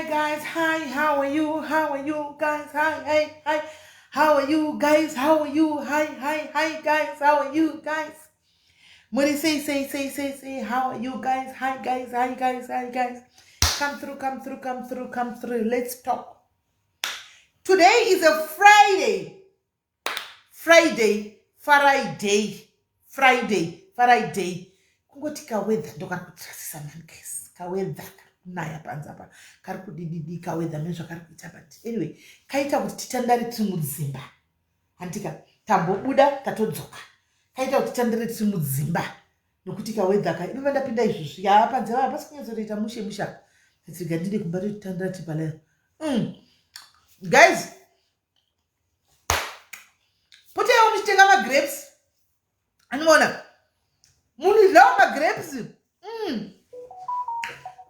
Hi guys, hi, how are you? How are you guys? Hi, hi, hi. How are you guys? How are you? Hi, hi, hi guys. How are you guys? Muri say, say, say, say, say, how are you guys? Hi guys, hi guys, hi guys. Come through, come through, come through, come through. Let's talk. Today is a Friday. Friday, Friday, Friday, Friday. Kungoti kaweather ndokari kutirasisa mani guys. Kaweather kari kunaya panze apa, kari kudididi kaweather mene zvakari kuita, but anyway, kaita kuti titandare tiri mudzimba. Handika tambobuda tatodzoka. Kaita kuti titandare tiri mudzimba nokuti kaweather ka inova ndapinda izvozvi yaa panze vava pasi kunyatsotoita mushe mushe apa. Tatsirika ndide kumba totitandara tiri palaya. Guys, potaiwo muchitenga magrapes. Anoona munhu idlawo magrapes.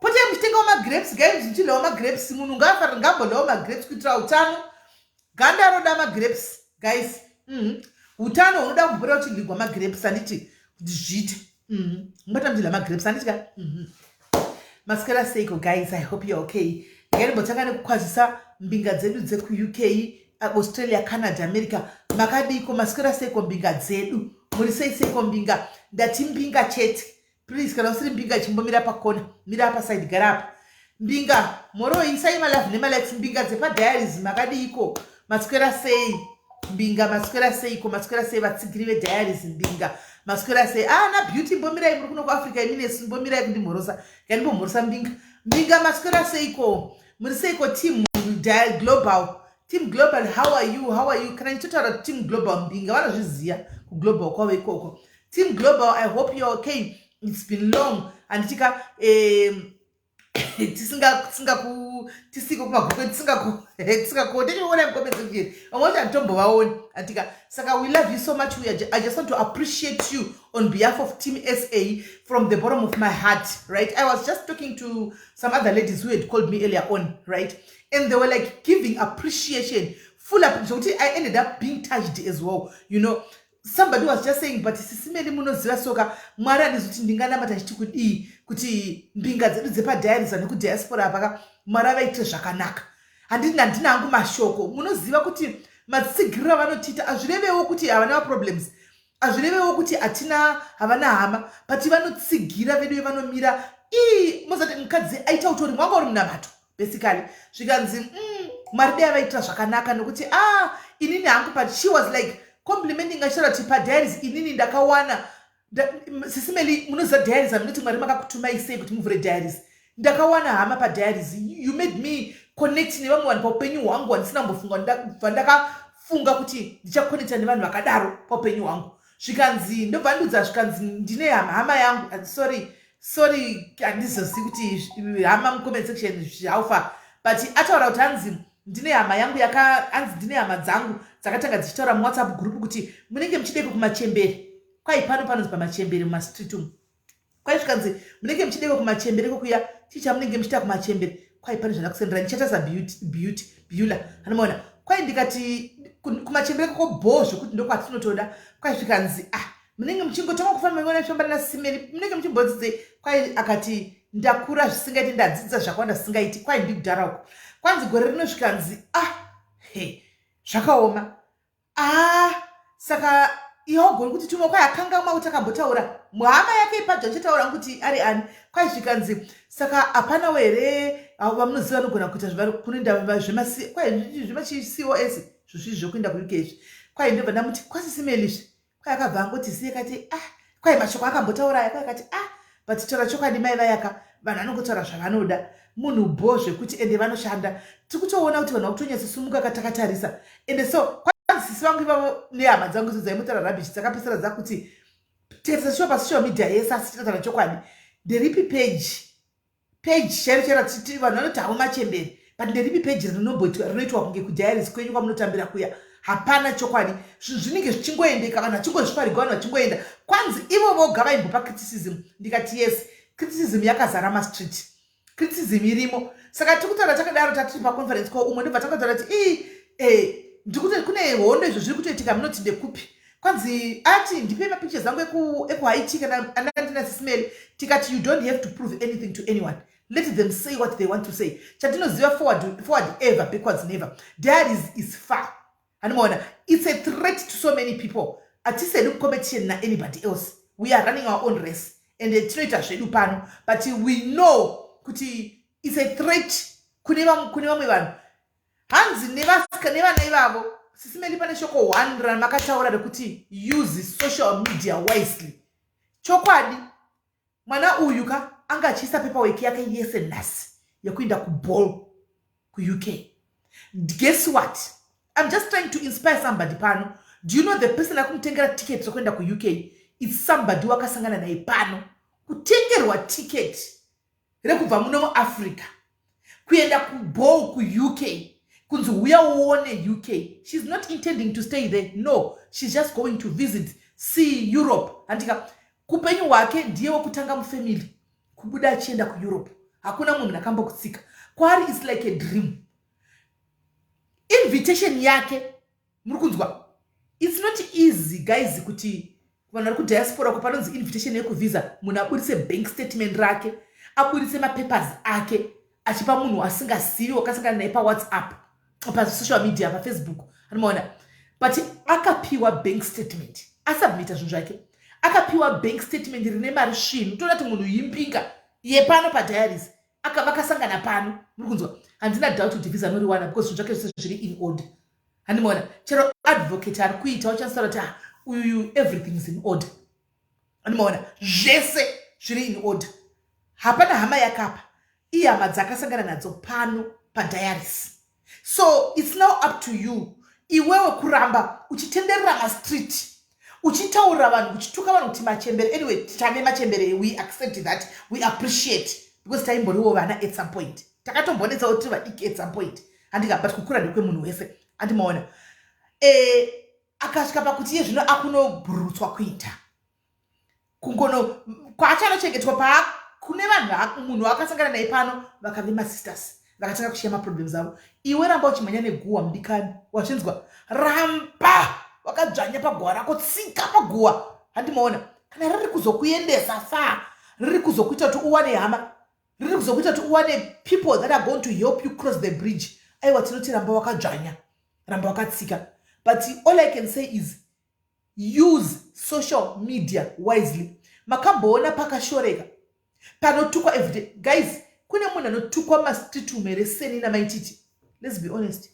Potai muchitengawo magrapes guys, muchidlawo magrapes. Munhu ngaafarira ngambodlawo magrapes kuitira utano. Ganda roda magrapes guys. Utano hunoda kumbopota uchidyigwa magrapes, handiti, kuti zviite. Mubata muchidla magrapes, handiti ka. Maswera seiko guys? I hope you're okay. Ngaimbotanga nekukwazisa mbinga dzedu dzekuUK, Australia, Canada, America. Makadiko? Maswera seiko mbinga dzedu? Muri sei seiko mbinga? Ndati mbinga chete. Please, kana usiri mbinga, chimbomira pakona, mira apa side, gara apa. Mbinga moroi, isai malove nemalikes. Mbinga dzepadiaries, makadiko? Maswera sei mbinga? Maswera seiko? Maswera sei vatsigiri vediaries? Mbinga, maswera sei? Ah, na Beauty, mbomirai. Muri kuno kuAfrica iminesu, mbomirai kundimhorosa. Ngandimbomhorosa mbinga. Mbinga, maswera seiko? Muri seiko team global? Team global, how are you? How are you? Kana ndichitotaura team global, mbinga vanozviziva kuglobal kwavo ikoko. Team global, I hope you're okay. It's been long, handitika? Tisingaku tisiko kumagrupu, tisingaku tichiona mucomment section, vamwe vacho handitombovaoni, handika? Saka we love you so much. I just want to appreciate you on behalf of Team SA from the bottom of my heart, right? I was just talking to some other ladies who had called me earlier on, right, and they were like giving appreciation, full up, zvokuti I ended up being touched as well. Somebody was just saying, "But Sisi Melly, munoziva soka, Mwari handizi kuti ndinganamata chiti kudii kuti mbinga dzedu dzepadiaries nekudiaspora apaka, Mwari avaitire zvakanaka." Handiti handina hangu mashoko. Munoziva kuti matsigiriro avanotiita hazvirevewo kuti havana maproblems, hazvirevewo kuti hatina havana hama, but vanotsigira vedu, vanomira. Ii, mozati mukadzi aita utori mwanga uri munamato basically. Zvikanzi, Mwari dai avaitira zvakanaka nokuti ah, inini hangu." But she was like complimenting, achitaura kuti padiaries inini ndakawana Sisi Melly, munoziva diaries, amunoti Mwari makakutumai sei kuti muvhure diaries. Ndakawana hama padiaries. You made me connect nevamwe vanhu paupenyu hwangu handisina kumbofunga bva ndakafunga kuti ndichaconnecta nevanhu vakadaro paupenyu hwangu. Zvikanzi, ndobva ndudza, zvikanzi, ndine hama, hama yangu, sorry, sorry, handizozivi kuti hama mucomment section how far, but ataura kuti hanzi ndine hama yangu yaka hanzi ndine hama dzangu dzakatanga dzichitaura muWhatsApp group kuti munenge muchideko kumachembere. Kwai pano panonzi pamachembere mumastreet umu. Kwai zvikanzi munenge muchideko kumachembere kokuya, chii chamunenge muchiita kumachembere? Kwai pane zvandakusendera, ndichaita saBeauty Bula, anomaona. Kwai ndikati kumachembere koko bho zvekuti ndokwatinotoda. Kwai zvikanzi, ah, munenge muchingotanga kufamba maiona famba naSisi Melly, munenge muchimbodzidzei? Kwai akati ndakura zvisingaiti, ndadzidza zvakawanda zvisingaiti. Kwai ndikudhara uko. Kwanzi gore rino zvikanzi, ah, he, zvakaoma. Ah, saka iwe kuti tumwe. Kwai akangamwa kuti akambotaura hama yake ipadzo achitaura kuti ari ani. Kwai zvikanzi, saka hapanawo here vamunoziva vanogona kuita kunoenda zvemaCOS zvozvizvi zvokuenda kuUK izvi? Kwai ndobva ndamuti kwaSisi Melly izvi. Kwai akabva angoti ziye kati, ah, kwai mashoko akambotaura aya. Kwai akati, ah, but taura chokwadi, mai vayaka, vanhu vanongotaura zvavanoda. Munhu bho zvekuti ende vanoshanda. Tiri kutoona kuti vanhu vakutonyatsosumuka katakatarisa. Ende so kwanzi sisi vangu ivavo nehama dzangu idzo dzaimbotaura rubbish dzakapesera dzakuti tikatarisa shuwa pasocial media yese, asi tinotaura chokwadi, nderipi page chairo chairo vanhu vanoti havo machembere, but nderipi page rinomboitwa rinoitwa kunge kudiaries kwenyu kwamunotambira kuya? Hapana chokwadi. Zvinhu zvinenge zvichingoendeka, vanhu vachingozvifarigwa, vanhu vachingoenda. Kwanzi ivo voga vaimbopa criticism. Ndikati yes, criticism yakazara mastreet, criticism irimo. Saka tiri kutaura takadaro, tatiri paconference call, umwe ndobva takataura kuti ii, ndikuti kune hondo, izvo zviri kutoitika munoti ndekupi? Kwanzi ati ndipei mapictures angu ekuHaiti kana andandina Sisi Melly. Tikati you don't have to prove anything to anyone. Let them say what they want to say. Chatinoziva, forward, forward ever, backwards never. Diaries is far, handimaona? It's a threat to so many people. Hatisedi competition naanybody else. We are running our own race and tinoita zvedu pano, but we know kuti it's a threat kune vamwe vanhu. Hanzi nevana ivavo, Sisi Melly, pane shoko one ramakataura rekuti use social media wisely. Chokwadi, mwana uyu ka anga achiisa paperwork yake yese nhasi yekuenda kuball kuUK. Guess what? I'm just trying to inspire somebody pano. Do you know the person akumutengera ticket rekuenda kuUK? It's somebody wakasangana naye pano. Kutengerwa ticket rekubva muno muAfrica kuenda kuball kuUK, kunzi uya uone UK. She's not intending to stay there. No, she's just going to visit, see Europe, handika? Kupenyu hwake ndiye wekutanga mufamily kubuda achienda kuEurope. Hakuna munhu akambokutsika kwaari. It's like a dream. Invitation yake, muri kunzwa? It's not easy, guys, kuti vanhu vari kudiaspora ko panonzi invitation yekuvhisa, munhu aburitse bank statement rake, aburitse mapapers ake, achipa munhu asingazivi, wakasangana naye paWhatsApp, pasocial media, paFacebook, anomaona? But akapiwa bank statement, asubmita zvinhu zvake, akapiwa bank statement rine mari svinu. Toda kuti munhu yimbinga yepano padiaries, vakasangana pano, muri kunzwa? Handina doubt kuti visa anoriwana because zvinhu zvake zvese zviri in order, handimaona? Chero advocate ari kuita uchandisaura kuti, ah, uyu everything is in order, handimaona? Zvese zviri in order. Hapana hama yakapa, ihama dzakasangana nadzo pano padiaries. So it's now up to you iwewe kuramba uchitenderera mastreet, uchitaurira vanhu, uchituka vanhu kuti machembere. Anyway, tane machembere, we accept that, we appreciate, because taimboriwo vana at some point, takatombonetsawo tiri vadiki at some point, handika? But kukura ndekwemunhu wese, handimaona? Akasvika pakuti iye zvino akunobhururutswa kuita kungono kwaachanochengetwa pa kune vanhu, munhu akasangana naye pano, vakave masisters, vakatanga kushiya maproblems avo. Iwe ramba uchimhanya neguhwa, mudikani, wazvinzwa? Ramba wakadzvanya paguhwa rako, tsika paguhwa, handimaona? Kana riri kuzokuendesa far, riri kuzokuita kuti uwane hama, riri kuzokuita kuti uwane people that are going to help you cross the bridge, aiwa, tinoti ramba wakadzvanya, ramba wakatsika. But all I can say is use social media wisely. Makamboona pakashoreka panotukwa everyday, guys? Kune munhu anotukwa mastreet umere seni naMai Titi? Let's be honest.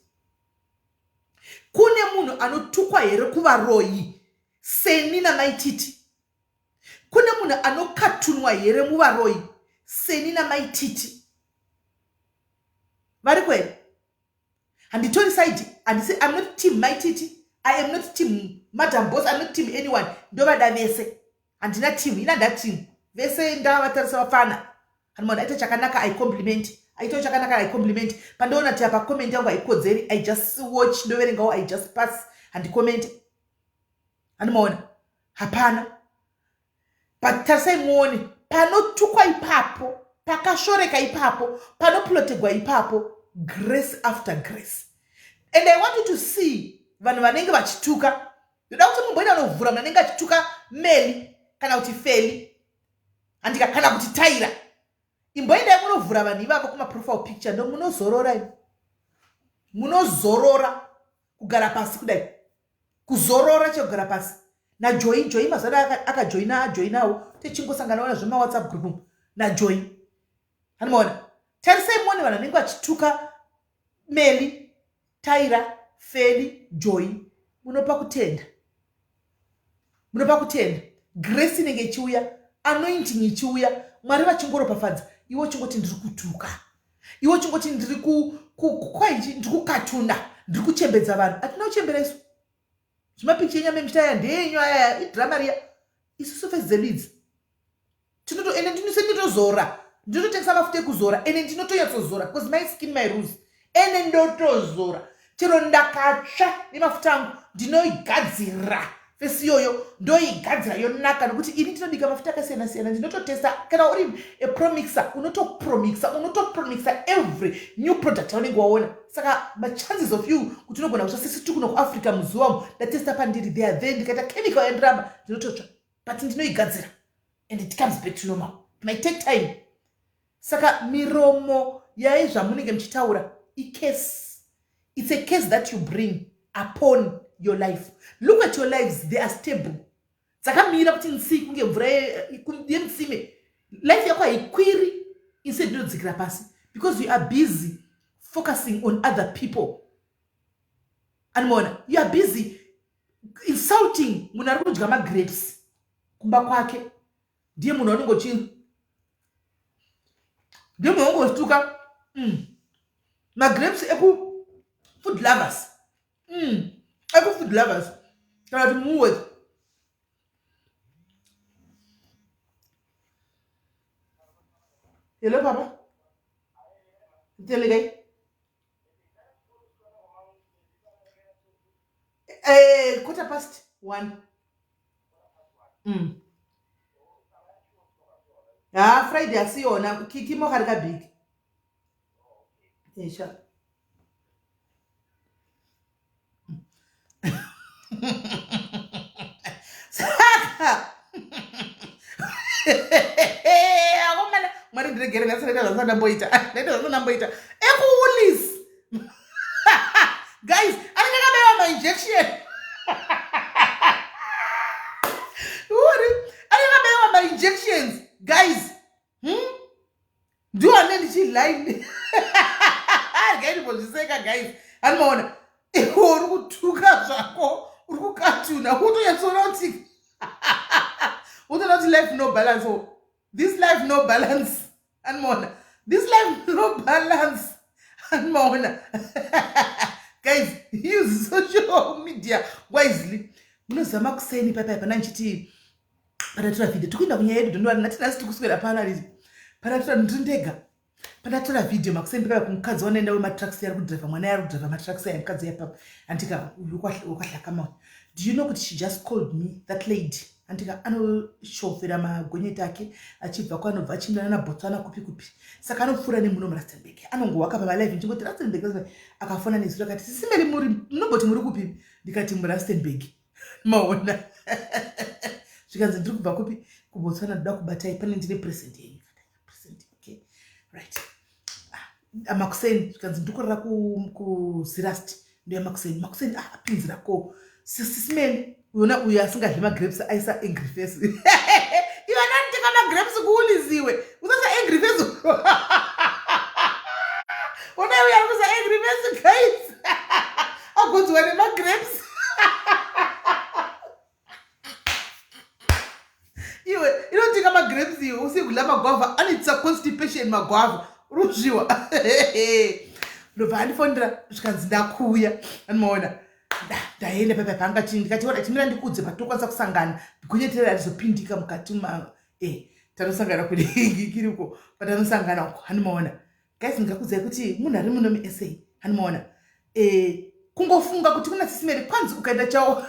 Kune munhu anotukwa here kuvaroyi seni naMai Titi? Kune munhu anokatunwa here muvaroyi seni naMai Titi? Variko here? Handitori side, handisi. I'm not team Mai Titi, I am not team Madam Boss, I'm not team anyone. Ndovada vese, handina team ina, nda team vese ndavatarisa vafana. Hanimona aita chakanaka, I compliment. Aitawo chakanaka, I compliment. Pandoona kuti apa comment yangu haikodzeri, I just watch, ndoverengawo, I just pass, handicomment, handimaona? Hapana. But tarisai muone panotukwa ipapo, pakashoreka ipapo, panoplotegwa ipapo, grace after grace. And I want you to see vanhu vanenge vachituka. Ndoda kuti mumboenda unovhura munhu anenge achituka Meli kana kuti Feli, handika, kana kuti Taira. Imboendai munovhura vanhu ivavo kumaprofile picture, ndo munozorora imi, munozorora kugara pasi kudai, kuzorora chekugara pasi. NaJoy, Joy mazuva ano akajoina, ajoinawo, tichingosangana zvemawhatsApp group naJoy, hanimaona? Tarisai muone vanhu vanenge vachituka Meli, Taira, Feli, Joy. Munopa kutenda, munopa kutenda. Grace inenge ichiuya, anointing ichiuya, Mwari vachingoropafadza. Iwe uchingoti ndiri kutuka, iwe uchingoti ndiri kwaichi, ndiri kukatuna, ndiri kuchembedza vanhu. Hatina kuchembera isu. Zvimapicha enyama emuchitaya ndeyenyu ayaya, idrama riya. Isusu face dzedu idzi tinoto, ende ndinotozora, ndinototengesa mafuta ekuzora, ende ndinotonyatsozora because my skin, my rules. Ende ndotozora chero ndakatsva nemafuta angu, ndinoigadzira face iyoyo, ndoigadzira yonaka, nokuti ini ndinobika mafuta akasiyana siyana, ndinototesta. Kana uri apromixer, unotopromixa, unotopromixa every new product yaunenge waona. Saka machances of you kuti unogona kutsva, sisi tiri kuno kuAfrica muzuva umu, ndatesta pandiri there, then ndikaita chemical yandiramba, ndinototsva, but ndinoigadzira and it comes back to normal. It might take time. Saka miromo yaye zvamunenge muchitaura icase. It's a case that you bring upon your life. Look at your lives, they are stable. Dzakamira kuti nsi kunge mvura yemutsime. Life yako haikwiri, instead inodzikira pasi because you are busy focusing on other people. Anoona, you are busy insulting munhu ari kudya magrapes kumba kwake. Ndiye munhu anongochi ndiye munhu anongotuka magrapes eku food lovers, eku food lovers kana kuti muwe. Hello papa, tele kai 1:15. Ha, Friday asiyona ke mo gare ka big esha. Saka akomana, Mwari ndiregere, nhasi ndaita zvandisandamboita, ndaita zvandisandamboita ekuWoolies. Guys, anenge akabaiwa mainjection uri, anenge akabaiwa mainjections, guys, Ndiwo ane ndichiline regai, guys, anomaona iwe uri kutuka zvako, uri kukatuna, utonyatsoona kuti utoona kuti life no balance. Oh, this life no balance. Anomaona, this life no balance. Anomaona, guys, use social media wisely. Munoziva makuseni paipai pana ndichiti patatora vhidhio, tikuenda kunyaya yedu. Don't worry, nati nhasi tikuswera pano ariti patatora, ndiri ndega. Pandatora vhidhio makuseni paipai kumukadzi wanoenda wematraxi ari kudhiraivha mwana, ari kudhiraivha matraxi aya, mukadzi yapapa andika wekwahlakamawe. Do you know kuti she just called me, that lady? Andika anoshofera magonyeti ake achibva kwanobva achiendana naBotswana kupi kupi, saka anopfuura nemuno muRustenburg, anongowaka pamalive ndichingoti Rustenburg. Akafona nezuro akati, "Sisi Mary, muri munomboti muri kupi?" Ndikati, "MuRustenburg." Maona, zvikanzi, "Ndiri kubva kupi? KuBotswana. Ndoda kubatai pane ndine present yenyu." Present, okay, right. Ah, makuseni zvikanzi, "Ndikurara kuZeerust." Ndoya makuseni, makuseni, ah, apinzira ko Sisi Mary uyona uyo asingadli magrapes aisa angry face. Iwe ananditenga magrapes kuulisiwe, usasa angry face. Ona uyo ari kuisa angry face, guys, agonziwa nemagrapes. Iwe inotenga magrapes, iwe usiye kudla magwavha, anoitisa constipation magwavha, uruzviwa. Ndobva andifonera, zvikanzi, "Ndakuuya." Anomaona, ndaenda pepa pangati, ndikati, "Ora chimira ndikudze patokwanisa kusangana, gonyetera rizopindika mukati ma tanosangana kudikiriko patanosangana uko." Hanimaona, guys, ndingakudzai kuti munhu ari muno muSA, hanimaona, kungofunga kuti kuna Sisi Mary kwanzi ukaenda chawo,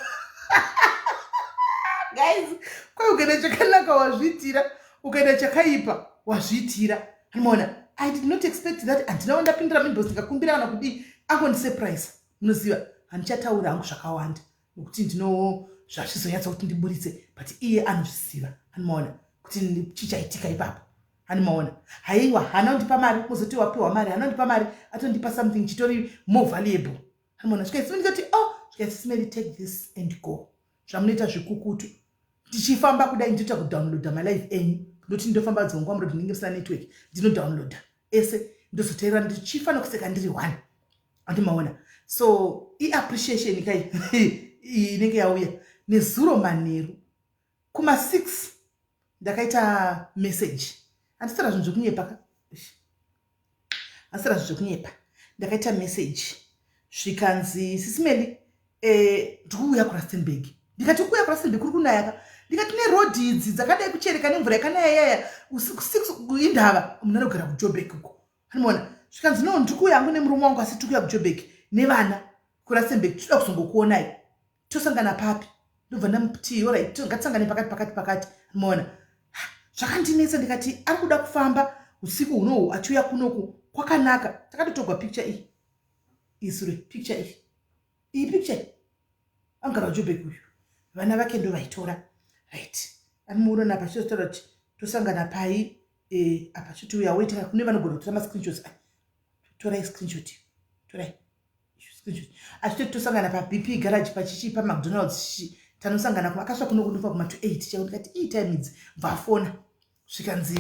guys, kwai ukaenda chakanaka wazviitira, ukaenda chakaipa wazviitira. Hanimaona, I did not expect that. Handinawo ndapindura minbox ndikakumbira kana kudii, angondisurprise. Munoziva, handichataura hangu zvakawanda nokuti ndino zvazvizonyatsa kuti ndiburitse, but iye anozviziva. Hanimaona kuti chichaitika ipapo. Hanimaona, haiwa, haana kundipa mari muzoti wapiwa mari. Haana kundipa mari, atondipa something chitori more valuable. Hanimaona, zvikaisi ndikati, "Oh," zvikaisi, "Sisi Mary, take this and go. Zvamunoita zvikukutu." Ndichifamba kudai, ndinoita kudownloada malive enyu, ndoti ndofamba dzongwa muroad, ndinenge musina network, ndinodownloada ese, ndozoteerera ndichifa nokuseka ndiri one. Andimaona, so iappreciation kai inenge yauya. Nezuro manheru kuma6 ndakaita message. Handisitaura zvinhu zvekunyepa ka, handisitaura zvinhu zvekunyepa. Ndakaita message, zvikanzi, "Sisi Mary, ndikuuya kuRustenburg." Ndikati, "Kuuya kuRustenburg kuri kunaya ka." Ndikati, "Nerodhi idzi dzakadai kuchereka nemvura yakanaya yaya, usiku indava munhu anogara kuJobek uko." Anomaona, zvikanzi, "No, ndiri kuuya hangu nemurume wangu, asi tiri kuuya kuJobek nevana kuRustenburg, tinoda kuzongokuonai. Tosangana papi?" Ndobva ndamuti, "Alright, ngatisangane pakati pakati pakati." Maona, zvakandinetsa. Ndikati, ari kuda kufamba usiku hunohu achiuya kunoku kwakanaka. Takatotogwa picture iyi, isure picture iyi, iyi picture iyi. Angara kuJobek uyu, vana vake ndo vaitora, right? Anomuona pachitotaura kuti tosangana pai. Apa chitiuya waitika kune vanogona kutora mascreenshots. Torai screenshot, torai screenshot. Achitoti tosangana paBP garage, pachichi, paMcDonald's chichi, tanosangana. Akasvika kuno kundofa kuma to 8 chaivo. Ndikati, "Ii, time idzi." Bva afona, svikanzi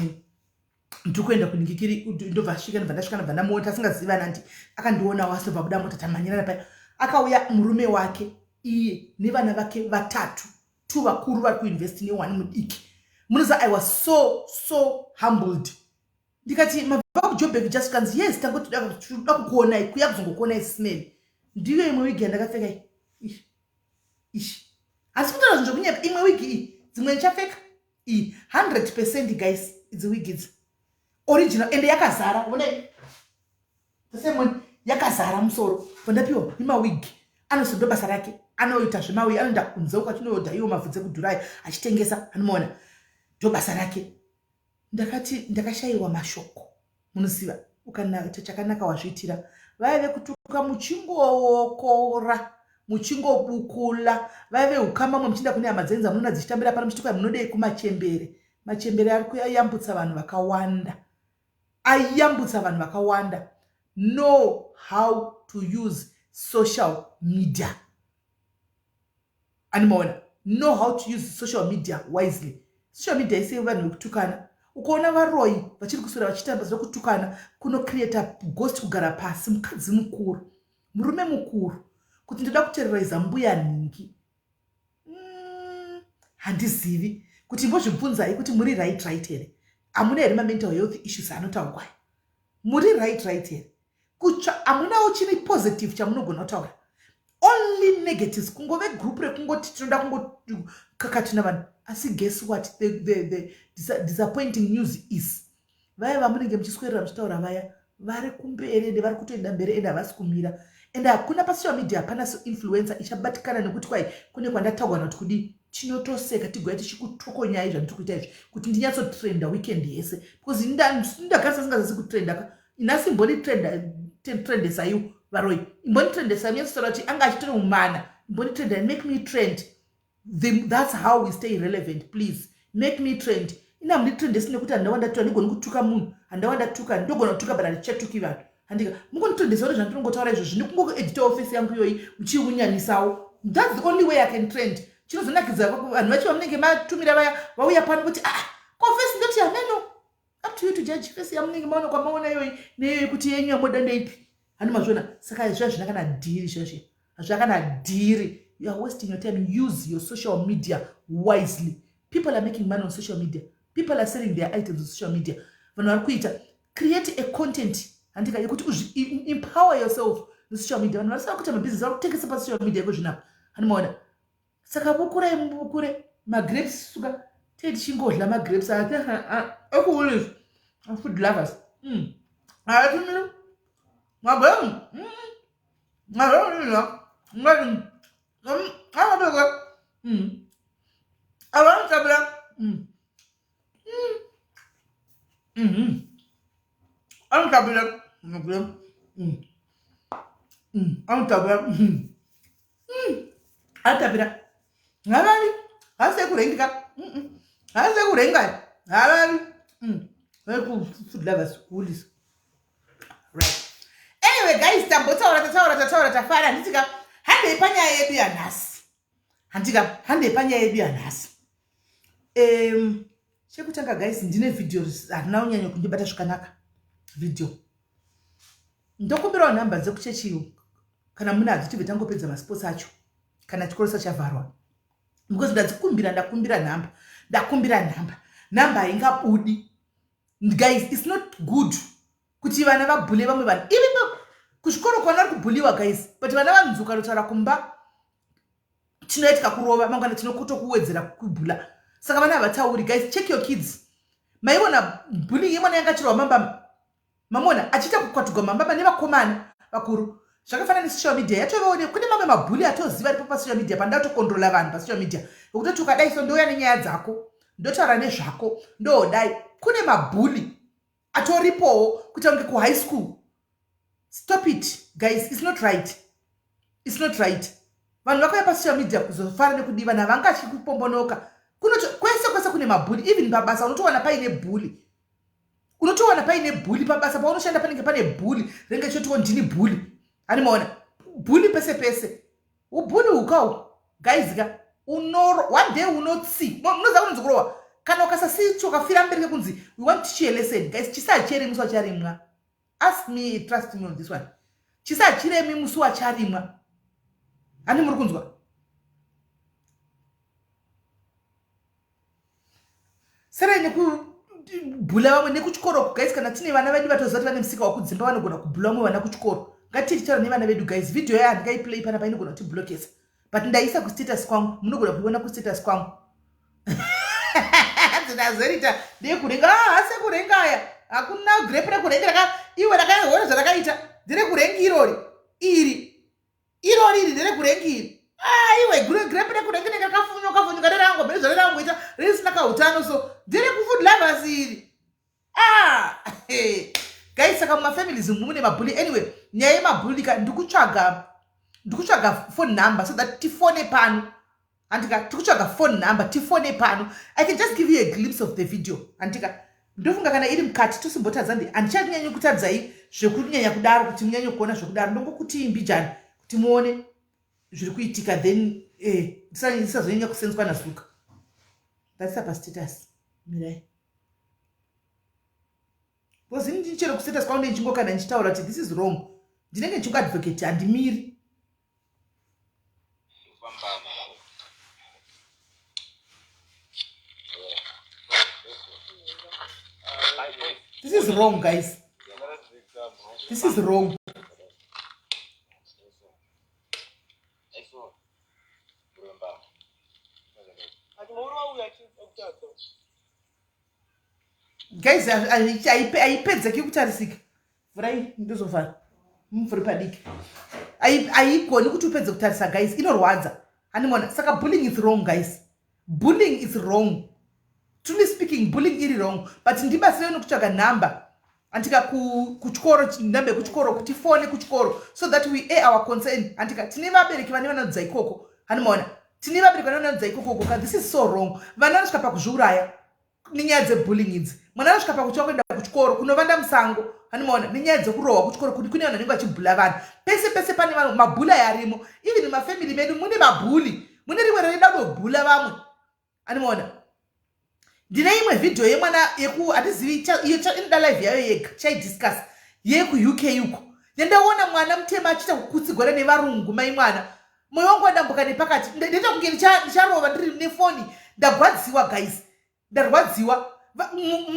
ndiri kuenda kuningikiri. Ndobva asvika, ndobva ndasvika, ndobva ndamuona. Tasingazivana ndi akandionawo, asi ndobva buda mota, tamhanyirana paya. Akauya murume wake iye nevana vake vatatu, two vakuru vari kuuniversity neone mudiki. Munoziva, I was so so humbled. Ndikati, "Mabva kuJobek just?" Kanzi, "Yes, tangoti toda kukuonai, kuya kuzongokuonai." Smell ndiyo imwe wigi yandakapfeka iyi. Ishi, hasi kutaura zvinhu zvokunyepa. Imwe wigi iyi, dzimwe ndichapfeka iyi 100%. Guys, idzi wigi idzi original, ende yakazara. Onai, the same one yakazara musoro. Vandapiwa nemawigi anozondo basa rake, anoita zvemawigi, anoenda kunze uko achinoodha iwo mavhudzi ekudhurayo achitengesa. Anomaona, ndo basa rake. Ndakati ndakashayiwa mashoko. Munoziva, ukanaita chakanaka wazviitira. Vaive kutuka muchingowokora, muchingobukula, vaive ukama mwe muchienda kune hama dzenyu dzamunoona dzichitambira pano, muchituka. Munodei kumachembere? Machembere ari kuyambutsa vanhu vakawanda, ayambutsa vanhu vakawanda. Know how to use social media. Animaona, know how to use social media wisely. Social media ise vanhu vekutukana. Ukaona varoyi vachiri kuswera vachiita basa rekutukana, kunocreata ghost, kugara pasi, mukadzi mukuru, murume mukuru, kuti ndoda kuterroriza mbuya nhingi. Handizivi kuti imbozvibvunzai kuti muri right here? Hamuna here mamental health issues anotaurwayo? Muri right here? Kutsva hamunawo chiri positive chamunogona kutaura, only negatives. Kungove group rekungoti tinoda kungokakatina vanhu. Asi guess what? The disappointing news is vaya vamunenge muchiswerera muchitaura vaya vari kumberi, ende vari kutoenda mberi, ende havasi kumira. Ende hakuna pasocial media, hapana influencer ichabatikana nekuti kwai kune kwandataurwa noti kudii. Tinotoseka, tigouya tichikutokonyai zvandiri kuita izvi kuti ndinyatsotrenda weekend yese, because ndagarisa singazasi kutrenda ka. Nhasi imbonitrendesaiwo varoi, imbonitrendesai, munyatsotaura kuti anga achitori mumana. Imbonitrenda, make me trend. That's how we stay relevant. Please make me trend. Ina munditrendesi nekuti handawa ndatuka, ndigoni kutuka munhu, handawa ndatuka, ndogona kutuka, but handichatuki vanhu. Handika mungonitrendesa kuti zvandinongotaura izvo zvini, kungoeditawo face yangu iyoyi muchiunyanisawo. That's the only way I can trend. Chinozonakidza vanhu vacho vamunenge matumira vaya vauya pano kuti, "Ah, ko face?" Ndoti, "Hameno, up to you to judge face yamunenge maona kwamaona iyoyi neiyoyi, kuti yenyu yamoda ndeipi." Handi mazviona? Saka zviya zvina kana dhiri, zviya zviya hazvina kana dhiri. You are wasting your time. Use your social media wisely. People are making money on social media. People are selling their items on social media. Vanhu vari kuita create a content, handika, yekuti empower yourself nesocial media. Vanhu varisava kuita mabhizinesi, vari kutengesa pasocial media iko zvinapa. Handimaona? Saka bukurai, mubukure magrapes. Suka tee tichingodla magrapes ekuulis. Food lovers, atumire magrapes magrapes akatoka avanotabira anotabira magrapes, anotabira, anotapira. Havavi, hasi ekurengika, hasi ekurenga, havavi. Food lovers, woolies, right? Anyway guys, tambotaura, tataura, tataura, tafara, handitika? Handei panyaya yedu yanhasi, handika? Handei panyaya yedu yanhasi. Chekutanga guys, ndine vhidhiyo harina kunyanya kundibata zvakanaka. Vhidhiyo, ndokumbirawo nhamba dzekuchechiyo kana munadzo, tibve tangopedza masports acho kana chikoro sachavharwa, because ndadzikumbira, ndakumbira nhamba, ndakumbira nhamba, nhamba haingabudi. Guys, it's not good kuti vana vabhule vamwe vanhu. Even kuzvikoro kwana vari kubhuliwa, guys, but vana vanzuka notaura kumba, tinoitika kurova mangwana, tinokutokuwedzera kubhula. Saka vana havatauri. Guys, check your kids. Maiona bullying yemwana yanga achirwa mambama, mamona achiita kukwatugwa mambama nevakomana vakuru. Zvakafanana nesocial media yatovaone, kune mamwe mabhuli atoziva aripo pasocial media. Panoda kutokontrola vanhu pasocial media, yekutoti ukadai so, ndouya nenyaya dzako, ndotaura nezvako, ndodai. Kune mabhuli atoripowo kuita kunge kuhigh school. Stop it guys, it's not right, it's not right. Vanhu vakauya pasocial media kuzofara nekudi vanhu havangatyi kupombonoka. Kwese kwese kune mabhuli. Even pabasa unotowana paine bhuli. Unotowana paine bully pabasa paunoshanda, panenge pane bully ringe chotiwo ndini bully. Animaona bully pese pese, ubully hukau guys ka. Unoro one day unotsi, munoziva kunonzi kurohwa kana ukasasicho ukafira mberi kekunzi we want to teach you a lesson. Guys, chisi hachiremi musi wacharimwa. Ask me, trust me on this one, chisi hachiremi musi wacharimwa. Hani muri kunzwa? Sarai nekubhula vamwe nekuchikoro guys. Kana tine vana vedu vatoziva kuti vane musika wakudzimba, vanogona kubhula vamwe vana kuchikoro. Ngatichitaura nevana vedu guys. Vhidhiyo yayo handingaiplay panapa, inogona kutiblokesa, but ndaisa kustatus kwangu, munogona kuiona kustatus kwangu. Dzinazorita ndeyekurenga. Ah, hasi ekurenga aya, hakuna grape rekurenga raka iwe rakaona zvarakaita. Nderekurenga irori iri, irori iri nderekurenga iri. Ah, iwe, grape rekurenga rinenge rakafunyuka funyuka nerango mberi zvarerangoita risina kautano, so nderekufood lovers iri. Ah, guys, saka mumafamilies mune mabully. Anyway, nyaya yemabully ka, ndikutsvaga phone number so that tifone pano. Handika tikutsvaga phone number tifone pano. I can just give you a glimpse of the video. Handika ndofunga kana iri mukati tosimbotadza ndi handichanyanyi kutadzai zvekunyanya kudaro kuti munyanye kuona zvekudaro. Ndongokuti mbijani kuti muone zviri kuitika, then ndisazonyanya kusenzwa nazuka. Ndatisa pastatus, mirai, because ini chero kustatus kwangu ndichingo kana ndichitaura kuti this is wrong, ndinenge ndichingoadvocate, handimiri. Fambama. This is wrong guys, this is wrong. Aiso. Muremba. Ati mauri wauya achikutadza. Guys, haipedzeki kutarisika. Vhurai, ndozovhara mumvuri padiki. Haigoni kuti upedze kutarisa guys, inorwadza. Hanimona? Saka bullying is wrong guys, bullying is wrong. Truly speaking, bullying iri wrong, but ndibatsirei nekutsvaga nhamba andika kuchikoro, nhamba yekuchikoro kuti fone kuchikoro so that we air our concern. Andika tine vabereki vane vanodza ikoko. Handimaona? Tine vabereki vane vanodza ikoko ka. This is so wrong. Vana vanosvika pakuzviuraya nenyaya dzebullying idzi. Mwana anosvika pakutya kuenda kuchikoro, kunovanda musango. Handimaona? Nenyaya dzekurohwa kuchikoro, kuti kune vanhu vanenge vachibhula vanhu pese pese. Pane vanhu mabully arimo, even mumafamily medu mune mabully, mune rimwe rinoda kutobhula vamwe. Handimaona? Ndine imwe vhidhiyo yemwana yeku handizivi iyo inoda live yayo yega chaidiscuss yekuUK uko, yandaona mwana mutema achiita kukutsigwana nevarungu. Mai mwana, mwoyo wangu wadambuka nepakati. Ndaita kunge ndicharova ndiri nefoni. Ndagwadziwa guys, ndarwadziwa.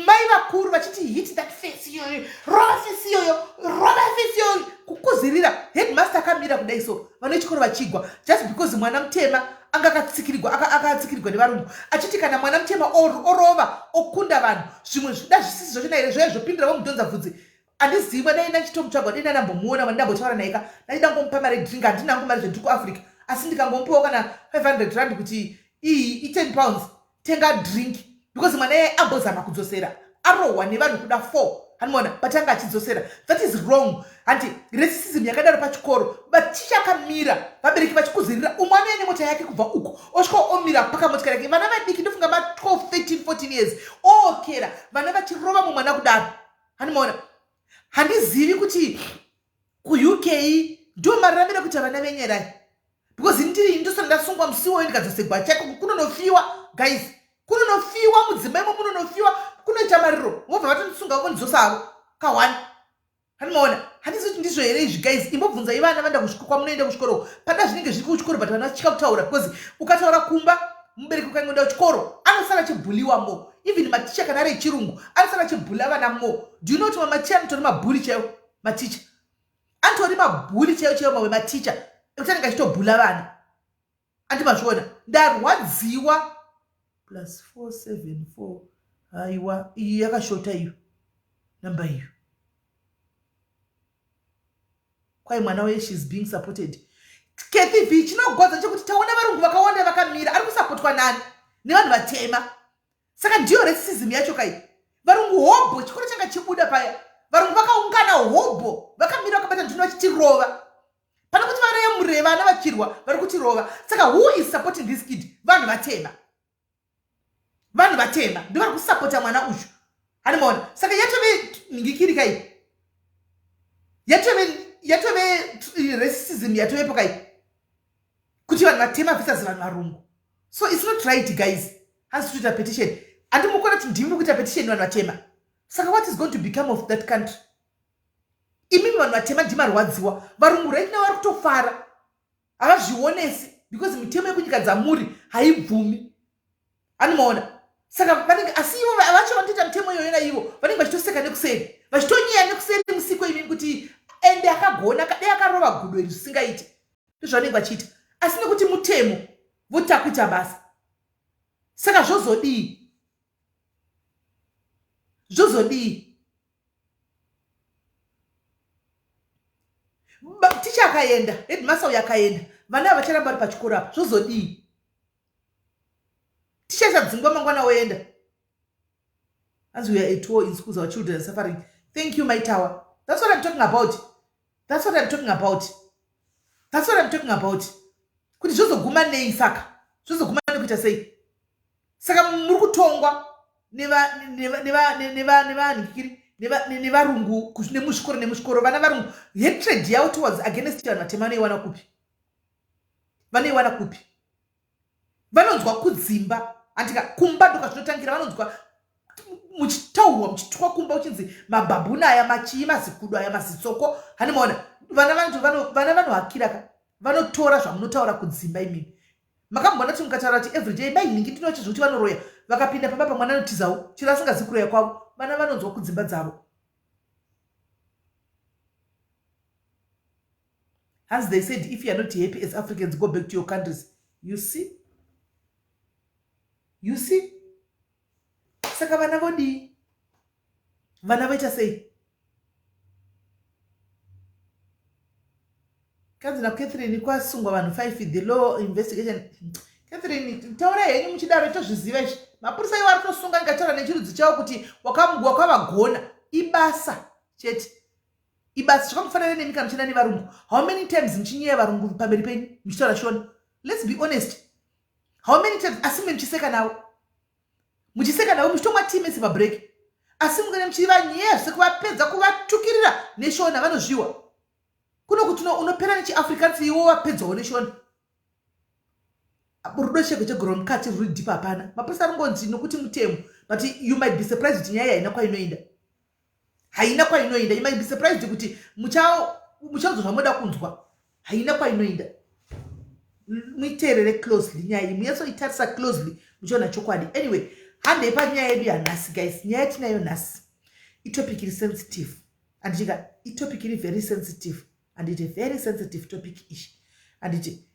Mai vakuru vachiti, "Hit that face iyoyo, rova face iyoyo, rova face iyoyo," kukuzirira. Headmaster akamira kudai so, vana vechikoro vachigwa just because mwana mutema anga akatsikirirwa, akatsikirirwa nevarungu, achiti kana mwana mutema orova okunda vanhu. Zvimwe zvida zvisisi zvachona here zvoya zvopindira vomudhonza bvudzi. Handizivi mwana ina chitomutsvaga, dai ndambomuona, ndambotaura naye ka, ndaida ngomupa mari drink. Handina hangu mari zvendiri kuAfrica, asi ndikangomupawo kana 500 rand kuti iyi i10 pounds, tenga drink, because mwana iye ambozama kudzosera, arohwa nevanhu kuda 4. Hanimona? But anga achidzosera. That is wrong. Handi racism yakadaro pachikoro, vaticha akamira, vabereki vachikuzirira. Umwe anouya nemota yake kubva uko, osvika omira pakamotikari yake. Vana vadiki, ndofunga ma12 13 14 years, ookera vana vachirova mumwana kudaro. Handimaona? Handizivi kuti kuUK ndo mararamiro ekuita vana venyerai, because ndiri ndosara ndasungwa musi iwoyo, ndikadzosegwa chaiko kunonofiwa guys, kunonofiwa mudzimba imo, munonofiwa kunoita mariro, vobva vatondisunga vondidzosa havo ka1. Handimaona? Handizi kuti ndizvo here izvi guys. Imbobvunzai vana vanda kwamunoenda kuchikoro, pada zvinenge zviri kuchikoro, but vana vachitya kutaura, because ukataura kumba, mubereki ukangoenda kuchikoro anosara achibhuliwa mo. Even maticha kana ari echirungu anosara achibhula vana mo. Do you know kuti mamaticha anotori mabully chaiwo? Maticha anotori mabully chaiwo chaiwo, mamwe maticha ekuti anenge achitobhula vana. Andimazviona? Ndarwadziwa. Plus 474, haiwa, iyi yakashota iyo namba iyo. Kwai mwana weye, she's being supported. Kathy V, chinogwadza chekuti taona varungu vakawanda vakamira. Ari kusapotwa nani? Nevanhu vatema. Saka ndiyo racism yacho kai. Varungu hobho, chikoro changa chibuda paya, varungu vakaungana hobho, vakamira vakabata ndino vachitirova. Pane kuti varemure vana vachirwa, vari kutirova. Saka who is supporting this kid? Vanhu vatema, vanhu vatema ndo vari kusapota mwana uyu. Hani maona? Saka yatove nhingikiri kai. Yatove yatove racism yatovepo kai. Kuti vanhu vatema versus vanhu varungu. So it's not right guys. Hanzi kuita petition. Handi mukona kuti ndimi kuita petition vanhu vatema. Saka what is going to become of that country? Imimi vanhu vatema ndimarwadziwa. Varungu right now vari kutofara. Havazvionesi because mitemo yekunyika dzamuri haibvumi. Anomaona? Saka vanenge asi ivo vacho vanotoita mitemo iyoyo naivo vanenge vachitoseka nekuseri. Vachitonyeya nekuseri musiko imimi kuti ende akagona dai akarova gudo iri zvisingaiti. Ndozvavanenge vachiita. Asi nekuti mutemo voti takuita basa. Saka zvozodii? Zvozodii? Ticha akaenda, headmaster uyo akaenda, vana ava vacharamba vari pachikoro apa, zvozodii? Ticha achadzingwa mangwana oenda. As we are at war in schools, our children are suffering. Thank you, my tower. That's what I'm talking about. That's what I'm talking about. That's what I'm talking about. Kuti zvozoguma nei saka? Zvozoguma nekuita sei? Saka muri kutongwa nevarungu nemuzvikoro nemuzvikoro vana varungu hatred yavo towards against vanhu vatema vanoiwana kupi? Vanoiwana kupi? Vanonzwa kudzimba andika kumba ndokwazvinotangira vanonzwa muchitaurwa muchitukwa kumba uchinzi mabhabhuna aya machii mazikudo aya mazitsoko hani maona vana vana vanohakira ka vanotora zvamunotaura kudzimba imimi makamboona kuti mukataura kuti everyday mai nhingi ndinoche zvekuti vanoroya vakapinda pamba pamwana anotizawo chero asingazi kuroya kwavo vana vanonzwa kudzimba dzavo. As they said, if you are not happy as Africans, go back to your countries. You see? You see? Saka vana vodii? Vana voita sei? Kanzi naCatherine kwasungwa vanhu 5 the law investigation. Catherine, taura henyu muchidaro tozviziva izvi. Mapurisa iwo ari kutosunga ndikataura nechirudzi chavo kuti wakavagona. Ibasa chete. Ibasa zvakangofanana nemi kana muchienda nevarungu. How many times muchinyeya varungu pamberi penyu muchitaura shona? Let's be honest. How many times asi mune muchiseka navo? Muchiseka navo muchitomwa tea mese pabreak. Asi mungane muchivanyeya zvese kuvapedza kuvatukirira neshona vanozviwa. Kuno kuti unopera nechiAfrikaans iwo wapedzawo neshona. Rudo chego chegoro mukati ruri deep hapana. Mapurisa aringonzi nokuti mutemo but you might be surprised kuti nyaya haina kwainoenda. Haina kwainoenda. You might be surprised kuti muchanzwa zvamunoda kunzwa. Haina kwainoenda. Muiteerere closely nyaya iyi, munyatsoitarisa closely muchiona chokwadi. Anyway, handei panyaya yedu yanhasi guys. Nyaya yatinayo nhasi itopic iri sensitive. Anditika itopic iri very sensitive. Anditi very sensitive topic ishi. Anditi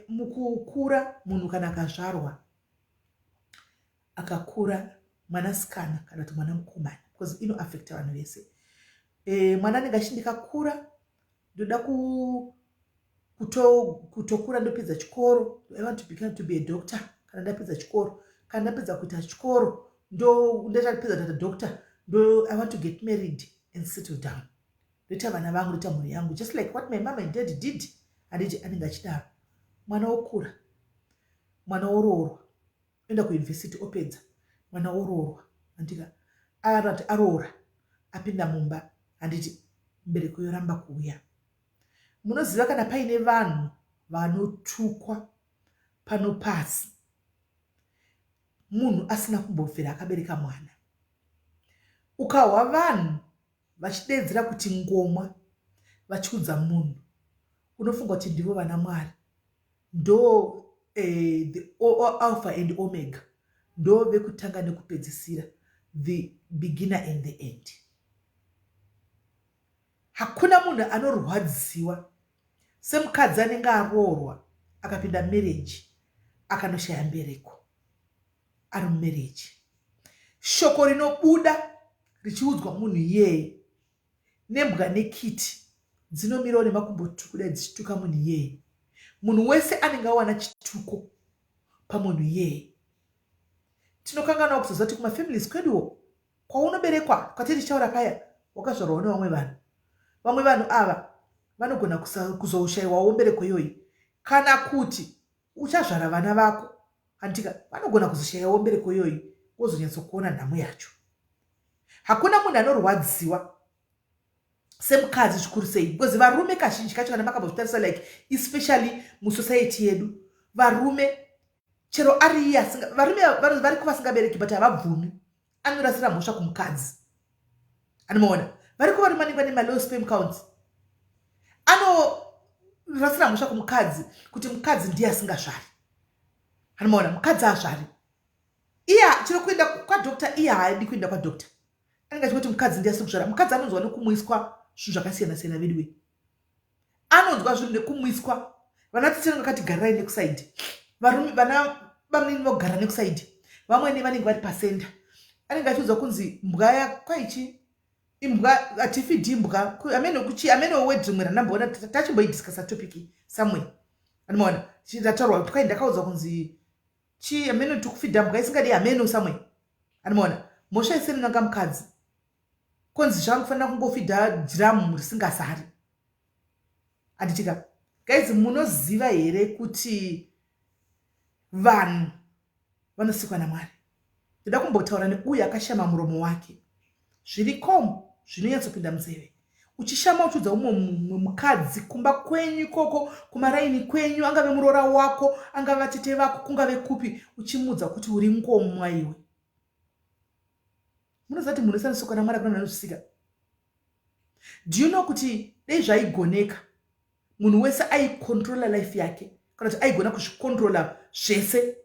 mukukura munhu kana akazvarwa akakura mwanasikana kana kuti mwana mukomana because inoaffecta vanhu vese. Mwana anenge achiti ndikakura ndoda kutokura ndopedza chikoro. I want to become to be a doctor. Kana ndapedza chikoro, kana ndapedza kuita chikoro ndapedza kuita doctor, I want to get married and settle down. Ndoita vana vangu, ndoita mhuri yangu, just like what my mom and dad did. Handiti anenge achidaro. Mwana okura, mwana oroorwa, oenda kuuniversity opedza, mwana oroorwa, handika arati aroora, apinda mumba, handiti mbereko yoramba kuuya. Munoziva kana paine vanhu vanotukwa pano pasi, munhu asina kumbobvira akabereka mwana. Ukahwa vanhu vachideedzera kuti ngomwa vachiudza munhu, unofunga kuti ndivo vana Mwari. Ndo the Alpha and Omega, ndo vekutanga nekupedzisira, the beginner and the end. Hakuna munhu anorwadziwa semukadzi anenge aroorwa akapinda marriage akanoshaya mbereko ari mumarriage. Shoko rinobuda richiudzwa munhu iyeye nembwa nekiti dzinomirawo nemakumbo tuku dai dzichituka munhu iyeye. Munhu wese anenge awana chituko pamunhu iyeye. Tinokanganwa kuzoziva kuti kumafamilies kweduwo kwaunoberekwa kwatiri tichitaura paya wakazvarwawo nevamwe vanhu. Vamwe vanhu ava vanogona kuzoshaiwawo mbereko iyoyi kana kuti uchazvara vana vako handitika vanogona kuzoshaiwawo mbereko iyoyi wozonyatsokuona nhamo yacho. Hakuna munhu anorwadziwa semukadzi, zvikuru sei because varume kazhinji kacho, kana makambozvitarisa, like especially musociety yedu, varume chero ari iye varume variko vasingabereki, but havabvumi, anorasira mhosva kumukadzi. Anomaona variko varume vanenge vane malow sperm counts, anorasira mhosva kumukadzi kuti mukadzi ndiye asingazvari. Anomaona mukadzi azvari, iye chero kuenda kwadoctor, iye haadi kuenda kwadoctor, anenge achingoti mukadzi ndiye asiri kuzvara. Mukadzi anonzwa nekumwiswa zvinhu zvakasiyana siyana. Veduwe, anonzwa zvinhu nekumwiswa. Vana tete vanenge vakati nekuside, varume, vana vamunini vogara nekuside, vamwene vanenge vari pacenter. Anenge achiudzwa kunzi mbwa kwaichi imbwa, hatifeedi imbwa, amene kuchi, amene word rimwe randamboona tachimboidiscussa topic somewhere. Anomaona ndataurwa kwai ndakaudzwa kunzi chi amene tikufeeda mbwa isingadi, amene somewhere. Anomaona mhosva isiri nanga mukadzi, konzi zvangufanira kungofeeda dhiramu risingazari. Handitika guys, munoziva here kuti vanhu vanosikwa naMwari? Ndoda kumbotaura neuyo akashama muromo wake zviriko zvinonyatsopinda munzeve, uchishama uchiudza umwe mumwe mukadzi kumba kwenyu ikoko, kumaraini kwenyu, angave muroora wako, angave vatete vako, kungave kupi, uchimuudza kuti uri ngomwa iwe. Munoziva kuti munhu wese anosikwa naMwari, akuna munhu anozvisika. Do you know kuti dei zvaigoneka, munhu wese aicontrola life yake, kana kuti aigona kuzvicontrola zvese,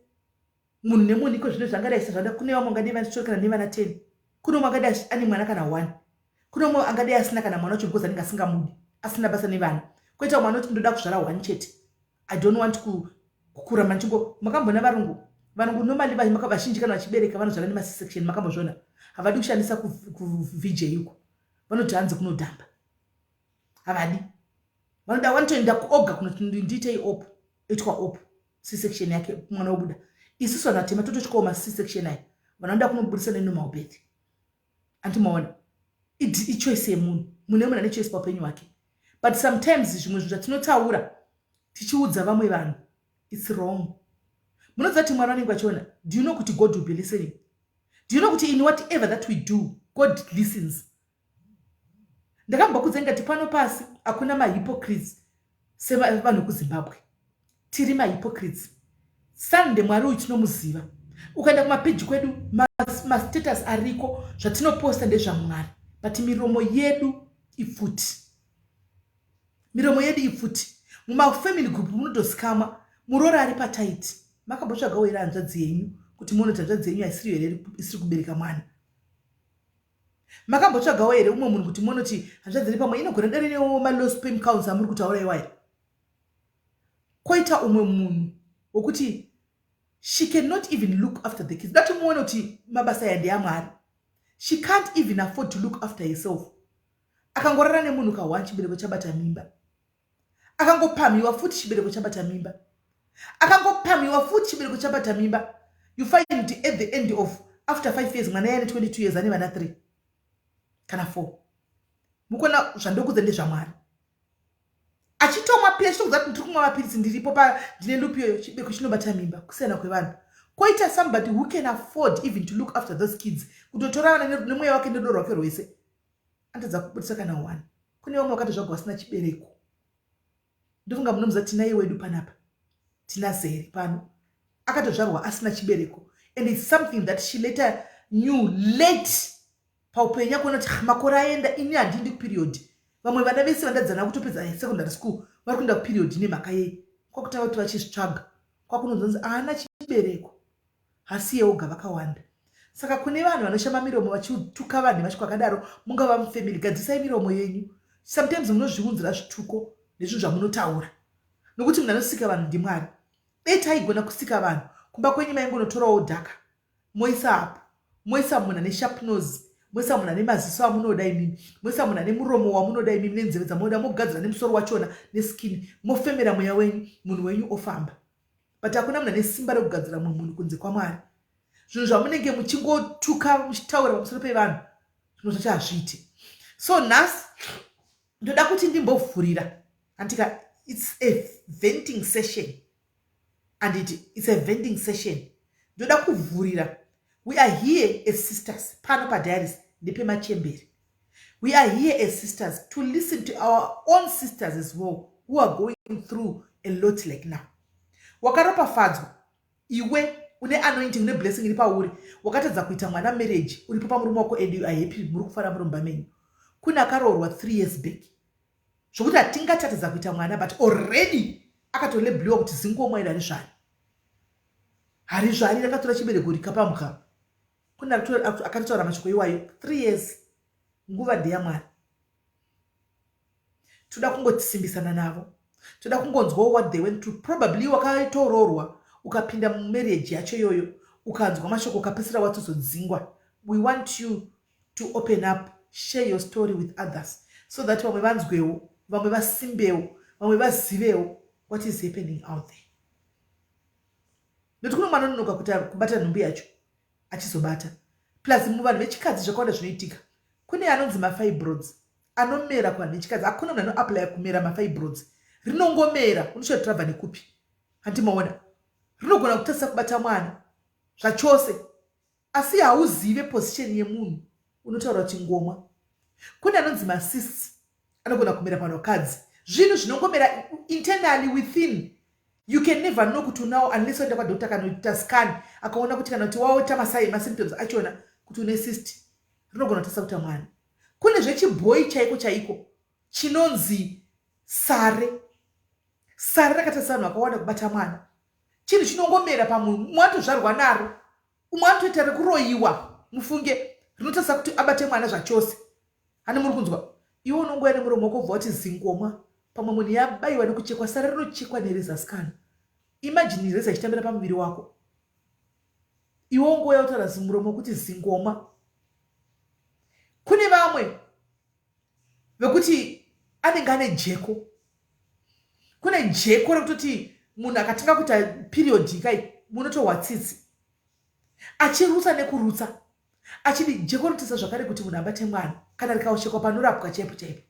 munhu nemunhu iko zvino zvangadai sezvada. Kune vamwe vangadai vachitori kana nevana 10, kune umwe angadai ane mwana kana 1, kune umwe angadai asina kana mwana wacho because anenge asingamudi, asina basa nevana, koita umwe anoti ndoda kuzvara 1 chete, I don't want kuramba ndichingo. Makambona varungu? Varungu normally vazhinji kana vachibereka vanozvara nemaC-section. Makambozviona? Havadi kushandisa kuVJ uko, vanoti hanzi kunodhamba, havadi. Vanoda, vanotoenda kuoga kunoti ndiitei op, itwa op, C-section yake, mwana wobuda. Isusu vanhu vatema tototyawo maC-section aya, vanoda kunobudisa nenormal birth. Andimaona ichoice yemunhu, munhu nemunhu ane choice paupenyu hwake, but sometimes zvimwe zvinhu zvatinotaura tichiudza vamwe vanhu, it's wrong. Munoziva kuti Mwari vanenge vachiona? Do you know kuti God will be listening? Do you know kuti in whatever that we do, God listens? Ndakambokudza ngati pano pasi hakuna mahypocrites sevanhu vekuZimbabwe. Tiri mahypocrites. Sunday Mwari uyu tinomuziva. Ukaenda kumapeji kwedu, mastatus ariko, zvatinoposta ndezvaMwari, but miromo yedu ipfuti, miromo yedu ipfuti. Mumafamily group munotosikamwa muroora ari patight. Makambotsvagawo here hanzvadzi yenyu kuti muone kuti hanzvadzi yenyu haisiriyo here isiri kubereka mwana? Makambotsvagawo here umwe munhu kuti muone kuti hanzvadzi iri pamwe inogona dare newo malow sperm counts amuri kutaura iwaya? Koita umwe munhu wekuti she cannot even look after the kids. Dati muone kuti mabasa aya ndeaMwari. She can't even afford to look after herself. Akangorara nemunhu ka1, chibereko chabata mimba. Akangopamhiwa futi, chibereko chabata mimba. Akangopamhiwa futi, chibereko chabata mimba. You find kuti at the end of after 5 years, mwana yane 22 years, ane vana 3 kana 4. Mukona zvandokudza ndezvaMwari. Achitomwa piri, achitokudza kuti ndiri kumwa mapiritsi, ndiripo pa ndine loop iyoyo, chibereko chinobata mimba. Kusiyana kwevanhu. Koita somebody who can afford even to look after those kids, kutotora vana nemweya wake nerudo rwake rwese, anotadza kubudisa kana one. Kune vamwe vakati zvagwa vasina chibereko. Ndofunga munomuziva, tinaye wedu panapa, tina Zeri pano, akatozvarwa asina chibereko, and it's something that she later knew late paupenyu, akuona kuti makore aenda, ini handindi kuperiod. Vamwe vana vese vandadzana kutopedza secondary school vari kuenda kuperiod, nemhaka yei? Kwakutanga kuti vachizvitsvaga, kwakunonzonzi haana chibereko, hasiye oga, vakawanda. Saka kune vanhu vanoshama miromo vachituka vanhu nevasviko akadaro, mungava mufamily, gadzisai miromo yenyu. Sometimes munozviunzira zvituko nezvinhu zvamunotaura, nokuti munhu anosika vanhu ndiMwari. Dei taigona kusika vanhu, kumba kwenyu maingonotorawo dhaka, moisa apo, moisa munhu ane sharp nose, moisa munhu ane maziso amunoda imimi, moisa munhu ane muromo wamunoda imimi, nenzeve dzamunoda, mogadzira nemusoro wachona neskin, mofemera mweya wenyu, munhu wenyu ofamba. But hakuna munhu ane simba rekugadzira mumwe munhu kunze kwaMwari. Zvinhu zvamunenge muchingotuka, muchitaura pamusoro pevanhu, zvinhu zvacho hazviiti. So nhasi ndoda kuti ndimbovhurira, andika it's a venting session, anditi it's a venting session. Ndoda kuvhurira. We are here as sisters pano padiaries. ndepemachembere. We are here as sisters to listen to our own sisters as well who are going through a lot like now. Wakaropafadzwa iwe une anointing, une blessing iri pauri, wakatadza kuita mwana marriage, uripo pamurume wako and you are happy, muri kufara murumba menyu. Kune akaroorwa 3 years back zvokuti hatingatatadza kuita mwana, but already akatolebliwa kuti zingomwa iri harizvari, harizvari, rakatora chibereko rikapambwa. Kune akatotaura mashoko iwayo 3 years. Nguva ndeyamwari. Toda kungotisimbisana navo, toda kungonzwawo what they went through. Probably wakaitoroorwa, ukapinda mumarriage yacho iyoyo, ukanzwa mashoko, ukapedzisira watozodzingwa. We want you to open up, share your story with others so that vamwe vanzwewo, vamwe vasimbewo, vamwe vazivewo what is happening out there. Nekuti kuno mwana anonoka kuti kubata nhumbu yacho achizobata. Plus muvanhu vechikadzi zvakawanda zvinoitika. Kune anonzi mafibroids anomera kuvanhu vechikadzi. Hakuna munhu anoaplya kumera mafibroids, rinongomera. Unochati nekupi? Handimaona rinogona kutadzisa kubata mwana zvachose, asi hauzive position yemunhu, unotaura kuti ngomwa. Kune anonzi macysts anogona kumera panhukadzi, zvinhu zvinongomera internally within. You can never know kuti unawo unless waenda kwadoctor kanoita scan, akaona kuti kana kuti waota masymptoms achona kuti une cyst, rinogona kutadzisa kuita mwana. Kune zvechibhoi chaiko chaiko chinonzi sare. Sare rakatadzisa vanhu vakawanda kubata mwana. Chinhu chinongomera pamunhu, mumwe anotozvarwa naro, umwe anotoita rekuroyiwa. Mufunge, rinotadzisa kuti abate mwana zvachose. Hani muri kunzwa? Iwe unongouya nemuromo wako, ubva wati zingomwa. Pamwe munhu yabayiwa nekuchekwa. Sare rinochekwa nereza sikana. Imagine reza ichitambira pamuviri wako, iwe ungouya kutaura zimuromo wekuti zingoma. Kune vamwe vekuti anenge ane jeko. Kune jeko rekutoti munhu akatanga kuita period kai, munotohwa tsitsi, achirutsa nekurutsa achidi. Jeko rinotisa zvakare kuti munhu abate mwana. Kana rikaochekwa panorapwa chaipo chaipo.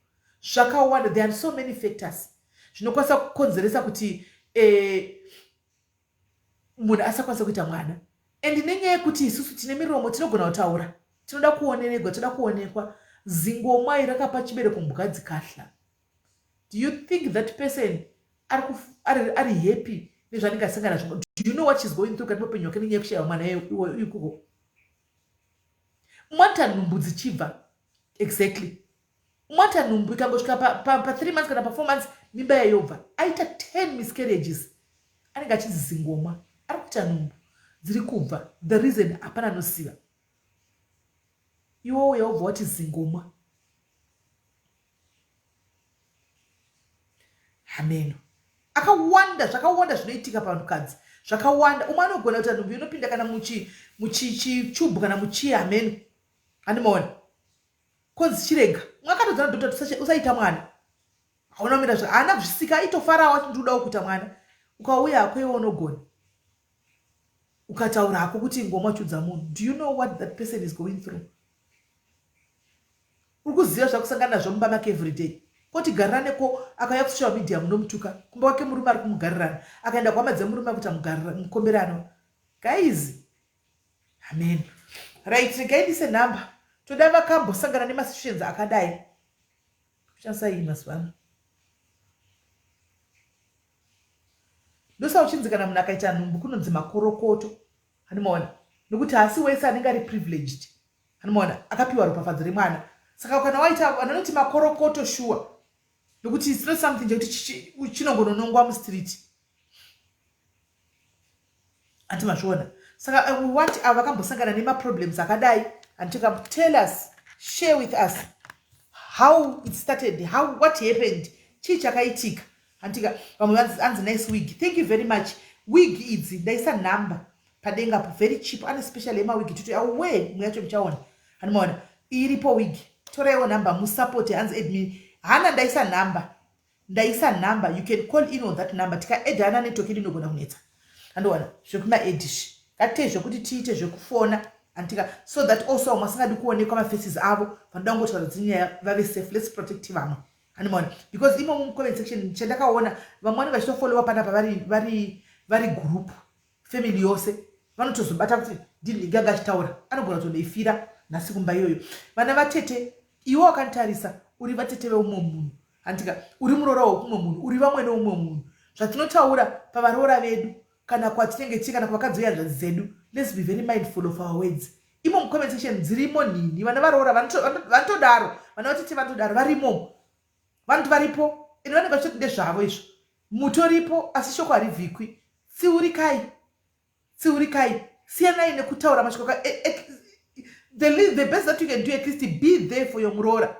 Zvakawanda, there are so many factors zvinokwanisa kukonzeresa kuti munhu asakwanisa kuita mwana. And nenyaya yekuti isusu tine miromo, tinogona kutaura, tinoda kuoneregwa, toda kuonekwa, zingomai rakapa chibereko mbwa dzikahla. Do you think that person ari happy nezvaanenge asangana nazvo? Do you know what she's going through kati muupenyu hwake nenyaya yekushayiwa mwana ikoko? Mwata nhumbu dzichibva, exactly, mwata nhumbu ikangosvika pa3 months kana pa4 months, mimba yayobva aita 10 miscarriages, anenge achinzi zingoma, ari kuita nhumbu dziri kubva. The reason hapana anoziva. Iwowo yaubva wati zingoma, hameno. Akawanda, zvakawanda zvinoitika pavanhukadzi, zvakawanda. Umwe anogona kuita nhumbu inopinda kana muchichubhu kana muchii, hameno, handimaona konzi chirega. Umwe akatodzana doctor, usaita mwana, hauna kumira zva haana kuzvisika, aitofarawo ati ndinodawo kuita mwana. Ukauya hako iwe, unogona ukataura hako kuti ngoma, chudza munhu. Do you know what that person is going through? Uri kuziva zvakusangana nazvo mumba make everyday? Koti gariraneko, akauya kusocial media munomutuka. Kumba kwake murume ari kumugarirana, akaenda kuhama dzemurume akuita mukomberano. Guys, amen. Right, regai ndise nhamba. Toda vakambosangana nemasituations akadai. Kushandisa iyi mazuva ano, ndosa uchinzi kana munhu akaita nhumbu kunonzi makorokoto, handimaona, nokuti haasi wese anenge ari privileged, handimaona, akapiwa ropafadzo remwana. Saka kana waita, vanonoti makorokoto shuwa, nokuti it's not something chekuti chinongononongwa mustreet, handi mazviona? Saka we want ava vakambosangana nemaproblems akadai, handika, tell us, share with us how it started, how, what happened, chii chakaitika, handika? Vamwe anzi nice wig, thank you very much. Wig idzi ndaisa nhamba padengapo, very cheap. Ane special yemawig tuto awe mwe yacho muchaona, handimaona? Iripo wig, toraiwo nhamba musupport. Hanzi admin hana, ndaisa nhamba, ndaisa nhamba. You can call in on that number. Tikaedhana, network yedu inogona kunetsa, andiwana zvekumaedish. Ngatitei zvekuti tiite zvekufona, antika, so that also vamwe vasingadi kuonekwa mafaces avo, vanoda kungotaura dzinyaya, vave safe. Let's protect vamwe, handimaona? Because imomo mucomment section chandakaona, vamwe vanenge vachitofollowa panapa vari group, family yose, vanotozobata kuti ndinhingi anga achitaura, anogona kutondoifira. nhasi kumba iyoyo. Vana vatete, iwe wakanditarisa uri vatete veumwe munhu, handika uri muroora wekumwe munhu, uri vamwene umwe munhu. Zvatinotaura pavaroora vedu kana kwatinenge tiri kana kuvakadzi vehanzvadzi dzedu, let's be very mindful of our words. Imo mucomment section dzirimo nhinhi, vana varoora vanotodaro, vana vatete vanotodaro, varimo vanoti varipo ende vanenge vachitoti ndezvavo izvo. Mutoripo asi shoko harivhikwi. Tsiurikai, tsiurikai, siyanai nekutaura mashoko aka the best that you can do, at least be there for your muroora.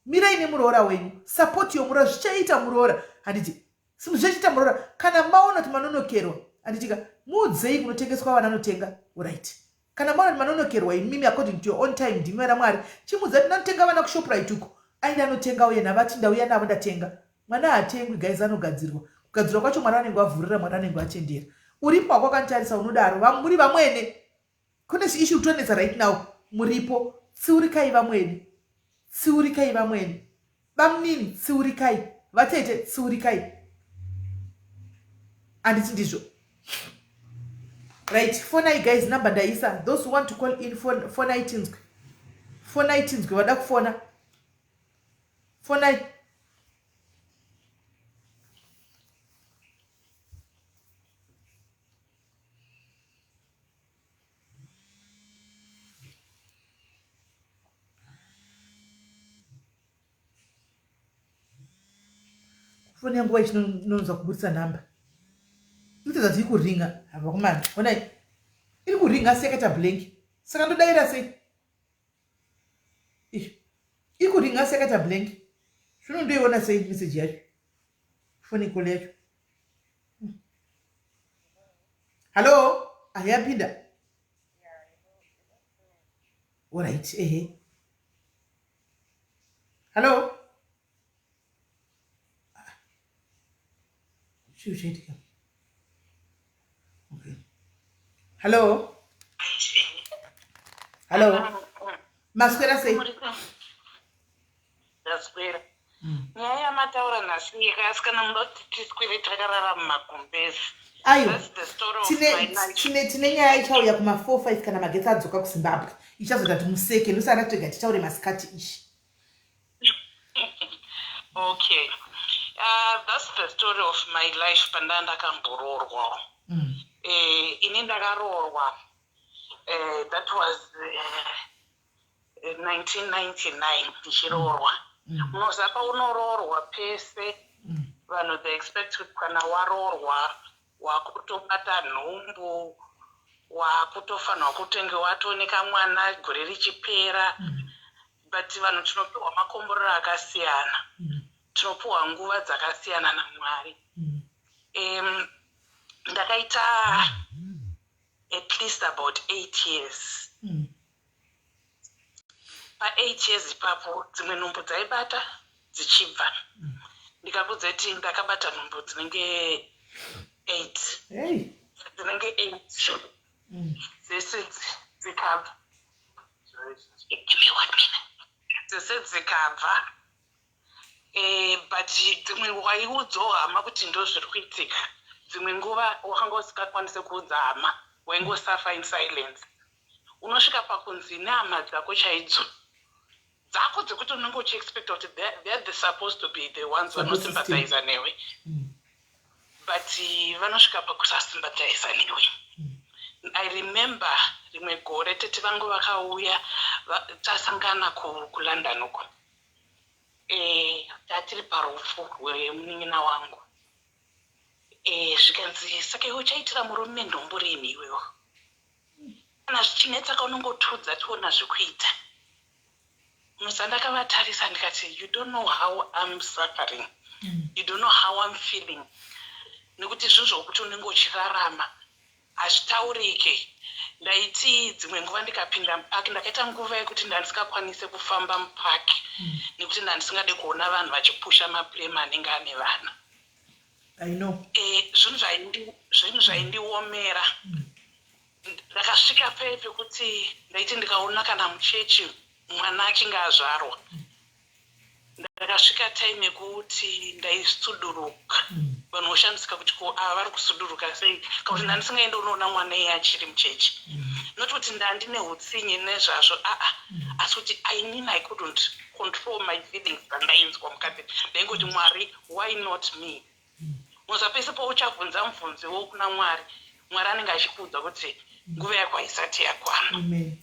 Mirai nemuroora wenyu, support your muroora. Zvichaita muroora, handiti? Zvichaita muroora. Kana maona kuti manonokerwa, handitika, muudzei kunotengeswa vana anotenga. Right, kana maona kuti manonokerwa imimi according to your own time, ndimi vana Mwari, chimuudza kuti ndanotenga vana kuShoprite uko, aende anotenga uye navati ndauya navo ndatenga. Mwana haatengwi guys, anogadzirwa. Kugadzirwa kwacho Mwari anenge avhurira, Mwari anenge atendera. Uripo wako wakanitarisa unodaro, muri vamwene, kune issue kutonetsa right now, muripo, tsiurikai vamwene, tsiurikai vamwene, bamunini tsiurikai, vatete tsiurikai, handiti ndizvo? Right, fonai guys, number ndaisa. Those who want to call in, fonai tinzwe, fonai tinzwe. Vada kufona, fonai. Foni yangu ichinonzwa kuburitsa nhamba, inotaridza kuti iri kuringa. Havakomana, onai, iri kuringa asi yakaita blank, saka ndodayira sei? Iri kuringa asi yakaita blank, zvino ndoiona sei meseji yacho, foni call yacho? Hallo, ahiyapinda. Alright, ehe, hallo, chii chaitika? Okay, hallo, hallo, maswera sei? Ndaswera. Nyaya yamataura nhasi asi kana muda kuti tiswere takarara mumagumbezi. Aiwa. That's the story of Tine my life. tine nyaya ichauya kuma 4 5 kana magetsi adzoka kuZimbabwe, ichazoita kuti museke. Ndosaka tega titaure masikati ishi. Okay, that's the story of my life pandaa ndakamboroorwawo. Ini ndakaroorwa, that was 1999 ndichiroorwa. Unoziva paunoroorwa pese vanhu they expect kuti kana waroorwa wakutobata nhumbu, wakutofanirwa kutenge watooneka mwana gore richipera. But vanhu tinopiwa makomborero akasiyana, tinopiwa nguva dzakasiyana naMwari. Ndakaita at least about 8 years. Pa8 years ipapo dzimwe nhumbu dzaibata dzichibva. Ndikakudza kuti ndakabata nhumbu dzinenge 8. Hey. Dzinenge 8 dzese dzikabva. Give me one minute. Dzese dzikabva, but dzimwe waiudzawo hama kuti ndo zviri kuitika. Dzimwe nguva wakanga usingakwanisi kuudza hama, waingosuffer in silence. Unosvika pakunzi nehama dzako chaidzo dzako dzekuti unenge uchiexpecta kuti they're the supposed to be the ones Support system. vanosympathiza newe, but vanosvika pakusasympathiza newe. I remember rimwe gore tete vangu vakauya, tasangana kuLondon uko, tatiri parufu rwemunin'ina wangu. Zvikanzi, "Saka iwe uchaitira murume nhumbu rini iwewo? Kana zvichinetsa kaunongotudza tiona zvekuita." Musa ndakavatarisa ndikati, "You don't know how I'm suffering. You don't know how I'm feeling, nekuti zvinhu zvokuti unenge uchirarama hazvitaurike." Ndaiti dzimwe nguva ndikapinda mupark, ndakaita nguva yekuti ndandisingakwanise kufamba mupark nekuti ndandisingade kuona vanhu vachipusha mapram anenge ane vana. I know. Zvinhu zvaindiomera. Ndakasvika pei pekuti ndaiti ndikaona kana muchechi mwana achinge azvarwa, ndakasvika time yekuti ndaisuduruka. Vanhu voshamisika kuti ko ava vari kusuduruka sei, kakuti ndandisingaendi unoona mwana iye achiri muchechi. Not kuti ndandine utsinye nezvazvo, aa, asi kuti I mean, I couldn't control my feelings dzandainzwa mukati. Ndaingoti, "Mwari, why not me?" Musa pese pauchabvunza mubvunzo wokuna Mwari, Mwari anenge achikuudza kuti nguva yako haisati yakwana. Amen.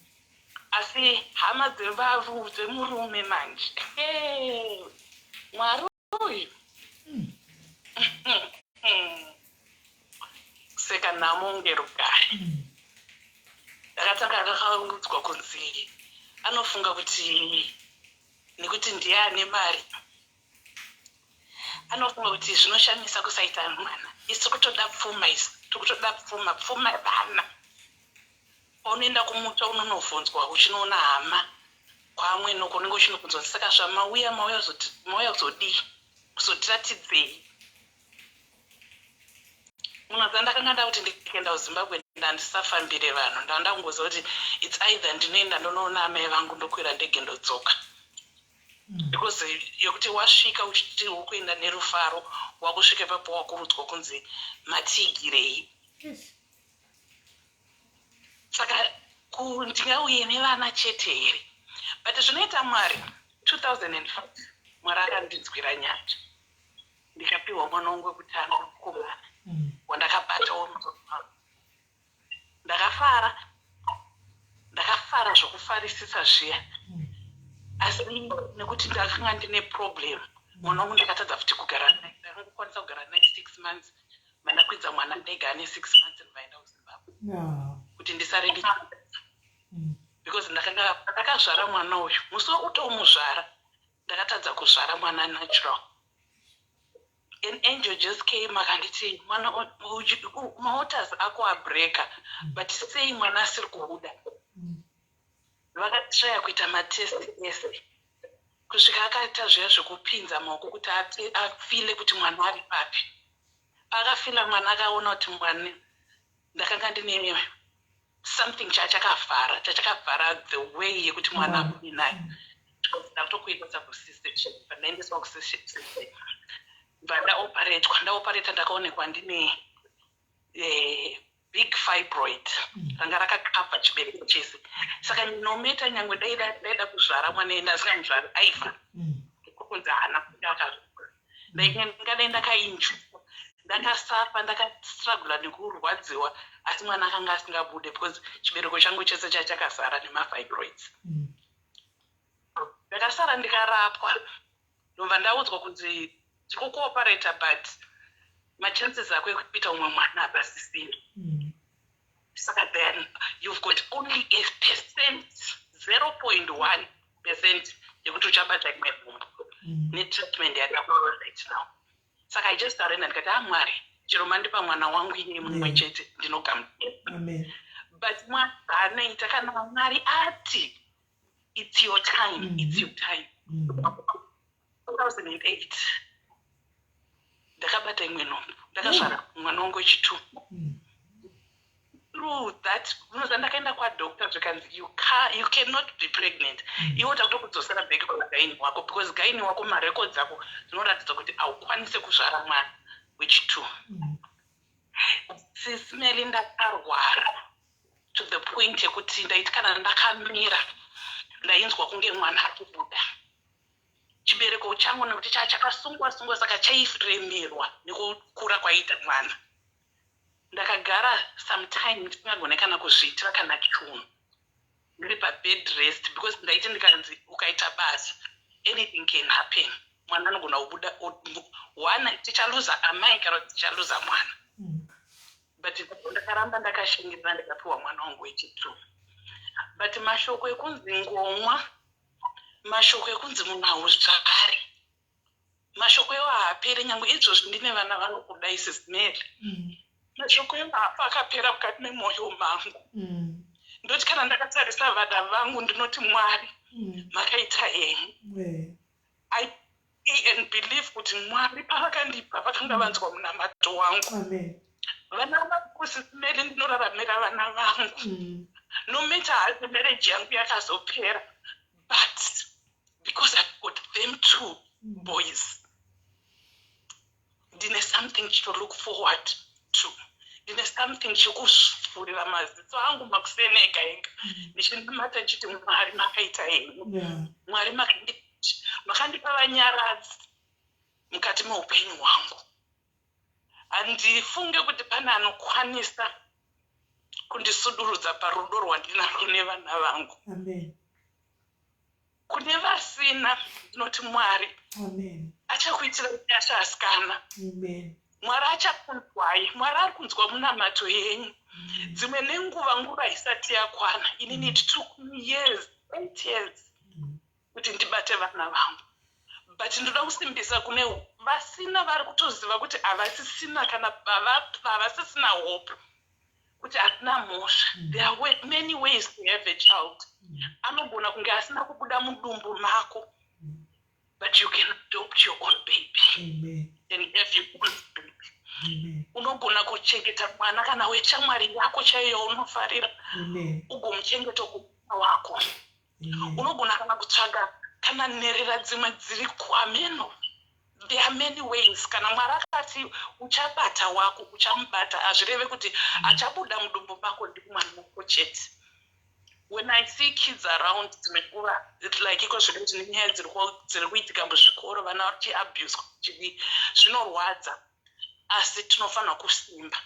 Asi hama dzevaru dzemurume manje, hey, Mwari uyu, seka nhamo unge rugare. Ndakatanga ndakaudzwa kunzi anofunga kuti nekuti ndiye ane mari, anofunga kuti zvinoshamisa kusaita mwana. Isu kutoda pfuma, isu tikutoda pfuma, pfuma vana. Paunoenda kumutsva unonovhunzwa, uchinoona hama kwamwe noko, unenge uchinobvunzwa, "Saka zvamauya, mauya mauya kuzodii? Kuzotiratidzei?" Munoziva, ndakanga ndakuti ndikaenda kuZimbabwe ndandisafambire vanhu. Ndanga ndakungoziva kuti it's either ndinoenda ndonoona amai vangu, ndokwira ndege, ndodzoka, because yekuti wasvika uchiti ukuenda nerufaro, wakusvika ipapo wakurudzwa kunzi matigirei. Saka ndingauye nevana chete here? But zvinoita Mwari, 2005 Mwari akandinzwira nyasha, ndikapiwa mwana wangu wekutanga, mukomana wandakabatawo musoro wangu. Ndakafara, ndakafara zvokufarisisa zviya, asi nekuti ndakanga ndine problem, mwana wangu ndakatadza futi kugara naye. Ndakangokwanisa kugara naye 6 months. Mandakwidza mwana ndega ane 6 months, ndikaenda kuZimbabwe kuti ndisare ndi because ndakanga ndakazvara mwana uyu, musi wekutomuzvara ndakatadza kuzvara mwana natural. An angel just came akanditi, "Mwana, mawaters ako abreka, but sei mwana asiri kubuda?" Vakatraya kuita matest ese kusvika akaita zviya zvekupinza maoko kuti afeele kuti mwana ari papi. Paakafeela mwana, akaona kuti mwana, ndakanga ndine something chachakavhara, chachakavhara the way yekuti mwana abude nayo. Ndakutokuendesa kuC-section. Pandaendeswa kuC-section, bva ndaoperetwa. Ndaopereta, ndakaonekwa ndine big fibroid ranga rakakavha chibereko chese. Saka no matter nyangwe daida kuzvara mwana enda asingamuzvari, aifa kunzi haana kuda akazvara. Ndingadai ndakainjuswa, ndakasafa, ndakastrugula nekurwadziwa, asi mwana akanga asingabude because chibereko changu chese chachakazara nemafibroids. Ndakasara ndikarapwa, ndobva ndaudzwa kunzi tiri kukuoperata, but machances ako ekuita umwe mwana hapasisina. Saka then you've got only a percent, 0.1% yekuti uchabata imwe nhumbu netreatment yatakuwa right now. Saka I just surrender, ndikati, "A, Mwari, chero mandipa mwana wangu ine mumwe chete, ndinogamuchira." Amen. But Mwari haanoita, kana Mwari ati it's your time, it's your time. 2008 ndakabata imwe nhumbu, ndakazvara mwana wangu wechitwo. Through that, unoziva, ndakaenda kwadoctor, zvikanzi, You cannot be pregnant. Iwe takutokudzosera back kugynae wako, because gynae wako, marecords ako zvinoratidza kuti haukwanisi kuzvara mwana wechitwo." Sis Melly, ndakarwara to the point yekuti ndaiti kana ndakamira ndainzwa kunge mwana ari kubuda. Chibereko changu, nekuti chaa chakasungwa sungwa, saka chairemerwa nekukura kwaiita mwana. Ndakagara sometime ndisingagone kana kuzviitira kana chunhu, ndiri pabed rest, because ndaiti ndikanzi ukaita basa, anything can happen, mwana anogona kubuda one, tichaluza amai kana kuti tichaluza mwana. But ndakaramba ndakashingirira, ndikapiwa mwana wangu wechitwo. But mashoko ekunzi ngomwa, mashoko ekunzi munhu hauzvari, mashoko iwo haaperi. Nyange izvozvi ndine vana vanokudai, Sis Melly, mashoko iwo haafa akapera mukati memwoyo mangu. Ndoti kana ndakatarisa vana vangu, ndinoti, "Mwari, makaita henyu." I pray and believe kuti Mwari pavakandipa vakanga vanzwa munamato wangu. Amen. Vana vangu, Sis Melly, ndinoraramira vana vangu. No matter how marriage yangu yakazopera, but because I've got them two boys, ndine something to look forward to. Ndine something chekuvhurira maziso angu makuseni ega ega, ndichinamata ndichiti, "Mwari, makaita henyu." Mwari makandipa vanyaradzi mukati meupenyu hwangu. Handifunge kuti pane anokwanisa kundisudurudza parudo rwandinarwo nevana vangu. Amen. Kune vasina, ndinoti Mwari Amen. achakuitira nyasha, asikana. Amen. Mwari achakunzwai. Mwari ari kunzwa munamato yenyu. Dzimwe nenguva, nguva isati yakwana. Inini it took me years, 8 years, kuti ndibate vana vangu. But ndoda kusimbisa kune vasina, vari kutoziva kuti havasisina kana havasisina hope, kuti hatina mhosva. There are many ways to have a child. Anogona kunge asina kubuda mudumbu mako, but you can adopt your own baby Amen. and have your own baby. Amen. Unogona kuchengeta mwana kana weshamwari yako chaiyo unofarira, Amen. ugomuchengeta kumwana wako. Amen. Unogona kana kutsvaga kana nherera dzimwe dziri kuameno. There are many ways. Kana Mwari akati uchabata wako, uchamubata. Hazvireve kuti achabuda mudumbu mako ndi mwana wako chete. When I see kids around, dzimwe nguva it's like iko zvino tine nyaya dziri kuitika muzvikoro, vana vachiabuswa, chidii, zvinorwadza. Asi tinofanira kusimba,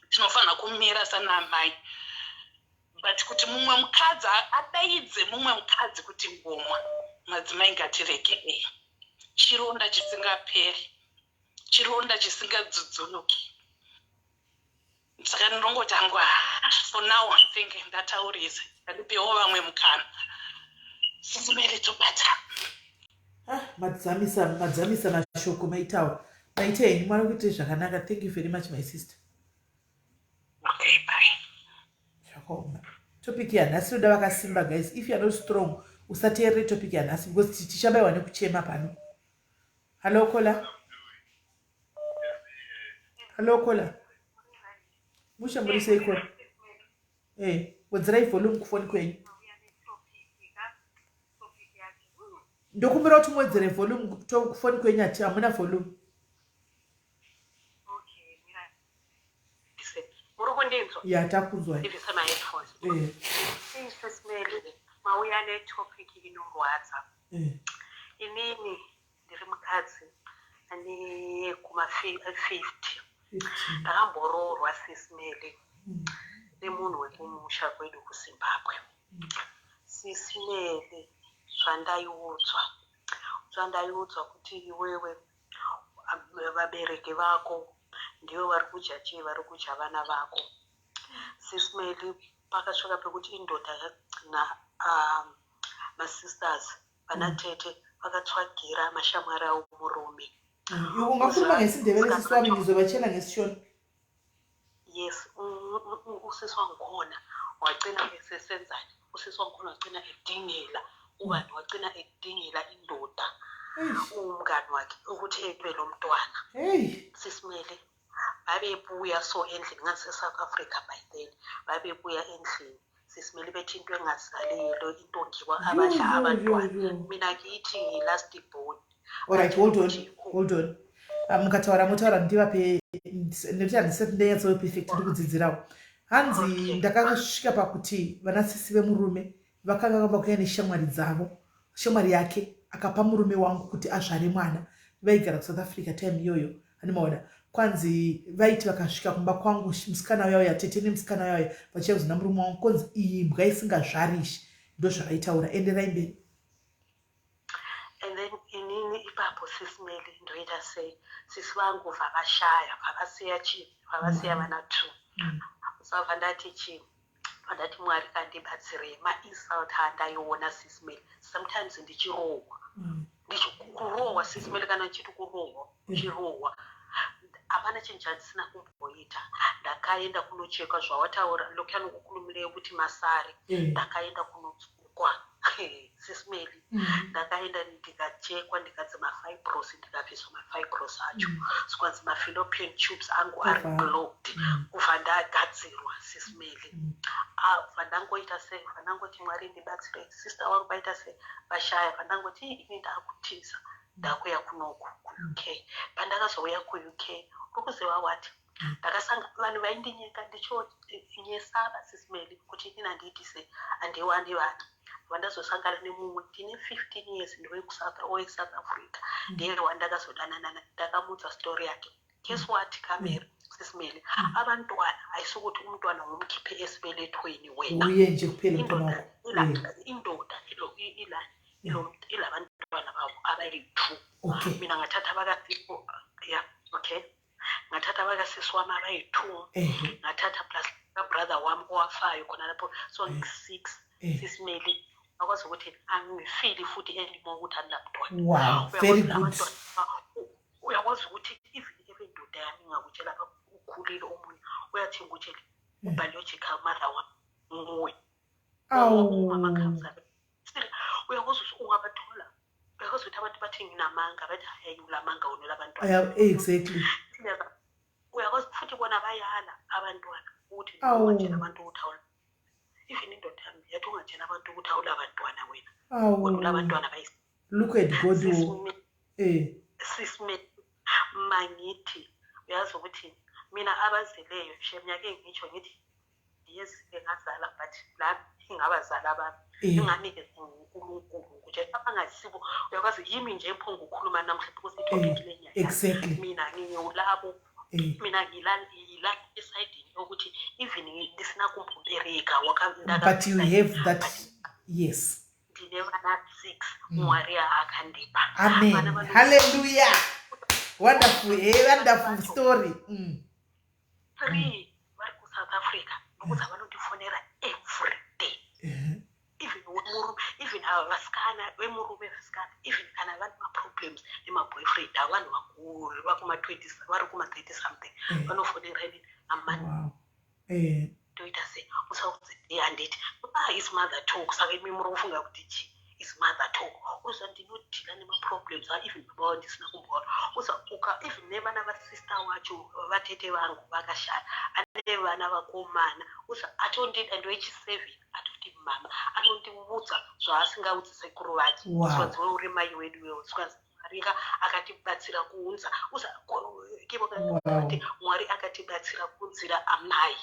tinofanira kumira sanamai. But kuti mumwe mukadzi adaidze mumwe mukadzi kuti ngomwa, madzimai, ngatiregerei. Chironda chisingaperi, chironda chisingadzudzuluki. Saka ndinongoti hangu, ah, for now I think ndataurisa. Ngandipewo vamwe mukana. Sisimere, tobata. Ah, madzamisa, madzamisa mashoko maitawo. Maita henyu. Mwari kuitire zvakanaka. Thank you very much, my sister. Okay, bye. Zvakaoma. Topic yanhasi inoda vakasimba, guys. If you are not strong, usateerere topic yanhasi, because tichabayiwa nekuchema pano. Hallo, caller. Hallo, caller. Mushe, muri sei, caller? Wedzerai volume kufoni kwenyu. Ndokumbira kuti muwedzere volume kufoni kwenyu. Ati hamuna volume. Muri kundinzwa? Ya, takunzwai. Ndibvise maheadphones. Sisimeli, mauya netopic inorwadza. Inini ndiri mukadzi ane kuma 50. Ndakamboroorwa, Sisimeli, nemunhu wekumusha kwedu kuZimbabwe. Sisimeli, zvandaiudzwa kuti iwewe, vabereki vako ndivo vari kudya chii, vari kudya vana vako. Sisimeli, pakasvika pekuti indoda yagcina, masisters, vana tete vakatsvagira mashamwari avo murume. Ungakhuluma ngesiNdebele, sisi wami, ngizobatshela ngesiShona. Yes, usisi wangikhona wagcina esesenzani, usisi wangikhona wagcina edingela ubani, wagcina edingela indoda umngani wakhe ukuthi ebe lo mntwana. Hey. Sisimele, babebuya so endlini, ngase-South Africa by then, babebuya endlini, sisimele, bethi into engazaliyo into ngiwa abadla abantwana. Mina ngithi ngi-last born. Alright, hold on, hold on. Mukataura, motaura, ndivape, nekuti handisati ndanyatsowe perfect, ndiri kudzidzirawo. Hanzi ndakasvika pakuti vanasisi vemurume vakanga vakuya neshamwari dzavo, shamwari yake akapa murume wangu kuti azvare mwana. Vaigara kuSouth Africa time iyoyo, handimaona. Kwanzi vaiti vakasvika kumba kwangu, musikana uya uya, tete nemusikana uya uya, vachiya kuzona murume wangu, konzi iyi imbwa isingazvarishi. Ndo zvavaitaura. Enderai mberi. And then inini ipapo, Sisimeli, ndoita sei? Sisi vangu vavashaya, vavasiya chii, vavasiya vana two. Saka ndati chii, vandati Mwari kandibatsirei. Mainsult andaiona, Sisimeli, sometimes ndichirohwa, kurohwa, Sisimeli, kana ndichiti kurohwa, uchirohwa, hapana chinhu chandisina kumboita. Ndakaenda kunochekwa, zvawataura lokhuyana ukukhulumileyo kuti masari. Ndakaenda kunotsukwa, Sisimeli. Ndakaenda ndikachekwa, ndikanzi mafibroids, ndikabviswa mafibroids acho. Zvikanzi mafallopian tubes angu ari blocked. Kubva ndagadzirwa, Sisimeli. Bva ndangoita sei, bva ndangoti, "Mwari, ndibatsirei." Sister wangu vaita sei, vashaya. Bva ndangoti, "Ini ndakutiza, ndakuya kunoku kuUK." Pandakazouya kuUK, uri kuziva wati Ndakasanga vanhu vaindinyeka ndichonyesaba, Sis Melly, kuti inini handiitise, handiwani vana. Vandazosangana nemumwe ndine 15 years, ndeweSouth Africa, ndiye wandakazodanana naye. Ndakamudza story yake. Guess what, kamere, Sis Melly, abantwana ayisukuthi umntwana ngumkhiphe esibelethweni wena. Uye nje kuphela indoda umntwana wakho. Indoda ilabantwana babo abayi-two. Mina ngathatha abakasisi, ya, okay, ngathatha abakasisi wami abayi-two. Ngathatha plus kabrother wami owafayo khona lapho, so ngi-six. Sis Melly, akwazi ukuthi angifili futhi anymore ukuthi andinamntwana. Wow, very good. Uyakwazi ukuthi even if indoda yami ingakutshela, ukhulile omunye, uyathi ngikutshele, ubiological mother wami nguwe. Umama khamzala, uyakwazi ukuthi ungabathola, uyakwazi ukuthi abantu bathi nginamanga, bathi hayi, ulamanga wona labantwana. Uyakwazi futhi bona bayala abantwana ukuthi ungatshela abantu ukuthi awula, even indoda yami yathi ungatshela abantu ukuthi awulabantwana wena, wena ulabantwana. Look at God. Sis Melly, mangithi uyazi ukuthi mina abazeleyo shemnyake, ngitsho ngithi yes, ngazala, but lami ingabazali bami inganikeza nguNkulunkulu nje abangasibo. Uyakwazi yimi nje phonga ukukhuluma namhla because itopic lenyaya. Mina ngiwulabo, mina ngila esayidini yokuthi even ndisina kumbobereka. But you have that, yes. Ndine vana 6. Mwari akandipa. Amen, hallelujah. Wonderful, a wonderful story. Three vari kuSouth Africa, ndokuti vanondifonera every day. Even murume, even ava vasikana vemurume, vasikana, even kana vane maproblems nemaboyfriend, avanhu vakuru vakuma-20, vari kuma-30 something, vanofonera inini, amani. Toita sei? Usaudzi handiti, ah, is mother talk. Saka imi muri kufunga kuti chi is mother talk? Uza ndinodeala nemaproblems, even baba vavo ndisina kumboona. Uza uka even nevana vasister wacho, vatete vangu vakashaya, ane vana vakomana, uza atondida, ndowechi7, atoti mama, anondiudza zvaasingaudzi sekuru vake. Zvanzi uri mai wedu wewo, zvanzi Mwari akatibatsira kuunza uza kuti Mwari akatibatsira kuunzira amai.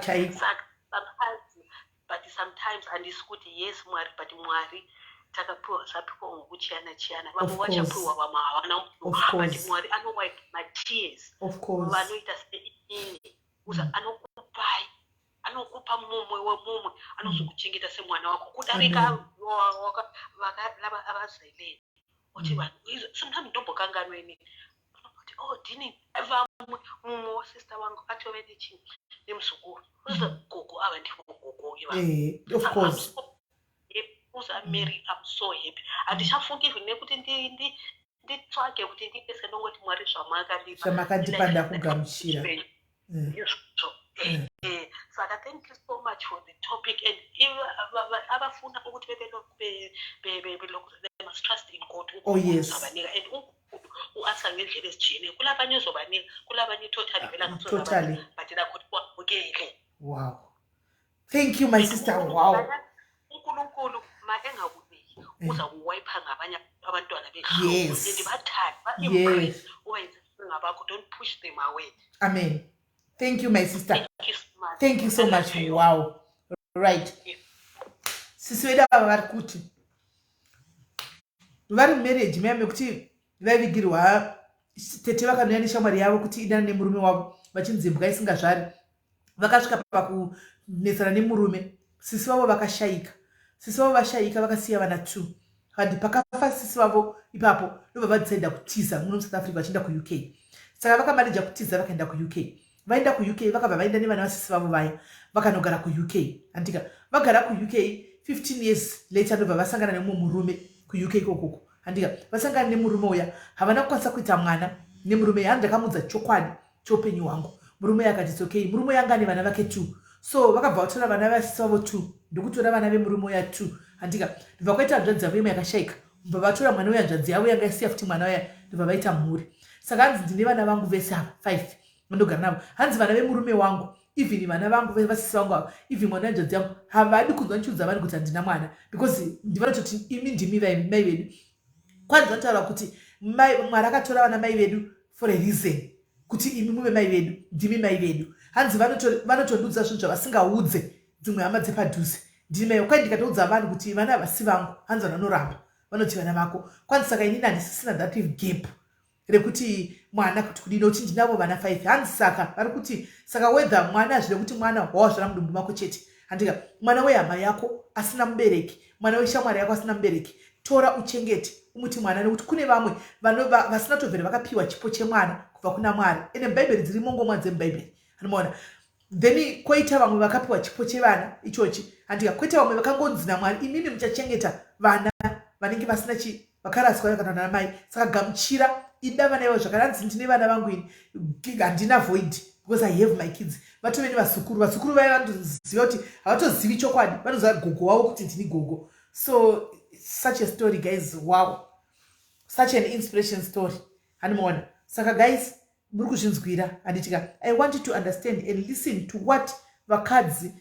Chaiko. Saka sometimes, but sometimes handisi kuti yes Mwari, but Mwari takapiwa, zvapiwa ngokuchiyana chiyana. Vamwe vachapiwa, vamwe havana, but Mwari anowipe matears. Vanoita seinini, uza anokupai, anokupa mumwe wemumwe anozokuchengeta semwana wako kudarika abazele. Uti vanhu sometimes ndombokanganwa inini kuti, oh, ndini vamwe, mumwe wasister wangu atove nechi nemuzukuru. Uza gogo ava ndivo gogo ivavo. Of course. Uza Mary, I'm so happy. Handichafungi even nekuti nditsvage kuti ndiite senongoti Mwari zvamakandipa. Zvamakandipa ndakugamuchira. Izvo. Saka thank you so much for the topic, and abafuna ukuthi bebelokhu, they must trust in God. Oh, yes. Uzobanika, and uNkulunkulu u-answer ngendlela ezitshiyeneyo. Kulabanye uzobanika, kulabanye totally vele but lakho wamukele. Wow, thank you, my sister. Wow. UNkulunkulu ma engakuniki, uza kuwayipha ngabanye abantwana. And bathande, ba-embrace, ubayenze ngabakho. Don't push them away. Amen. Thank you, my sister. Thank you so much. Thank you so much. Wow, right, sisi vedu ava vari kuti vari mumarriage maya mekuti vaivigirwa tete, vakanouya neshamwari yavo kuti idanane nemurume wavo, vachinzi imbwa isingazvari. Vakasvika pakunetsana nemurume, sisi vavo vakashayika. Sisi vavo vashayika, vakasiya vana two. Kandi pakafa sisi vavo ipapo, ndobva vadecida kutiza muno muSouth Africa vachienda kuUK. Saka vakamaneja kutiza, vakaenda kuUK. Vaenda kuUK, vakabva vaenda nevana vasisi vavo vaya, vakanogara kuUK. Andika vagara kuUK 15 years later, ndobva vasangana nemumwe murume kuUK ikokoko. Handika vasangana nemurume uya, havana kukwanisa kuita mwana nemurume. Yani ndakamudza chokwadi cheupenyu hwangu. Murume akati it's okay. Murume uya anga ane vana vake two, so vakabva vatora vana vasisi vavo two, ndokutora vana vemurume uya two. Handika ndobva kwaita hanzvadzi yavo imwe yakashayika, bva vatora mwana wehanzvadzi yavo yanga isiya futi mwana uya, ndobva vaita mhuri. Saka hanzi ndine vana vangu vese ava five vandogara navo. Hanzi vana vemurume wangu, even vana vangu vasisi vangu ava, even mwana wehanzvadzi yangu, havadi kunzwa ndichiudza vanhu kuti handina mwana, because ndivanototi imi ndimi mai vedu. Kwanzi vanotaura kuti Mwari akatora vana mai vedu for a reason. Kuti imi muve mai vedu, ndimi mai vedu. Hanzi vanotondiudza zvinhu zvavasingaudze dzimwe hama dzepadhuze. Ndini mai, kwai ndikatoudza vanhu kuti vana havasi vangu, hanzi vanhu vanoramba, vanoti vana vako. Kwanzi saka inini handisisina that gap rekuti mwana kuti kudii, nokuti ndinavo vana 5. Hanzi saka vari kuti saka whether mwana, hazvide kuti mwana wawazvara mudumbu mako chete, handika mwana wehama yako asina mubereki, mwana weshamwari yako asina mubereki, tora uchengete, umuti mwana, nekuti kune vamwe vasina tobvere vakapiwa chipo chemwana kubva kuna Mwari. Ende mubhaibheri dzirimo ngomwa dzemubhaibheri, anomaona. Then koita vamwe vakapiwa chipo chevana ichochi, handika kwete vamwe vakangonzi naMwari, imimi muchachengeta vana vanenge vasina chi vakaraswa kana vana mai. Saka gamuchira, ida vana ivo zvakananzi ndine vana vangu ini, handina void because I have my kids. Vatove nevazukuru, vazukuru vaya vanotoziva kuti havatozivi chokwadi, vanoziva gogo wavo kuti ndini gogo. So such a story, guys. Wow, such an inspiration story, handimaona. Saka guys, muri kuzvinzwira, handitika? I want you to understand and listen to what vakadzi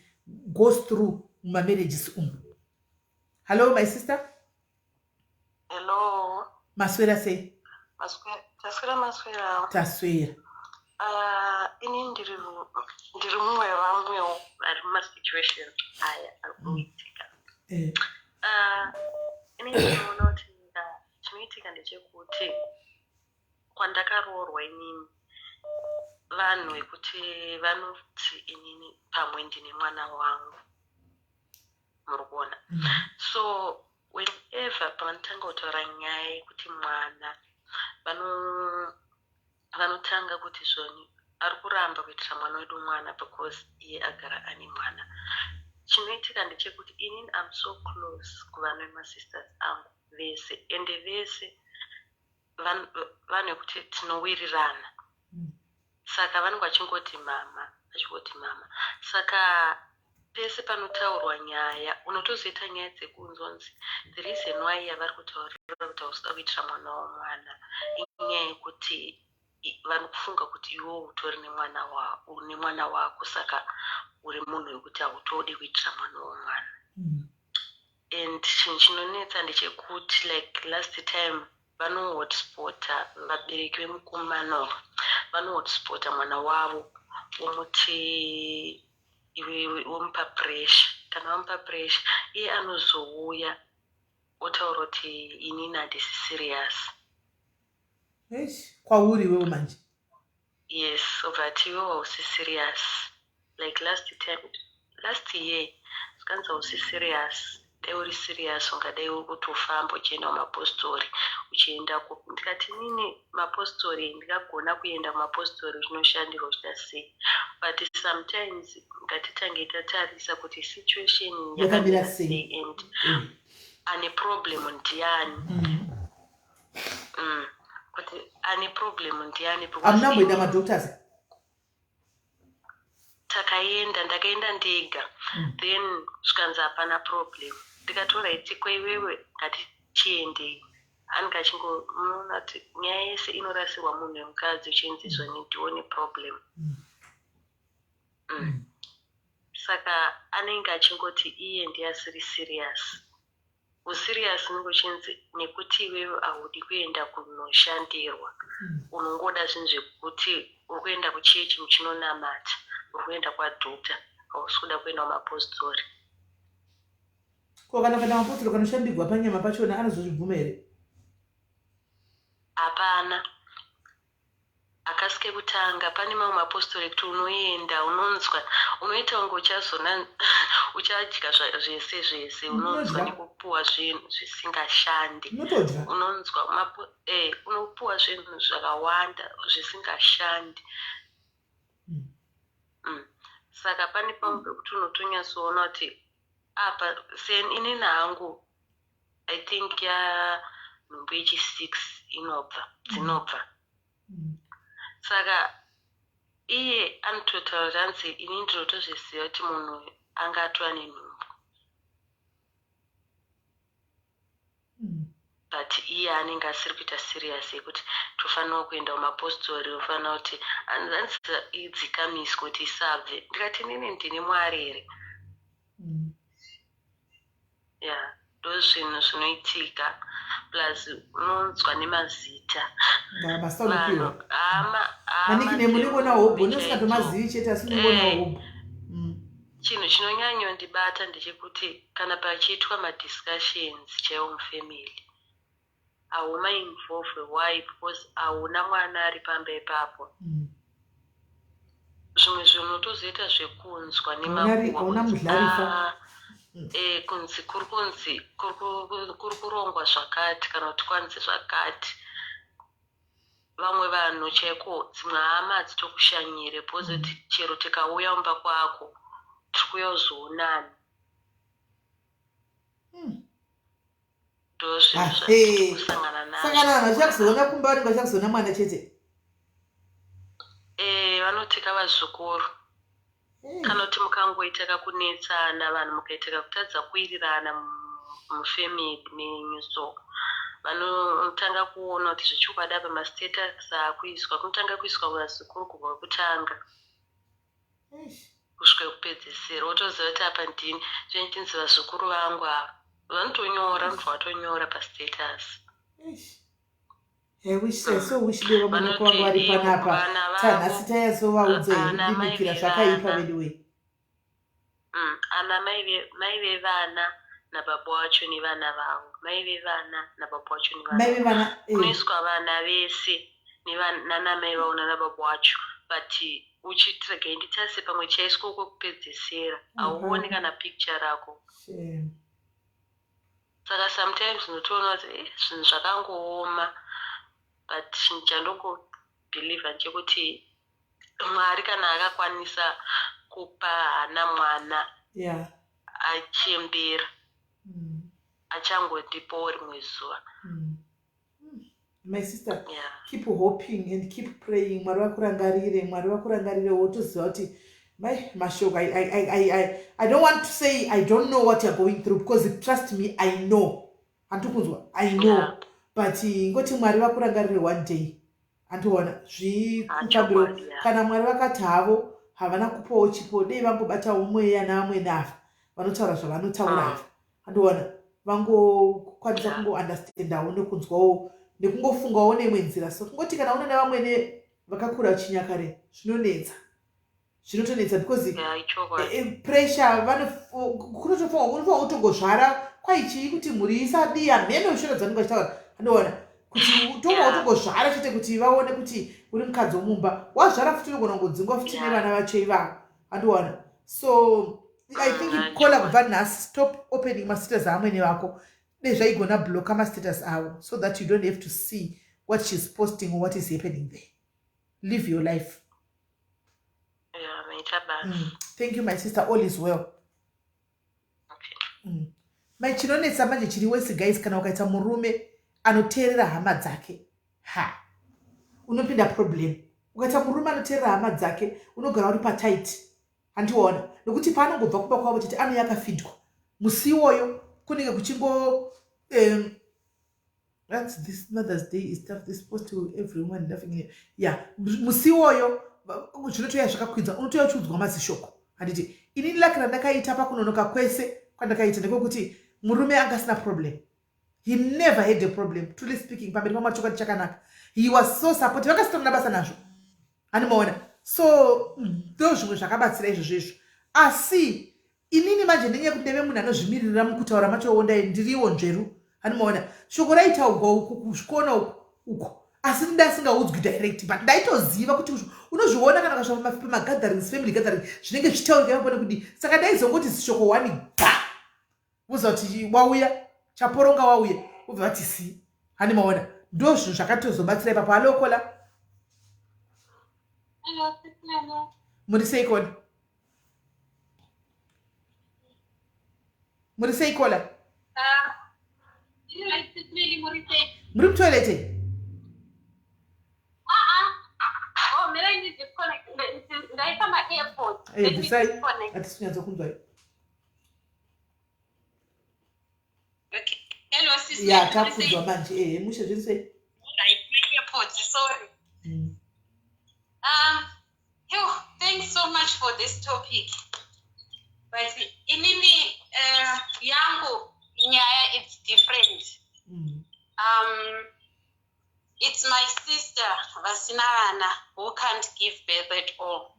goes through mumamarriages umu. Hello, my sister. Hello. Maswera sei? Taswera, maswera. Taswera. Ini ndiri mumwe wevamwewo vari mumasituation aya ari kuitika. Ini ndinoona kuti chinoitika ndechekuti kwandakaroorwa inini, vanhu vekuti vanoti inini pamwe ndine mwana wangu, muri kuona? So whenever pavanotanga kutaura nyaya yekuti mwana, vanotanga kuti zvoni ari kuramba kuitira mwana wedu mwana because iye agara ane mwana. Chinoitika ndechekuti inini am so close kuvana vemasisters angu vese, ende vese vanhu vekuti tinowirirana. Saka vanenge vachingoti mama, vachingoti mama. Saka pese panotaurwa nyaya, unotozoita nyaya dzekunzonzi the reason why yavari kutaurira kuti hausida kuitira mwana womwana inyaya yekuti vanokufunga kuti iwewo utori nemwana, une mwana wako, saka uri munhu wekuti hautodi kuitira mwana womwana. And chinhu chinonetsa ndechekuti, like last time, vanohotspota vabereki vemukomana, vanohotspota mwana wavo, vomuti iwe, vomupa pressure. Kana vamupa pressure, iye anozouya otaura kuti inini handisi serious. Eish, kwauri iwewe manje? Yes, obva ati iwe hausi serious. Like last time, last year, zvikanzi hausi serious, dai uri serious ungadai uri kutofamba uchienda kumapostori, uchienda ku. Ndikati inini mapostori ndingagona kuenda kumapostori uchinoshandirwa, uchida sei? But sometimes ngatitange tatarisa kuti situation yakamira yakamira sei. Sei and ane problem ndiani? Kuti ane problem ndiani, because Hamuna kumboenda madoctors? Takaenda, ndakaenda ndega. Then zvikanzi hapana problem. Ndikatora itiko, iwewe ngatichiendei. Anenge achingo, munoona kuti nyaya yese inorasirwa munhu wemukadzi, uchinzi zvoni ndione problem. Saka anenge achingoti iye ndiye asiri serious. Userious unenge uchinzi nekuti iwewe haudi kuenda kunoshandirwa. Unongoda zvinhu zvekuti uri kuenda kuchechi muchinonamata, uri kuenda kwadoctor, hausi kuda kuenda kumapostori. Ko kana mapostori kanoshandirwa panyama pachona, anozozvibvuma here? Hapana, akasi kekutanga. Pane mamwe mapostori ekuti unoenda, unonzwa unoita kunge uchazona uchadya zvese zvese, unonzwa Unodya. nekupuwa zvinhu zvisingashandi. Unotodya. Unonzwa unopuwa zvinhu zvakawanda zvisingashandi. Saka pane pamwe pekuti unotonyatsoona kuti apa inini hangu, I think ya nhumbu yechi6 inobva, dzinobva. Saka iye anototaura kuti anzi ini ndinotozviziva kuti munhu uyu anga atova nenhumbu, but iye anenge asiri kuita serious yekuti tofanira kuenda kumapostori, ofanira kuti anzi idzikamiswe kuti isabve. Ndikati inini ndini Mwari here? Ya, ndo zvinhu zvinoitika. Plus unonzwa nemazita. Mazita unopiwa. Vanhu hama hama Manickname unongoona hobho, dzemurume chaidzo. unosingatomazivi chete asi unongoona hobho. Chinhu chinonyanyondibata ndechekuti kana pachiitwa madiscussions chaiwo mufamily hauma involve. Why? Because hauna mwana ari pamba ipapo. Zvimwe zvinhu unotozoita zvekunzwa nemakuhwa Hauna kunzi, mudlarifa. "Ah, kunzi kuri kunzi kuri kurongwa zvakati kana kuti kwanzi zvakati." Vamwe vanhu chaiko, dzimwe hama hadzitokushanyire because kuti chero tikauya mumba kwako, tiri kuuya kuzoonani. Ndo zvinhu zvatiri kusangana Saka kana vanhu nazvo. vachakuzoona kumba, vanenge vachakuzoona mwana chete. Vanotika vazukuru. Kana kuti mukangoita kakunetsana, vanhu mukaita kakutadza kuwirirana mufamily menyu, so vanotanga kuona kuti zvechokwadi apa mastatus akuiswa, kunotanga kuiswa vazukuru kubva kutanga kusvika kupedzisira. Wotoziva kuti apa ndini zvenchinzi vazukuru vangu ava vanotonyora, vanobva vatonyora pastatus. Eish. I wish, I so wish dai vamwe vako vanga vari Vanoti ivo panapa vana vavo, tanhasi tayazovaudza ana mai kubikira zvakaipa vevana. veduwe. Ana mai vevana nababa wacho nevana vavo, mai vevana nababa wacho nevana Mai vavo. vevana. Kunoiswa vana vese nanamai vavo nanababa wacho, but uchiti regai nditarise pamwe chaiswa kwekupedzisira, hauoni kana picture rako. Shame. Saka sometimes unotoona kuti zvinhu zvakangooma, but chinhu chandongobhilivha ndechekuti Mwari kana akakwanisa kupa hana mwana achembera, achangondipawo rimwe zuva. My sister, keep hoping and keep praying. Mwari vakurangarire, Mwari vakurangarire. Wotoziva kuti mai mashoko, I don't want to say I don't know what you're going through, because trust me, I know. Handikunzwa, I know. But ngoti Mwari vakurangarire one day, handiona zvikufambiro. Chokwadi. Kana Mwari vakati havo havana kupawo chipo, dei vangobatawo mweya naamwene ava vanotaura zvavanotaura ava, handiona vangokwanisa kungounderstandawo nekunzwawo nekungofungawo neimwe nzira. So kungoti kana una nevamwene vakakura chinyakare, zvinonetsa, zvinotonetsa because Yeah, ichokwadi. Pressure kunotofunga, unofanwa kutongozvara kwaichii kuti mhuri isadiya mheno shora dzanenge vachitaura, andoona kuti tonga kutongozvara chete kuti vaone kuti uri mukadzi womumba. Wazvara futi, unogona kungodzingwa futi nevana vacho ivavo, andoona. So I think kola kubva nhasi, stop opening mastatus aamwene vako. Dei zvaigona, blocka mastatus avo so that you don't have to see what she's posting or what is happening there. Live your life. Yeah, maita basa. Thank you, my sister. All is well. Okay. Mai, chinonetsa manje chiri wesi, guys, kana ukaita murume anoteerera hama dzake, ha, unopinda problem. Ukaita murume anoteerera hama dzake, unogara uri patight, handiona, nokuti paanongobva kumba kwavo chete, anouya akafidwa musi iwoyo, kunenge kuchingo that's this Mother's Day is tough. This post to everyone laughing here. Yeah, musi iwoyo zvinotoya zvakakwidza, unotoya uchiudzwa mazishoko, handiti? Inini luck randakaita pakunonoka kwese kwandakaita ndekwekuti murume anga asina problem. He never had a problem, truly speaking, pamberi pamwari, chokwadi chakanaka. He was so supportive, vakasitorina basa nazvo, handimaona. So ndo zvimwe zvakabatsira izvozvo izvo. Asi inini manje nenyaya yekuti ndeve munhu anozvimiririra mukutaura macho, ndai ndiriwo nzveru, handimaona. Shoko raitaugwa uku kuzvikona uku uku, asi ndasingaudzwi direct, but ndaitoziva kuti unozviona kana ukasvika pamagatherings, family gathering, zvinenge zvichitaurika ipapo nekudii. Saka ndaizongoti shoko one ga, voziva kuti wauya chaporonga, wauya, wobva vati si, handimaona. Ndo zvinhu zvakatozobatsira ipapo. Hello, caller. Hello, Sis Nene. Muri sei, caller? Muri sei, caller? Sis Melly, muri sei? Muri mutoilet? Ah, ah. Oh, mira ini disconnect. Ndaisa ma AirPods. Let me Bvisai. disconnect. Hatisi kunyatsokunzwai. Okay. Hello, Sis Ya, Melly, muri sei? takunzwa manje. Ehe, mushe, zviri sei? Ndaisa ma AirPods, sorry. Phew, thanks so much for this topic. But inini yangu nyaya, it's different. It's my sister vasina vana who can't give birth at all.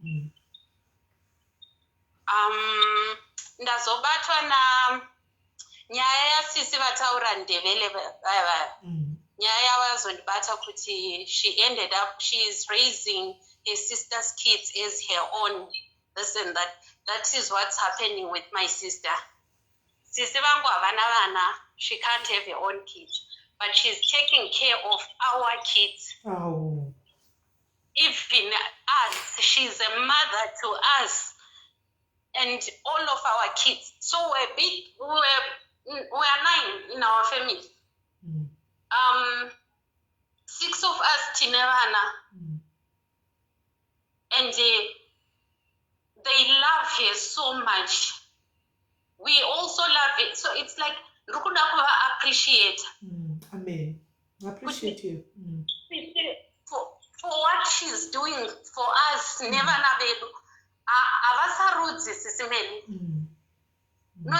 Ndazobatwa na nyaya yasisi vataura Ndebele vaya vaya. Nyaya yavo yazondibata kuti she ended up, she is raising her sister's kids as her own, this and that. That is what's happening with my sister. Sisi vangu havana vana. She can't have her own kids, but she's taking care of our kids. Awu. Even us, she's a mother to us and all of our kids. So we're big, we are nine in our family. Six of us tine vana and they love her so much. We also love it. So it's like ndiri kuda kuva appreciate Amen. I appreciate you. for what she's doing for us nevana vedu. Havasarudzi, Sisi Melly. No,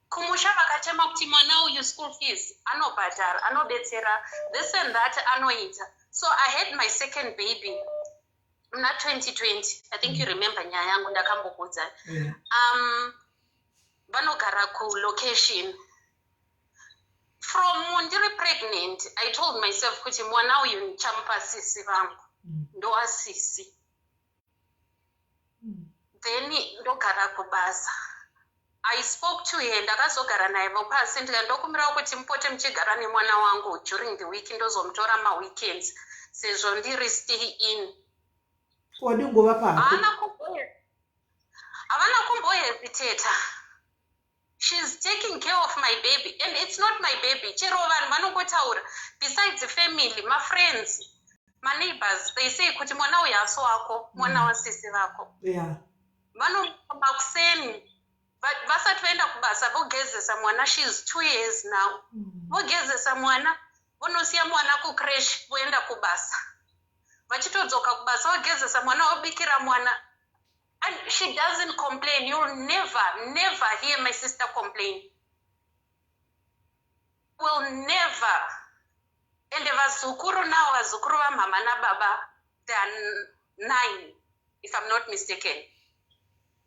kumusha vakachema kuti mwana uyu school fees anobhadhara, anobetsera, this and that anoita. So I had my second baby muna 2020. I think you remember nyaya yangu ndakambokudza. Yeah. Vanogara kulocation. From ndiri pregnant, I told myself kuti mwana uyu ndichamupa sisi vangu. Ndowasisi. Then ndogara kubasa. I spoke to her, ndakazogara naye pasi ndikandokumbirawo kuti mupote muchigara nemwana wangu during the week, ndozomutora maweekends sezvo ndiri stay in. Wadi ngova pako. Havana kumbohesitata. She's taking care of my baby, and it's not my baby. Chero vanhu vanongotaura, besides family, mafriends, maneighbors, they say kuti mwana uyu haasi wako, mwana wasisi vako. Vanomuka makuseni vasati vaenda kubasa, vogezesa mwana. She's 2 years now. Vogezesa mwana, vonosiya mwana kucreche, voenda kubasa. Vachitodzoka kubasa, vogezesa mwana, vobikira mwana, and she doesn't complain. You'll never, never hear my sister complain, will never. And vazukuru now, vazukuru vamama nababa, they are nine, if I'm not mistaken.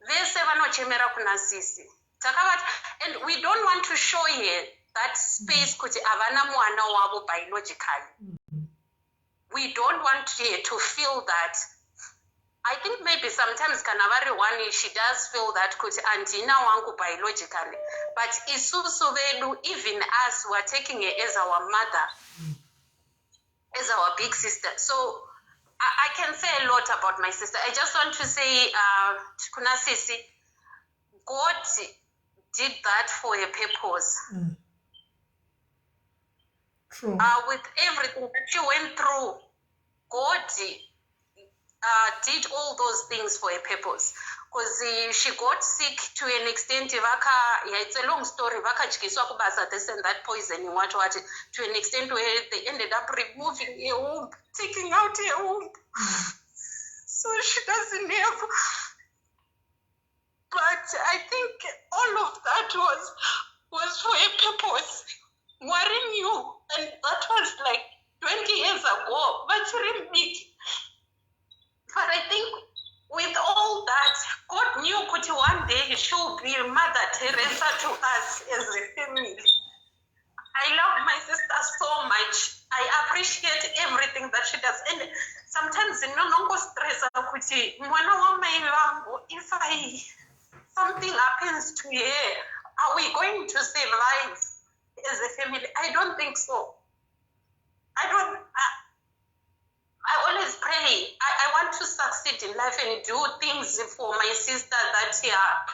Vese vanochemera kuna sisi. Takavati, and we don't want to show her that space kuti havana mwana wavo biologically. We don't want her to feel that. I think maybe sometimes kana vari one, she does feel that kuti handina wangu biologically, but isusu vedu, even us, we are taking her as our mother, as our big sister. So I can say a lot about my sister. I just want to say kuna sisi, God did that for a purpose. True. With everything that you went through, God did all those things for a purpose, because she got sick to an extent vaka, yeah, it's a long story, vakadyiswa kubasa, this and that, poisoning, what, to an extent where they ended up removing her womb, taking out her womb, so she doesn't have. But I think all of that was for a purpose. Mwari knew, and that was like 20 years ago, vachiri mudiki. But I think with all that, God knew kuti one day she'll be Mother Teresa to us as a family. I love my sister so much. I appreciate everything that she does, and sometimes ndinongostressa kuti mwana wamai vangu, if I something happens to her, are we going to survive as a family? I don't think so. I don't I always pray. I want to succeed in life and do things for my sister that, yeah,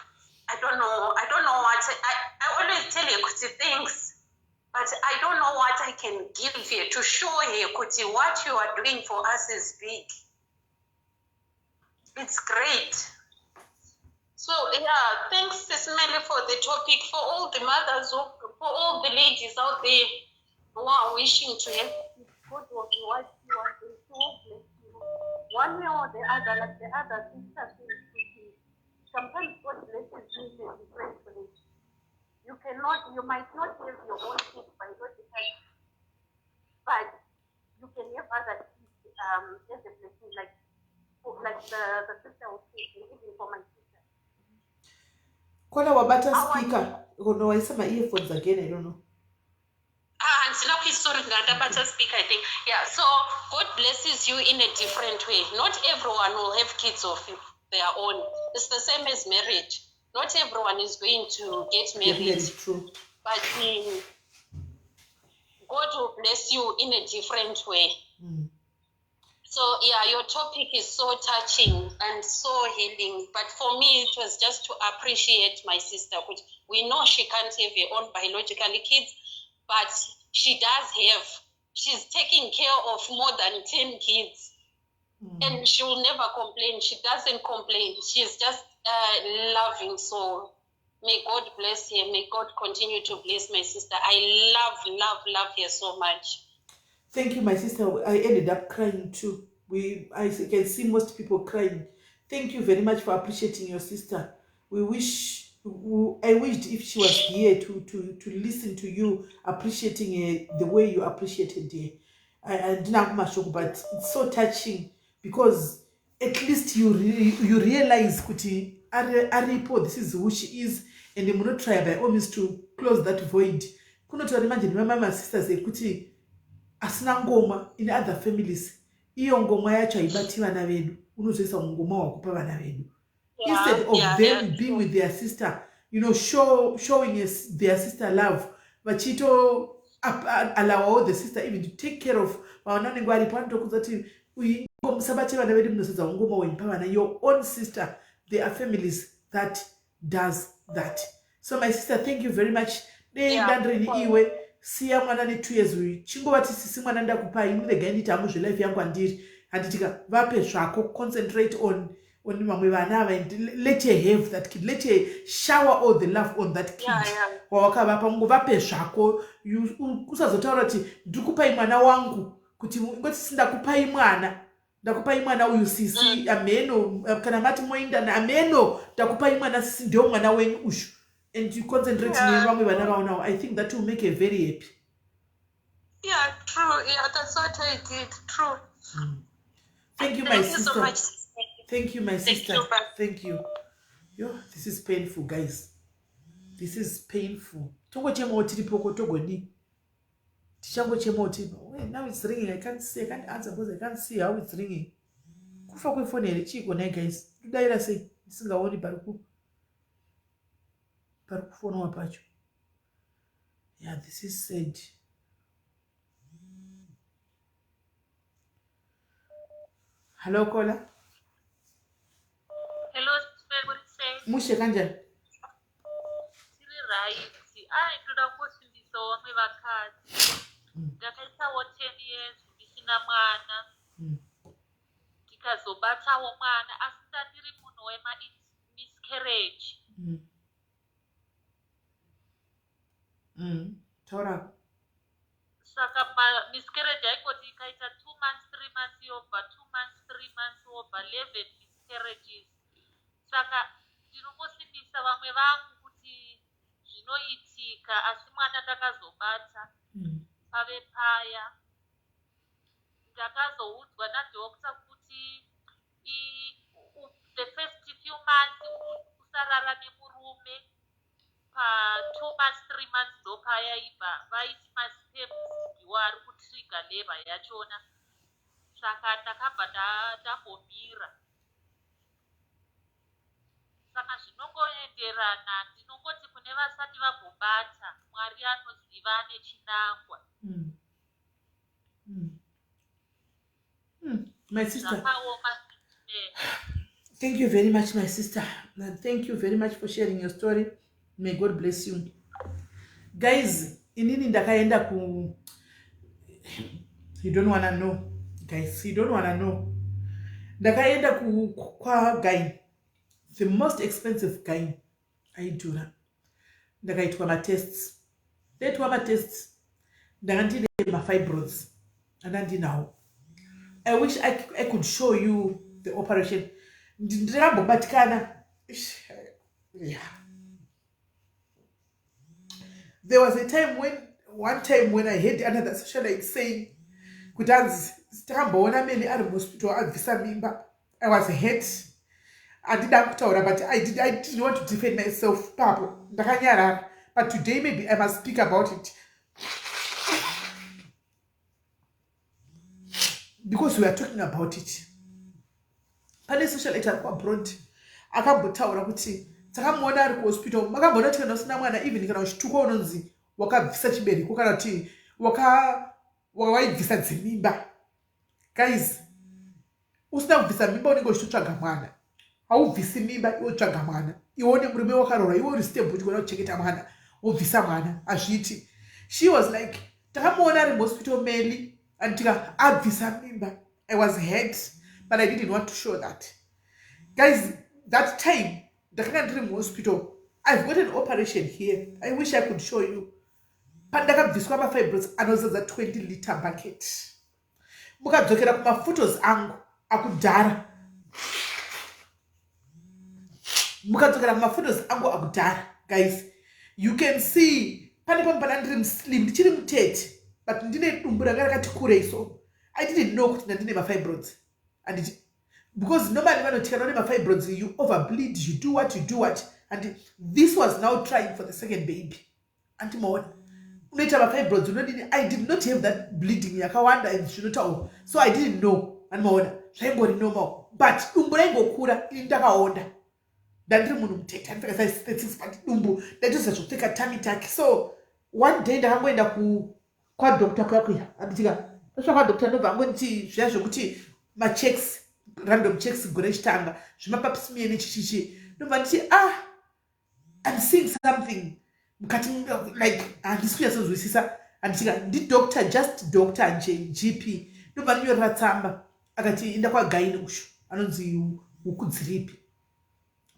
I don't know. I don't know what I always tell her kuti thanks, but I don't know what I can give her to show her kuti what you are doing for us is big. It's great. So yeah, thanks, Sis Melly, for the topic, for all the mothers, for all the ladies out there who are wishing to have God will be what you want and He will bless you. One way or the other, like the other sister says, sometimes God blesses you in a different way. You cannot, you might not have your own kids biologically. But you can have other kids as a blessing, like for, like the sister was saying, even for my sister. Kona wabata speaker kono waisa maearphones again, I don't know. Ah, handina kuisori, ndandabata speaker, I think. Yeah, so God blesses you in a different way. Not everyone will have kids of their own. It's the same as marriage. Not everyone is going to get married. Get married, true. But God will bless you in a different way. So yeah, your topic is so touching and so healing. But for me, it was just to appreciate my sister, which we know she can't have her own biological kids, but she does have. She's taking care of more than 10 kids. And she will never complain. She doesn't complain. She's just a loving soul. May God bless her. May God continue to bless my sister. I love, love, love her so much. Thank you, my sister. I ended up crying too. I can see most people crying. Thank you very much for appreciating your sister. I wished if she was here to listen to you appreciating her the way you appreciated her. Handina kumashoko, but it's so touching because at least you realize kuti aripo, this is who she is, and munotry by all means to close that void. Kunotaura manje nemamwe sisters ekuti asina ngoma in other families, iyo ngoma yacho haibati vana vedu, unozoisa ngoma wakupa vana vedu instead of them being with their sister, showing us their sister love, vachito allow the sister even to take care of vana vanenge varipo. Vanotokudza kuti musabate vana vedu, munosadza ngoma wenyu pavana, your own sister. There are families that does that. So my sister, thank you very much. Dei ndandirini iwe, siya mwana ne2 years uyu, chingovati, "Sisi, mwana ndakupai, muregai nditi hangu zvelife yangu handiri." Handitika vape zvako, concentrate on vamwe vana ava and let her have that kid. Let her shower all the love on that kid wawakavapa. Ngovape zvako, usazotaura kuti ndiri kupai mwana wangu, kuti ngoti sisi, ndakupai mwana, ndakupai mwana uyu sisi, ameno kana mati moenda, ameno, ndakupai mwana sisi, ndio mwana wenyu uyu, and you concentrate nevamwe vana vaonawo. I think that will make her very happy. Yeah, true. Yeah, that's what I did. True. Thank you, my Thank you sister. so much. Thank you, my Thank sister. you, bye. Thank you. Yo, this is painful, guys. This is painful. Tongochemawo tiripoko, togodi tichangochemawo tiri. Wait, now it's ringing. I can't see, I can't answer because I can't see how it's ringing. Kufa kwefoni here? Chiiko nhai guys? Todaira sei ndisingaoni pari kufonwa pacho? Yeah, this is sad. Hello, caller. Hello, muri sei? Mushe, kanjani? Tiri right. Ai, ndoda kungosimbisawo vamwe vakadzi. Ndakaitawo 10 years ndisina mwana. Ndikazobatawo mwana, asi ndandiri munhu wemamiscarriage. Taurako. Saka miscarriage aingoti ikaita 2 months, 3 months, yobva 2 months, 3 months, wobva 11 miscarriages. Saka ndinongosimbisa vamwe vangu kuti zvinoitika, asi mwana ndakazobata. Pave paya ndakazoudzwa nadoctor kuti the first few months usarara nemurume. Pa2 months, 3 months ndopayaibva vaiti masperms ndiwo ari kutrigger labour yachona. Saka ndakabva ndambomira. Saka zvinongoenderana. Ndinongoti kune vasati vambobata, Mwari anoziva ane chinangwa. My sister. Zvakaoma. Thank you very much, my sister. And thank you very much for sharing your story. May God bless you. Guys, inini ndakaenda ku, you don't wanna know, guys, you don't wanna know. Ndakaenda ku kwa gynae, the most expensive gynae aidhura. Ndakaitwa matests. Ndaitwa matests. Ndanga ndine mafibroids andandinawo. I wish I could show you the operation. Ndikambobatikana. Yeah. There was a time when One time when I heard another socialite saying kuti hanzi takamboona Meli ari muhospital abvisa mimba, I was hurt. Handida kutaura, but I didn't want to defend myself papo, ndakanyarara. But today maybe I must speak about it because we are talking about it. Pane socialite ari kuabroad akambotaura kuti takamuona ari kuhospital. Makamboona kuti kana usina mwana, even kana uchitukwa, unonzi wakabvisa chibereko kana kuti waibvisa dzimimba. Guys, usina kubvisa mimba unenge uchitotsvaga mwana. Haubvisi mimba iwe utsvaga mwana. Iwe une murume wakarora, iwe uri stable, uchigona kuchengeta mwana, wobvisa mwana? Hazviiti. She was like, takamuona ari muhospital Meli andika abvisa mimba. I was hurt, but I didn't want to show that. Guys, that time ndakanga ndiri muhospital. I've got an operation here, I wish I could show you. Pandakabviswa mafibroids anozadza 20 liter bucket. Mukadzokera kumaphotos angu akudhara, mukadzokera kumaphotos angu akudhara, guys, you can see pane pamwe pana ndiri muslim, ndichiri mutete, but ndine dumbu ranga rakati kurei. So I didn't know kuti ndandine mafibroids, anditi? Because normally vanoti kana une mafibroids, you overbleed, you do what, you do what. And this was now trying for the second baby, andimaona? Unoita mafibroids, unodini. I did not have that bleeding yakawanda and zvinotaurwa, so I didn't know, andimaona? Zvaingori normal, but dumbu raingokura. Ini ndakaonda, ndandiri munhu mutete, andipfeka size 36, but dumbu ndaitoziva zvokupfeka tummy tuck. So one day ndakangoenda kwadoctor kuya kuya, anditika? Ndasvika kwadoctor, ndobva angonditi zviya zvekuti machecks, random checks, gore chitanga, zvemapap smear nechichichi. Ndobva nditi, "Ah, I'm seeing something mukati, like handisi kunyatsonzwisisa," handitika? Ndidoctor, just doctor nje, GP. Ndobva ndinyorera tsamba, akati, "Enda kwagynae usho anonzi Hukudziripi."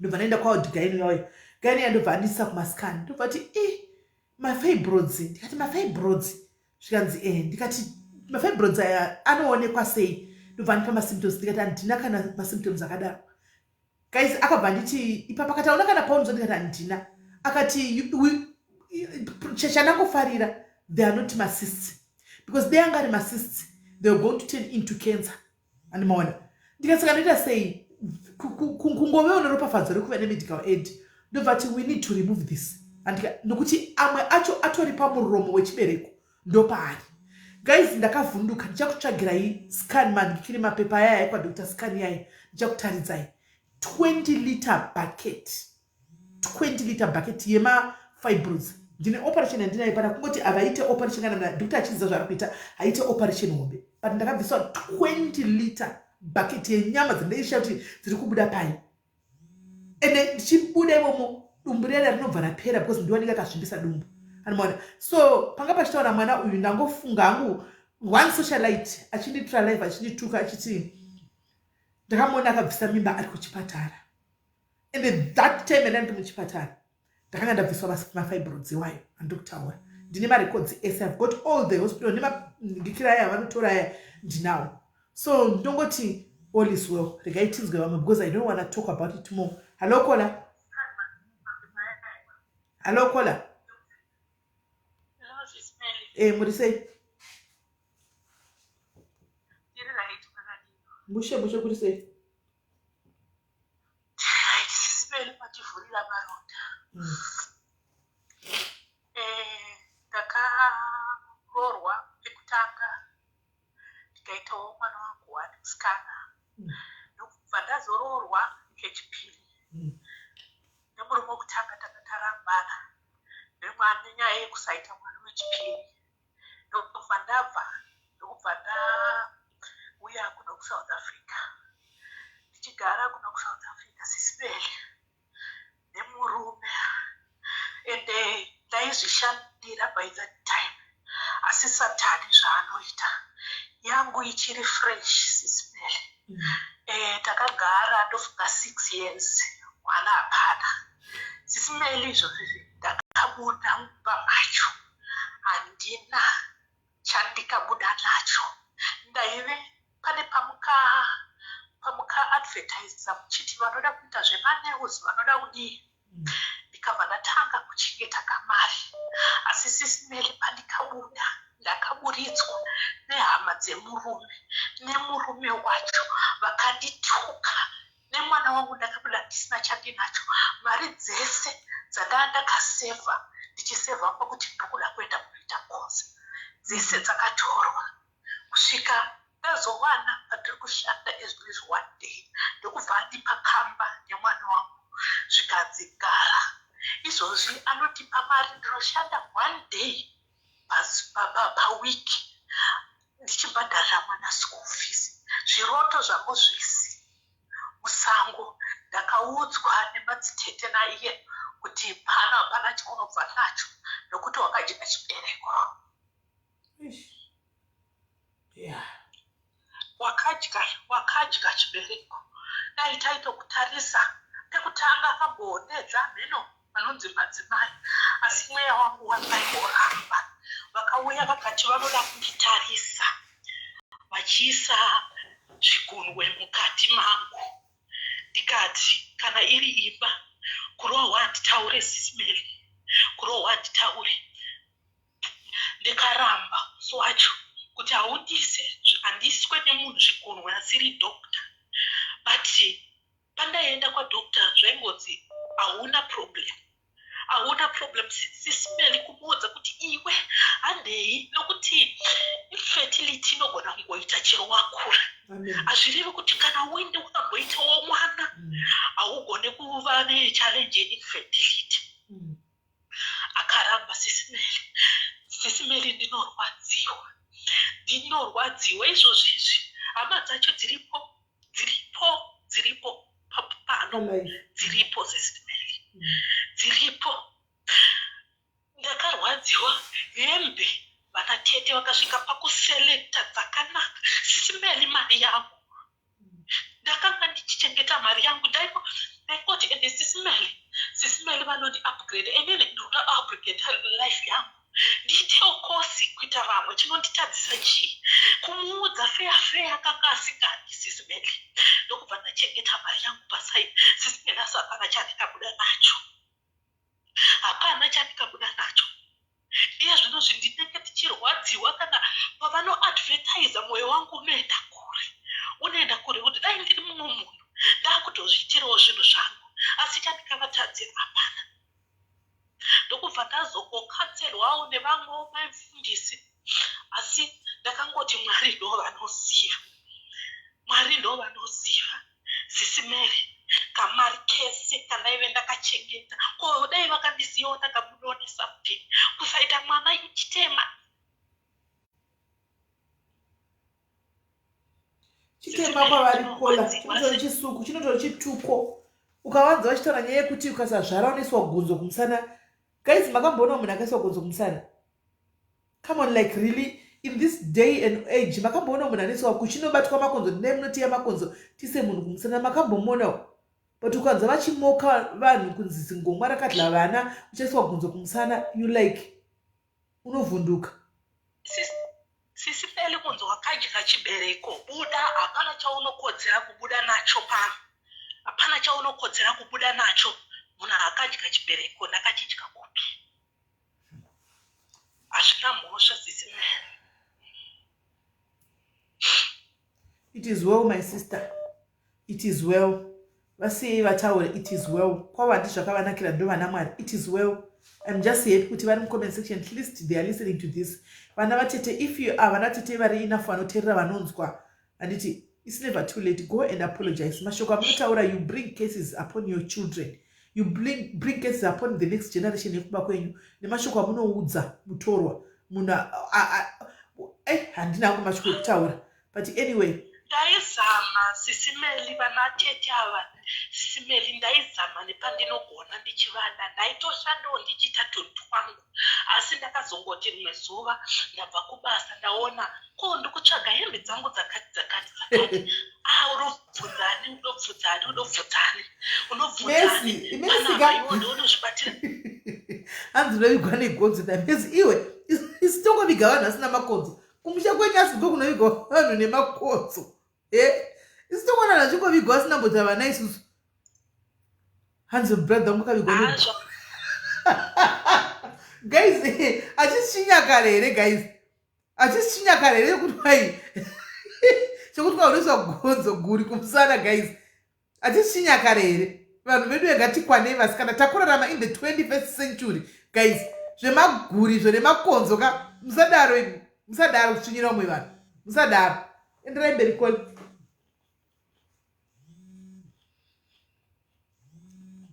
Ndobva ndaenda kwagynae yayo. Gynae yandobva andisa kumascan. Ndobva ti, "E, mafibroids." Ndikati, "Mafibroids?" Zvikanzi, "E." Ndikati, "Mafibroids aya anoonekwa sei?" Ndobva andipa masymptoms. Ndikati, "Handina kana masymptoms akadaro." Guys, akabva nditi ipapo, akati, "Auna kana paunzo?" Ndikati, "Handina." Akati, "Chandangofarira, they are not macysts, because they anga ari macysts, they are going to turn into cancer." Andimaona? Ndikati, "Saka ndoita sei?" Kungovewo neropafadzo rekuva nemedical aid. Ndobva ti, "We need to remove this." Nokuti amwe acho atori pamuromo wechibereko, ndopaari. Guys, ndakavhunduka. Ndichakutsvagirai scan man, kiri mapepa ayaya kwadr scan yaya, ndichakutaridzai. 20 liter bucket, 20 liter bucket yemafibroids. Ndine operation yandinayo pana. Kungoti havaite operation kana doctor achiziva zvaari kuita, haite operation hombe, but ndakabviswa 20 liter bucket yenyama dzandaisha kuti dziri kubuda pai. Ende ndichibuda imomo, dumbu riyana rinobva rapera because ndiwanenge akazvimbisa dumbu, anomaona? So panga pachitaura mwana uyu, ndangofunga hangu one socialite achinditura live, achindituka, achiti ndakamuona akabvisa mimba ari kuchipatara. And that time yandandi muchipatara, ndakanga ndabviswa mafibroids iwayo andiri kutaura. Ndine marecords ese. I've got all the hospital nemandikira aya avanotora aya, ndinawo. So ndongoti all is well. Regai tinzwe vamwe because I don't want to talk about it more. Hallo caller, hallo caller. Hello, Sis Mary. Muri sei? Ndiri right, makadini? Mushe mushe, kuri sei? Right, Sis Mary, mativhurira maronda. Ndakaroorwa pekutanga, ndikaitawo mwana wangu wani musikana. Ndokubva ndazoroorwa kechipiri. Nemurume wekutanga tanga tarambana nenyaya yekusaita mwana wechipiri. Ndokubva ndabva, ndokubva ndauya kuno kuSouth Africa. Ndichigara kuno kuSouth Africa, Sis Mary, nemurume, ende ndaizvishandira by that time, asi Satani zvaanoita, yangu ichiri fresh, Sis Mary. Takagara ndofunga 6 years, mwana hapana. Sis Mary, izvozvizvi ndakabuda mumba macho, handina chandikabuda nacho. Ndaive pane pamuka pamuka advertisa muchiti vanoda kuita zvemanails, vanoda kudii. Ndikabva ndatanga kuchengeta kamari. Asi Sisi Melly pandikabuda ndakaburitswa nehama dzemurume nemurume wacho vakandituka nemwana wangu. Ndakabuda ndisina chandinacho, mari dzese dzandaa ndakasevha, ndichisevha pakuti ndokuda kuenda kunoita kozi, dzese dzakatorwa kusvika ndazowana pandiri kushanda ezvinezvi. One day ndokubva andipa kamba nemwana wangu, zvikanzi gara. Izvozvi anotipa mari, ndinoshanda one day paweek ndichibhadharira mwana school fees. Zviroto zvangu zvese musango. Ndakaudzwa nemadzitete naiye kuti pano hapana chaunobva nacho nokuti wakadya chibereko. Wakadya chibereko. Dai taitokutarisa pekutanga. Akambonedza mheno vanonzi madzimai, asi mweya wangu wakaingoramba. Vakauya vakati vanoda kunditarisa vachiisa zvigunwe mukati mangu. Ndikati kana iri imba, kurohwa handitaure. Sisi Melly, kurohwa handitaure. Ndikaramba musi wacho kuti haundise, handiswe nemunhu zvigunwe asiri doctor. But pandaienda kwadoctor zvaingonzi hauna problem, hauna problem. Sisi Melly, kumuudza kuti iwe handei, nokuti infertility inogona kungoita chero wakura. Hazvirevi kuti kana uinde wakamboitawo mwana haugone kuva nechallenge yeinfertility. Akaramba. Sisi Melly, Sisi Melly, ndinorwadziwa, ndinorwadziwa izvozvi izvi. Hama dzacho dziripo, dziripo, dziripo pano, dziripo. Sisi Melly, dziripo. Ndakarwadziwa. Hembe vana tete vakasvika pakuselecta dzakanaka. Sisi Melly, mari yangu, ndakanga ndichichengeta mari yangu. Ndaingoti ende Sisi Melly, Sisi Melly vanoti upgrade, inini ndinoda upgrade life yangu, ndiitewo kosi kuita vamwe. Chinonditadzisa chii? Kumuudza feya feya, akanga asingadi. Sisi Melly, ndokubva ndachengeta mari yangu paside. Sisi Melly, asi hapana chandikabuda nacho, hapana chandikabuda nacho. Iye zvino zvindinenge tichirwadziwa kana pavanoadvertisa, mwoyo wangu unoenda kure, unoenda kure, kuti dai ndiri mumwe munhu ndakutozviitirawo zvinhu zvangu. Asi chandikavatadzira hapana. Ndokubva ndazongocounselwawo nevamwewo maimufundisi, asi ndakangoti Mwari ndo vanoziva, Mwari ndo vanoziva. Sisi Melly, kamari kese kandaive ndakachengeta, ko dai vakandisiyawo ndakabudawo nesomething? Kusaita mwana ichitema. Chitema kwavari kola chinotori chisuku, chinotori chituko. Ukavanza vachitaura nyaya yekuti ukasazvara unoiswa gunzo kumusana. Guys, makamboona munhu akaiswa gunzo kumusana? Come on, like really, in this day and age, makamboona munhu anoiswa kuchinobatwa makonzo? Ndinai munotiya makonzo tise munhu kumusana, makambomuonawo? But ukanza vachimoka vanhu kunzi zingomwa rakadla vana, uchaiswa gunzo kumusana, you like unovhunduka. Sisi Melly, kunzi wakadya chibereko, buda. Hapana chaunokodzera kubuda nacho pano, hapana chaunokodzera kubuda nacho. Munhu akadya chibereko, ndakachidya kupi? Hazvina mhosva, Sisi Melly. It is well, my sister, it is well. Vasiyei vataure. It is well. Kwavandi zvakavanakira, ndo vana Mwari. It is well. I'm just happy kuti vari mucomment section. At least they are listening to this. Vana vatete, if you are vana tete vari enough vanoteerera, vanonzwa, handiti? It's never too late. Go and apologize. Mashoko amunotaura, you bring cases upon your children, you bring cases upon the next generation yekuba kwenyu nemashoko amunoudza mutorwa munhu. Handina hangu mashoko ekutaura, but anyway. Ndaizama, Sisi Melly, vana tete ava. Sisi Melly, ndaizama nepandinogona ndichivada. Ndaitoshandawo ndichiita tunhu twangu, asi ndakazongoti rimwe zuva ndabva kubasa, ndaona ko ndikutsvaga hembe dzangu dzakati dzakati dzakati. Ah, unobvunzani, unobvunzani, unobvunzani, unobvunzani? Mesika Unozvibatira. Hanzi unovigwa negonzo namesi. Iwe, isi tongoviga vanhu vasina makonzo kumusha kwenyu, asi ndiko kunovigwa vanhu nemakonzo. E, isi tongoona vanhu vachingovigwa vasina mbota vana isusu. Hanzi brother wangu akavigwa ne guys, hachisi chinyakare here guys? Hachisi chinyakare here chekuti kwai chekuti kwai unoiswa gonzo guri kumusana guys? Hachisi chinyakare here? Vanhu vedu ngatikwanei vasikana, takurarama in the 21st century guys. Zvemaguri izvo nemakonzo ka, musadaro imi, musadaro kutsvinyira umwe vanhu, musadaro. Enderai mberi kole.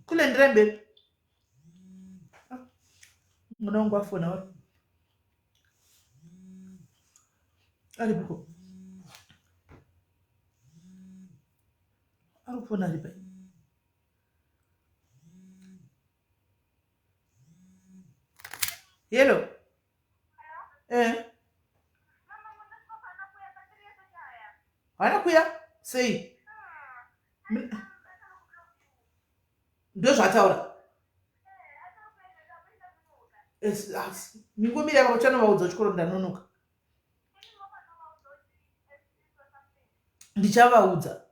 Kule enderai mberi. Mwana wangu afona wari. Aripiko? Ari kufona ari pai? Hello. Eh. Haana kuya sei? Ndozvaataura. Mingomira apa uchanovaudza chikoro ndanonoka. Ndichavaudza.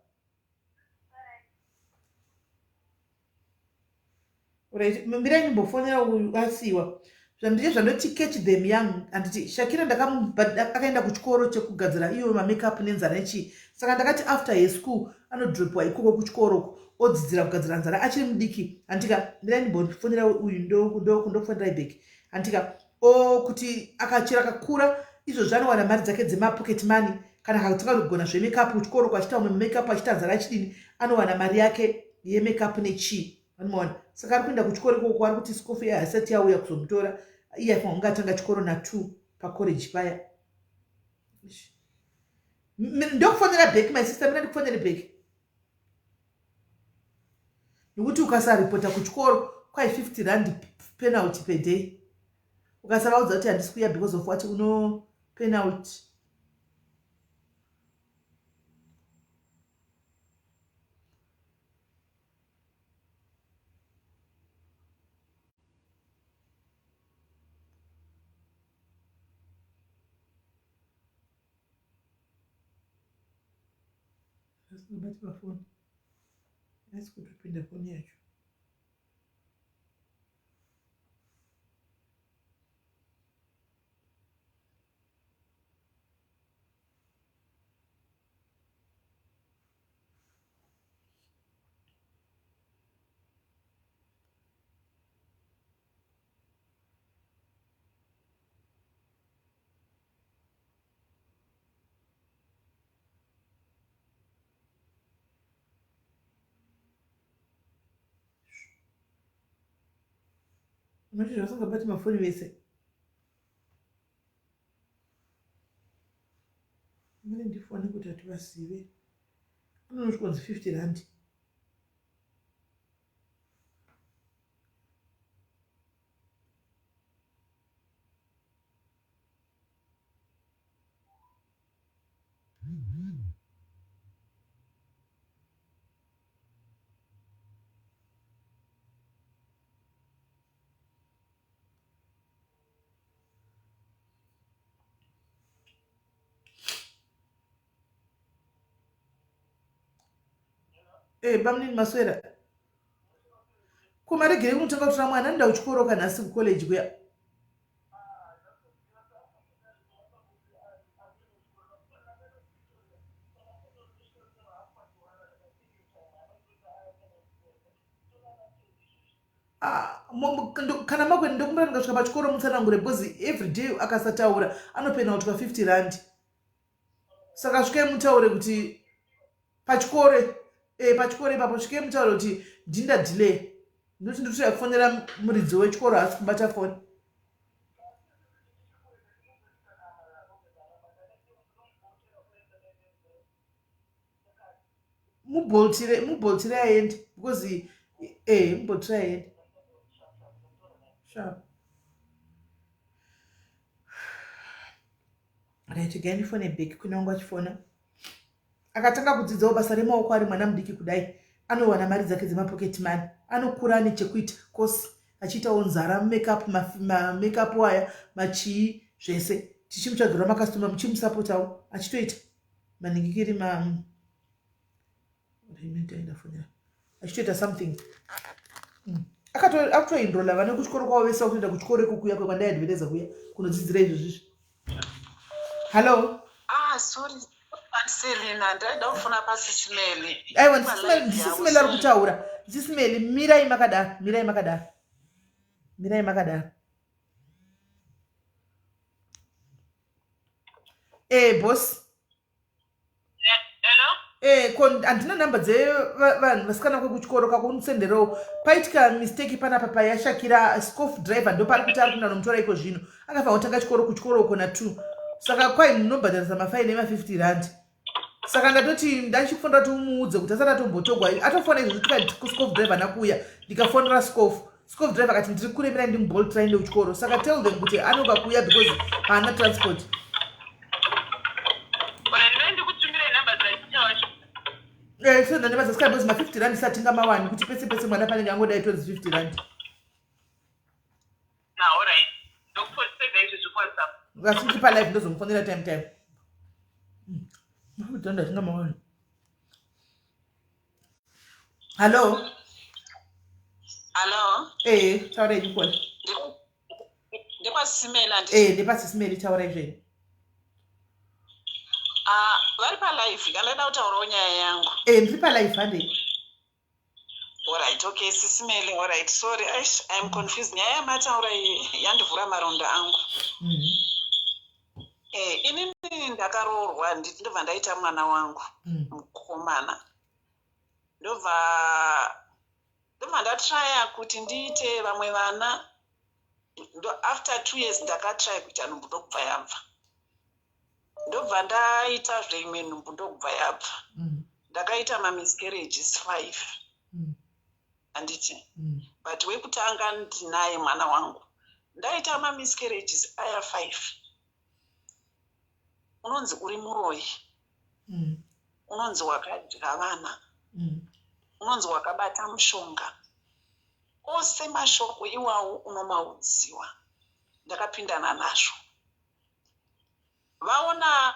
Right, mirai ndimbofonera uyu asiwa. Zvandiri zvandoti catch them young handiti Shakira ndakaenda kuchikoro chekugadzira iyo mamakeup nenzara nechii. Saka ndakati after her school anodropwa ikoko kuchikoro uko odzidzira kugadzira nzara achiri mudiki handika. Mirai ndimbofonera uyu ndokufonerai back handika. O kuti akachera akakura izvozvi anowana mari dzake dzemapocket money kana akatanga kugona zvemakeup kuchikoro kwachiita umwe makeup achiita nzara achidini anowana mari yake yemakeup nechii vanomaona. Saka ari kuenda kuchikoro ikoko ari kuti school fee haisati yauya kuzomutora iye aifanira kunge atanga chikoro na2 pacollege paya. Ndokufonera back my sister, mina ndikufonere back nekuti ukasaripota kuchikoro kwai 50 rand penalty per day ukasavaudza kuti handisi kuya because of what uno penalty. Asingabati pafoni. Haisi kutopinda foni yacho. Unoti zvasingabati mafoni vese. Mune ndifone kuti hativazive. Unonosvika kunzi 50 rand. Eh, bamnini maswera. Ko maregerei kunotanga kutora mwana anoenda kuchikoro kana asi kucollege kuya. Ah, kana makuenda ndokumbira ndikasvika pachikoro mutsanangure because every day akasataura anopenaltwa 50 rand. Saka svikai mutaure kuti pachikoro eh, pachikoro ipapo svikai mutaure kuti ndinda delay ndoti ndikutoya kufonera muridzi wechikoro haasi kubata foni. Muboltire muboltire aende because eh muboltire aende sharp. Right, regai ndifone back kune wangu achifona. Akatanga kudzidzawo basa remaoko ari mwana mudiki kudai anowana mari dzake dzemapocket money anokura ane chekuita kosi achiitawo nzara makeup makeup aya machii zvese tichimutsvagirwa makastoma muchimusapotawo achitoita maningikiri ma ndafonera achitoita something. Akutoenrola vana kuchikoro kwavo vese vakutoenda kuchikoro iko kuya kwandaiadvertisa kuya kunodzidzira izvozvizvi. Hallo? Ah, sorry Selina, ndaida kufona paSis Melly. Aiwa, ndiSis Melly ari kutaura. NdiSis Melly, mirai makadaro, mirai makadaro, mirai makadaro. Boss. Hello? Ko handina nhamba dzevanhu vasikana kwekuchikoro kakundisenderewo. Paitika mistake panapa payashakira scof driver, ndopari kuti ari kuenda nomutora iko zvino. Akafanira kutanga chikoro kuchikoro uko na2, saka kwai munobhadharisa mafaini ema50 rand. Saka ndatoti ndachifonera kuti umuudze kuti asati atombotogwa, atofona izvozvo. Tikati kuscof driver nakuuya, ndikafonera scof, scof driver akati ndiri kuremera, ndimubolt rainde kuchikoro. Saka tell them kuti anoka kuuya because haana transport. Ora, ndinoi ndikutumire nhamba dzaticha wacho. So ndanema dzasikana, because ma50 rand satingamawani kuti pese pese mwana panenge angodai tonzi 50 rand. Na, alright, ndokuposeda izvezvi kuWhatsApp. Asi ndiri palive, ndozomufonera time time. Ma50 rand atingamawani. Hallo? Hallo? Taurai, Nicole. NdekwaSis Melly? NdepaSis Melly, taurai zvenyu. Ah, vari palive kana ndaida kutaurawo nyaya yangu. Ndiri palive, handei. Alright, okay, Sis Melly, alright, sorry. Aish, I'm confused. Nyaya yamataura iyi yandivhura maronda angu. Inini ndakaroorwa, nditi ndobva ndaita mwana wangu mukomana, ndobva ndatraya kuti ndiite vamwe vana. After 2 years ndakatraya kuita nhumbu, ndokubva yabva. Ndobva ndaitazve imwe nhumbu, ndokubva yabva. Ndakaita mamiscarriages 5, handiti? But wekutanga ndinaye mwana wangu. Ndaita mamiscarriages aya 5, unonzi uri muroyi, unonzi wakadya vana, unonzi wakabata mushonga. Ose mashoko iwawo unomaudziwa. Ndakapindana nazvo. Vaona,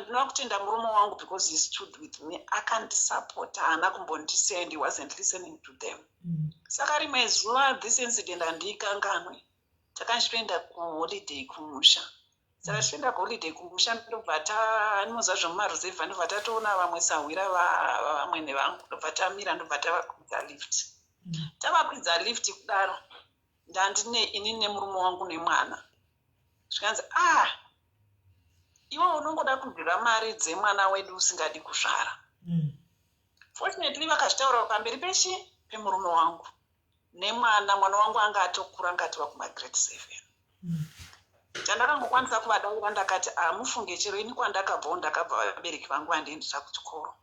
ndinoda kutenda murume wangu because he stood with me, akandisapota, haana kumbondisiya and he wasn't listening to them. Saka rimwe zuva, this incident handiikanganwe, takachitoenda kuholiday kumusha. Saka tichienda kuholiday kumusha, ndobva tanoziva zvemumaruzevha, ndobva tatoona vamwe sahwira vavamwene vangu, ndobva tamira, ndobva tavakwidza lift. Tavakwidza lift kudaro, ndandine inini nemurume wangu nemwana. Zvikanzi, "Ah, iwe unongoda kudya mari dzemwana wedu usingadi kuzvara." Fortunately vakazvitaura pamberi pechi pemurume wangu nemwana. Mwana wangu anga atokura, anga atova kumagrade 7. Chandakangokwanisa kuvadaura, ndakati, "Hamufunge, chero ini kwandakabvawo, ndakabva vabereki vangu vandiendesa kuchikoro.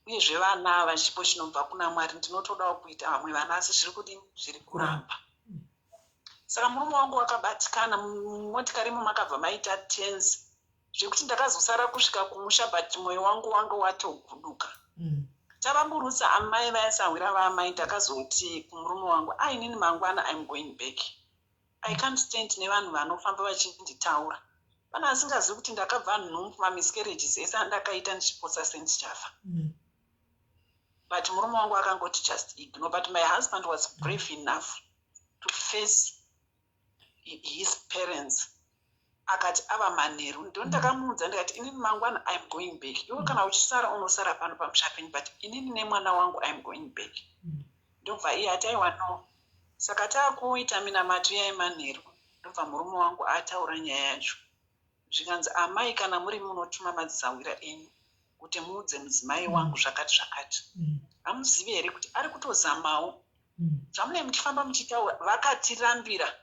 Uyezve vana ava chipo chinobva kuna Mwari. Ndinotodawo kuita vamwe vana, asi zviri kudini? Zviri kuramba." Saka murume wangu wakabatikana. Mumotikari imo makabva maita tense zvekuti ndakazosara kusvika kumusha, but mwoyo wangu wanga watoguduka. Tavamburutsa amai vaisahwira vaamai, ndakazoti kumurume wangu, "Ainini mangwana I'm going back. I can't stand nevanhu vanofamba vachinditaura. Pane asingazivi kuti ndakabva nhumbu, mamiscarriages ese andakaita ndichipotsa sendichafa." But murume wangu akangoti, "Just ignore." But my husband was brave enough to face his parents. Akati ava manheru, ndo ndakamuudza, ndikati, "Inini mangwana I'm going back. Iwe kana uchisara, unosara pano pamusha penyu, but inini nemwana wangu I'm going back." Ndobva iye ati, "Aiwa, no." Saka taakuita minamato yaimanheru, ndobva murume wangu ataura nyaya yacho. Zvikanzi, "Amai, kana muri munotuma madzisahwira enyu kuti muudze mudzimai wangu zvakati zvakati, hamuzivi here kuti ari kutozamawo zvamunee muchifamba muchitaura?" Vakatirambira,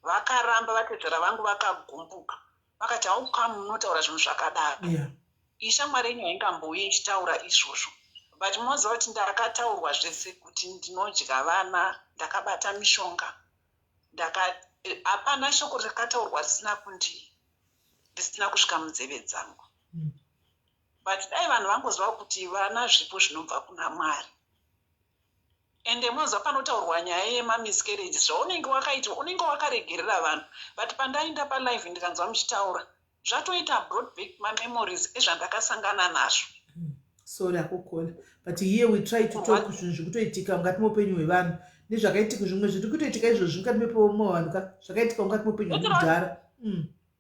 vakaramba. Vatezvara vangu vakagumbuka, vakati, "Haukamu munotaura zvinhu zvakadaro? Ishamwari yenyu haingambouyi ichitaura izvozvo." But munoziva kuti ndakataurwa zvese, kuti ndinodya vana, ndakabata mishonga, hapana shoko rakataurwa risina kundi risina kusvika munzeve dzangu. But dai vanhu vangoziva kuti vana zvipo zvinobva kuna Mwari. Ende munoziva panotaurwa nyaya yemamiscarriage, zvaunenge wakaitwa unenge wakaregerera vanhu. But pandaenda palive ndikanzwa muchitaura, zvatoita brought back mamemories ezvandakasangana nazvo. Sorry akukona, but here we try to talk zvinhu zviri kutoitika mukati meupenyu hwevanhu nezvakaitika, zvimwe zviri kutoitika izvozvi mukati mepomo vanhu ka, zvakaitika mukati meupenyu hwekudhara.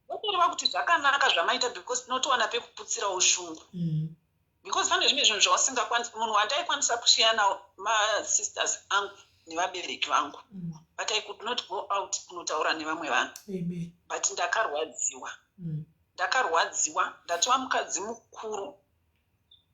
Otoreva kuti zvakanaka zvamaita, because tinotowana pekuputsira ushungu, because pane zvimwe zvinhu zvausingakwanisi. Munhu wandaikwanisa kushiya nawo masisters angu nevabereki vangu, but I could not go out kunotaura nevamwe vanhu. Amen. But ndakarwadziwa. Ndakarwadziwa, ndatova mukadzi mukuru,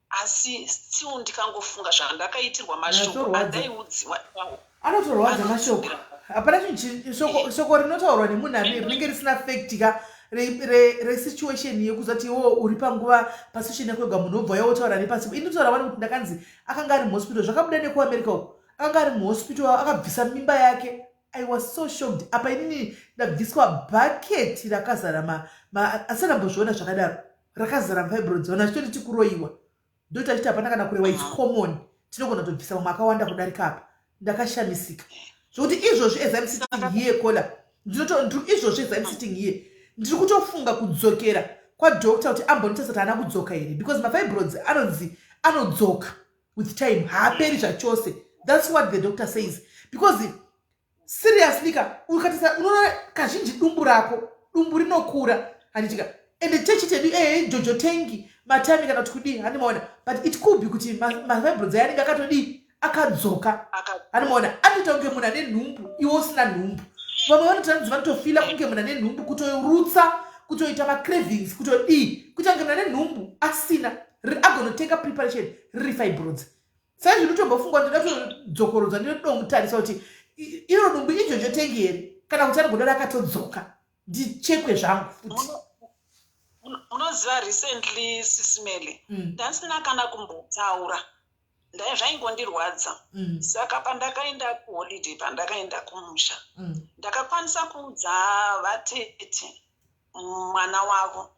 asi still ndikangofunga zvandakaitirwa, mashoko Zvatorwadza. andaiudziwa ipapo. Anotorwadza mashoko. Hapana chinhu shoko rinotaurwa nemunhu ane rinenge risina fact ka resituation yekuzati iwo uri panguva pasituation yako yega, munhu obva yawotaura nepasipo. Ini ndotaura vani kuti ndakanzi akanga ari muhospital, zvakabuda nekuAmerica uko, akanga ari muhospital, akabvisa mimba yake. I was so shocked. Apa inini ndabviswa bhaketi rakazara asina ndambozviona zvakadaro, rakazara mafibroids. Vanhu vachitoti kuroyiwa, ndoti achiti hapana kana kurewa, it's common, tinogona kutobvisa mamwe akawanda kudarika apa. Ndakashamisika zvokuti izvozvi as I'm sitting here, kola izvozvi as I'm sitting here, ndiri kutofunga kudzokera kwadoctor kuti ambonditarisa kuti haana kudzoka here, because mafibroids anonzi anodzoka with time, haaperi zvachose. That's what the doctor says, because seriously ka, ukatisa unoona kazhinji dumbu rako, dumbu rinokura, handitika? Ende chechi chedu ee JoJo tank, matummy kana kuti kudii, handimaona? But it could be kuti mafibroids aya anenge akatodii, akadzoka. Handimaona? Anoita kunge munhu ane nhumbu, iwe usina nhumbu. Vamwe vanotanzi vanotofeela kunge munhu ane nhumbu, kutorutsa, kutoita macravings, kutodii, kuita kunge munhu ane nhumbu asina. Agonotenga preparation riri fibroids. Saizvi ndinotombofungwa ndoda kutodzokorodza, ndinodomutarisa kuti iro dumbu iJoJo tank here kana kuti anogoda rakatodzoka, ndichekwe zvangu futi. Unoziva, recently, Sis Melly, ndasina kana kumbotaura, zvaingondirwadza. Saka pandakaenda kuholiday, pandakaenda kumusha, ndakakwanisa kuudza vatete mwana wavo.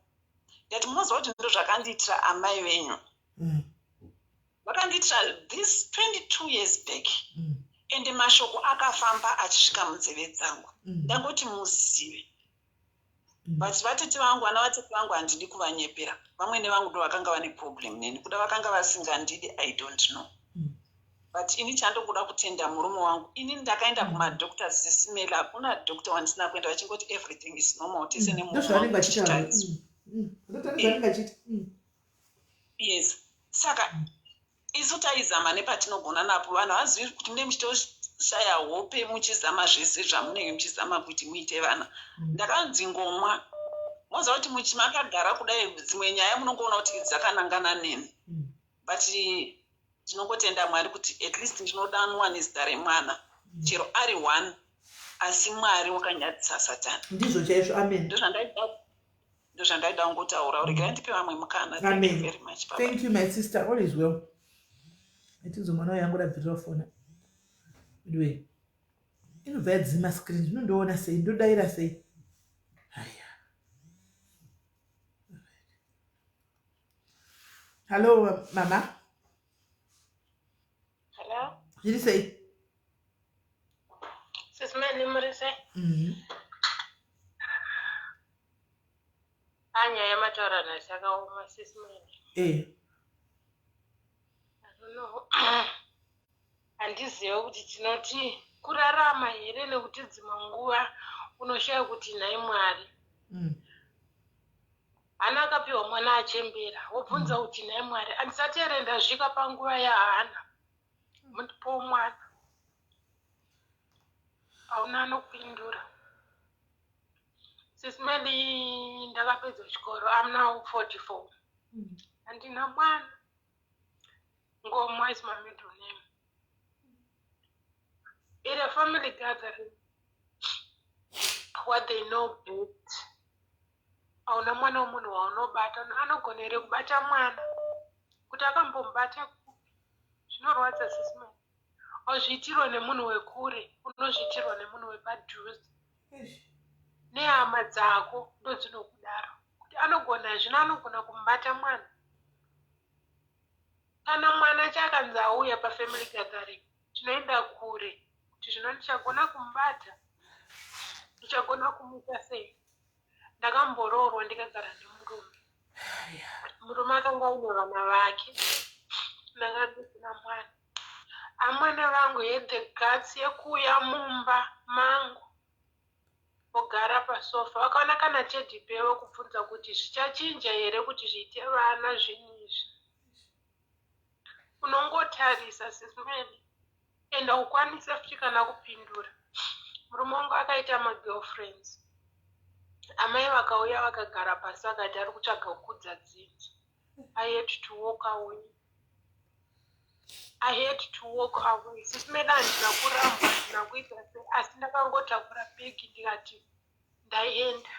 Ndati, "Munoziva kuti ndo zvakandiitira amai venyu. Vakandiitira this 22 years back, ende mashoko akafamba achisvika munzeve dzangu. Ndangoti muzive." But vatete vangu, vana vatete vangu, handidi kuvanyepera. Vamwene vangu ndo vakanga vane problem neni. Kuda vakanga vasingandidi, I don't know. But ini chandokuda kutenda murume wangu. Ini ndakaenda kumadoctors, Sis Melly, hakuna doctor wandisina kuenda, vachingoti everything is normal, tese nemurume Ndozvavanenge wangu vachitaura. tichitariswa. Ndozvavanenge vachiita. Yes, saka isu taizama nepatinogona napo. Vanhu havazivi kuti mune muchitoshaya hope, muchizama zvese zvamunenge muchizama kuti muite vana. Ndakanzi ngomwa. Moziva kuti muchimakagara kudai, dzimwe nyaya munongoona kuti idzi dzakanangana neni. But tinongotenda Mwari kuti at least ndinodanwa nezita remwana, chero ari one, asi Mwari wakanyadzisa Satani. Ndizvo chaizvo, amen. Ndozvandaida kungotaura. Regai ndipe vamwe mukana. Thank you Amen. very much. Bye. Thank you, my sister. All is well. Itizo mwana yangu rabvirira fona. Anyway, inobva yadzima screen, zvinondoona sei, ndodayira sei? Haya, hallo mama. Hello. Zviri sei? Sis Melly, muri sei? Mhm. Anyaya yamataura nhasi akaoma, Sis Melly. I don't know. Handizive kuti tinoti kurarama here, nekuti dzimwe nguva unoshaya kuti nhai Mwari. Hana akapiwa mwana achembera, wobvunza kuti nhai Mwari, handisati here ndasvika panguva yaHana? Mundipowo mwana. Hauna anokupindura. Sis Melly, ndakapedza chikoro. I'm now 44. Handina mwana. Ngomwa is my middle name. In a family gathering, what they know best, hauna mwana wemunhu waunobata. Anogona here kubata mwana? Kuti akambomubata kupi? Zvinorwadza, Sis Melly. Wazviitirwa nemunhu wekure, unozviitirwa nemunhu wepadhuze, nehama dzako ndodzinokudaro kuti anogona zvino, anogona kumubata mwana. Kana mwana chakanzi auya pafamily gathering, tinoenda kure kuti zvino ndichagona kumubata, ndichagona kumuita sei? Ndakamboroorwa, ndikagara nemurume. Murume akanga aine vana vake. Ndanga ndisina mwana. Amwene vangu had the guts yekuuya mumba mangu vogara pasofa vakaona kana teddy bear vokubvunza kuti zvichachinja here kuti zviite vana zvinhu izvi. Unongotarisa sis Melly and haukwanise futi kana kupindura. Murume wangu akaita magirlfriends. Amai vakauya vakagara pasi vakati ari kutsvaga kukudza dzinza. I had to walk away. I had to walk away. Sis Melly handina kurambwa, handina kuita sei asi ndakangotakura bhegi ndikati ndaenda.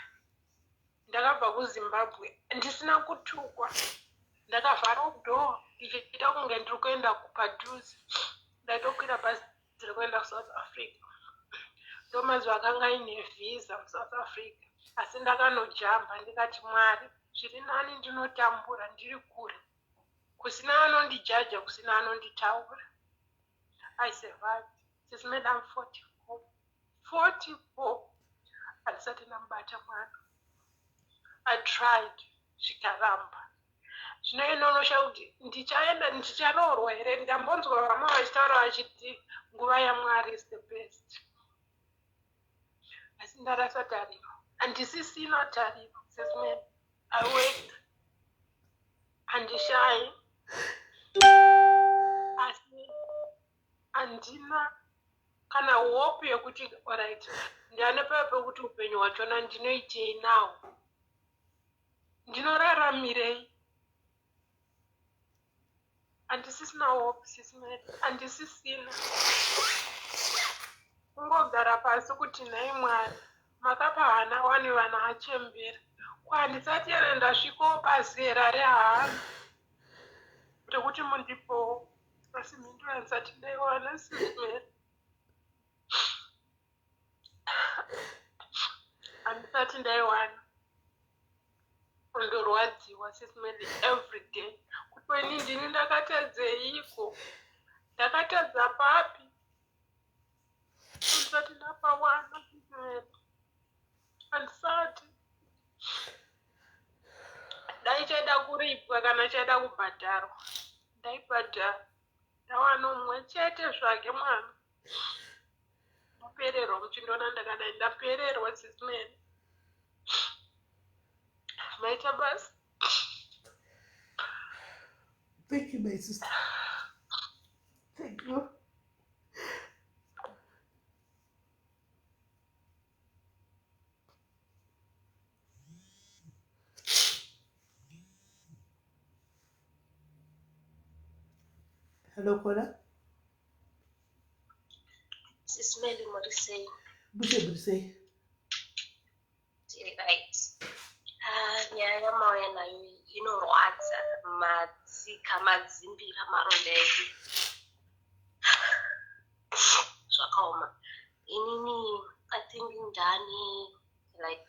Ndakabva kuZimbabwe ndisina kutukwa. Ndakavhara door ndichiita kunge ndiri kuenda kupadhuze. Ndaitokwira bhazi rekuenda kuSouth Africa. Ndomazuva akanga aine visa muSouth Africa. Asi ndakanojamba ndikati Mwari zviri nani ndinotambura ndiri kure kusina anondijaja kusina anonditaura. I survived. Sis Madam 44. 44 handisati ndamubata mwana. I tried zvikaramba. Zvino inonosha kuti ndichaenda ndicharoorwa here ndambonzwa vamwe vachitaura vachiti nguva yaMwari is the best. Asi ndarasa tariro. Handisisina tariro sis Mary. I work handishayi asi handina kana hope yekuti orit ndiane paya pekuti upenyu hwachona ndinoitei nawo ndinoraramirei handisisina hope sis Mary handisisina kungogara pasi kuti nhai Mwari makapa hana wani vana achembera ko handisati here ndasvikawo pazera rehana rekuti mundipowo asi mhinduro handisati ndaiwana sis Mary handisati ndaiwana Ndorwadziwa sis Melly every day kuti ini ndini ndakatadzeiko ndakatadza papi handisati ndapawana sis Melly handisati dai chaida kuripwa kana chaida kubhadharwa ndaibhadhara ndawana umwe chete zvake mwana ndapererwa muchindiona ndakadai ndapererwa sis Melly maita basa. Thank you, my sister. Thank you. Hello, caller. Sis Melly, muri sei? Bushe, muri sei? Tiri right. Ah, nyaya yamauya nayo inorwadza matsika madzimbira maronda edu zvakaoma inini i think ndani like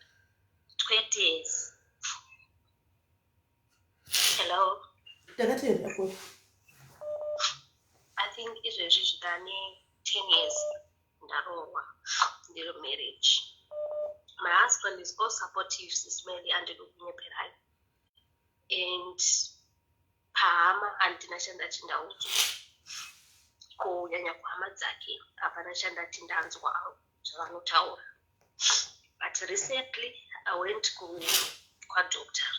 20 years hello Ndakateerera ko. I think izvezvi zvitane 10 years ndaroorwa ndiri marriage my husband is all supportive sismeli andidi kunyeperai and pahama handina chandati ndaudzwa kunyanya kuhama dzake hapana chandati ndanzwa zvavanotaura but recently i went kwadoctor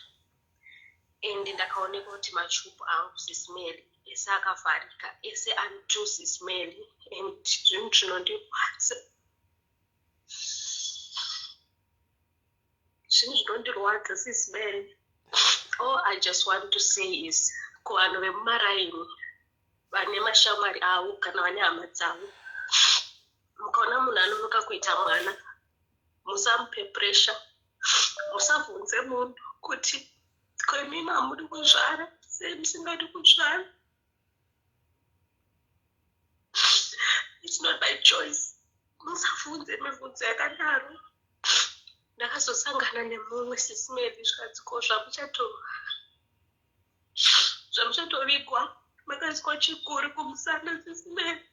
and ndakaonekwa kuti machubu angu sis Mary ese akavharika ese antu sis Mary and zvinhu zvinondirwadza zvinhu zvinondirwadza sis Mary all I just want to say is kuvanhu vemumaraini vane mashamwari avo kana vane hama dzavo mukaona munhu anonoka kuita mwana musamupe pressure musabvunze munhu kuti ko imimi hamudi kuzvara sei musingadi kuzvara it's not by choice musabvunze mibvunzo yakadaro ndakazosangana nemumwe sisimeli zvikanzi ko zvamuchato zvamuchatovigwa makaiswa chikuri kumusana sisimeli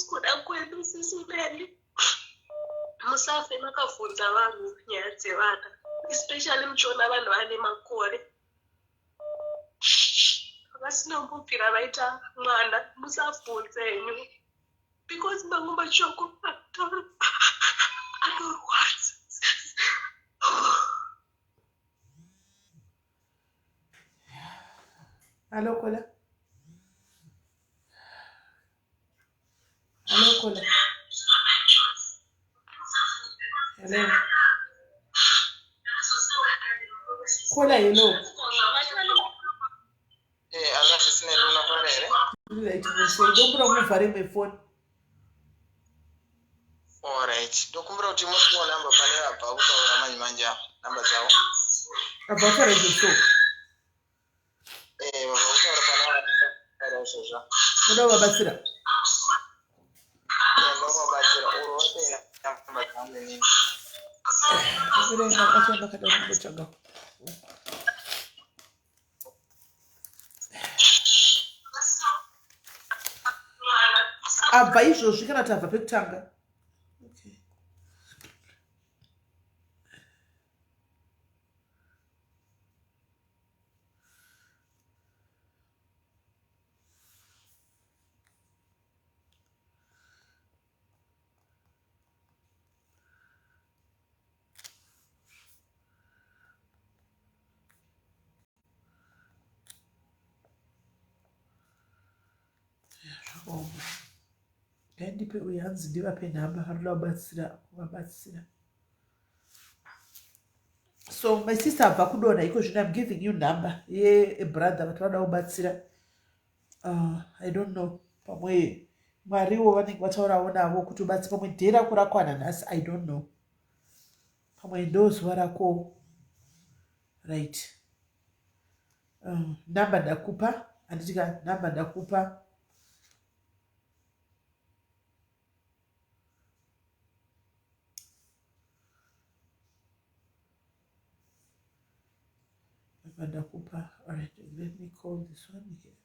Hakusi kuda kwedu sisi Meli. Musafe makabvunza vanhu nyaya dzevana, especially muchiona vanhu vane makore vasina kumbobvira vaita mwana, musabvunze henyu because mamwe mashoko anotaura anorwadza. Hello, Kola. Hello, Kola. Hello. Kola, hello. Eh, ala sisi neli unafara here? Right, ndokumbira muvhare mefoni. Alright. Ndokumbira kuti mutiwo namba pane vabva kutaura manje manje apa namba dzavo. Abva kutaura izvo so. Eh, vabva kutaura pane vabva izvozvo. Unoda kuvabatsira? Eh, ndoda kuvabatsira. Uro vape namba dzangu inini. Achamba kada kumbotsvaga. Abva izvozvi kana kuti abva pekutanga? Okay. Zvakaoma. Ngandipe uyu hanzi ndivape nhamba vanoda kubatsira kuvabatsira. So my sister abva kudonha iko zvino I'm giving you number yebrother vati vanoda kubatsira. I don't know pamwe mwariwo vanenge vataurawo navo kuti ubatsi pamwe day rako rakwana nhasi I don't know pamwe ndo zuva rako right. Number ndakupa handiti ka number ndakupa. Number ndakupa. All right, let me call this one here.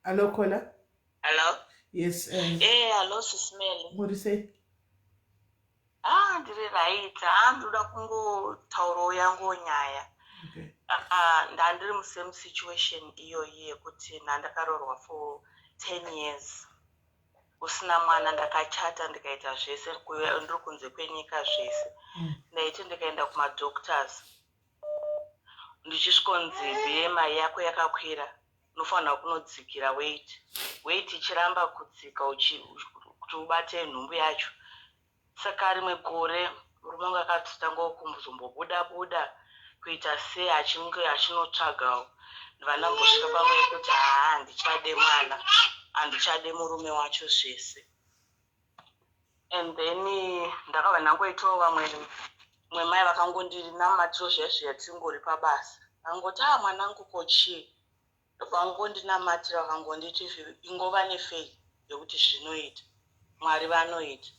Hello, caller. Hello. Yes. Eh, hello, Sis Melly. Muri sei? Ah, ndiri right. Ah, ndoda kungotaurawo yangu nyaya. Okay. Ah, ndandiri mu same situation iyoyi yekuti ndandakaroorwa for 10 years. Usina mwana, ndakachata ndikaita zvese, ndiri kunze kwenyika zvese. Ndaiti ndikaenda kumadoctors ndichisvikonzi BMI yako yakakwira, unofanira kunodzikira weight. Weight ichiramba kudzika kuti ubate nhumbu yacho. Saka rimwe gore murume wangu akatotanga kuzombobuda buda kuita sei achinge achinotsvagawo. Ndibva ndambosvika pamwe yekuti haa handichade mwana, handichade murume wacho zvese. And then ndakabva ndangoitawo vamwe mumwe mai vakangondinamatiro zviya zviya tingori pabasa. Vakangoti ah mwanangu ko chii? Ndobva vangondinamatira vakangonditi ingova nefaith yekuti zvinoita. Mwari vanoita.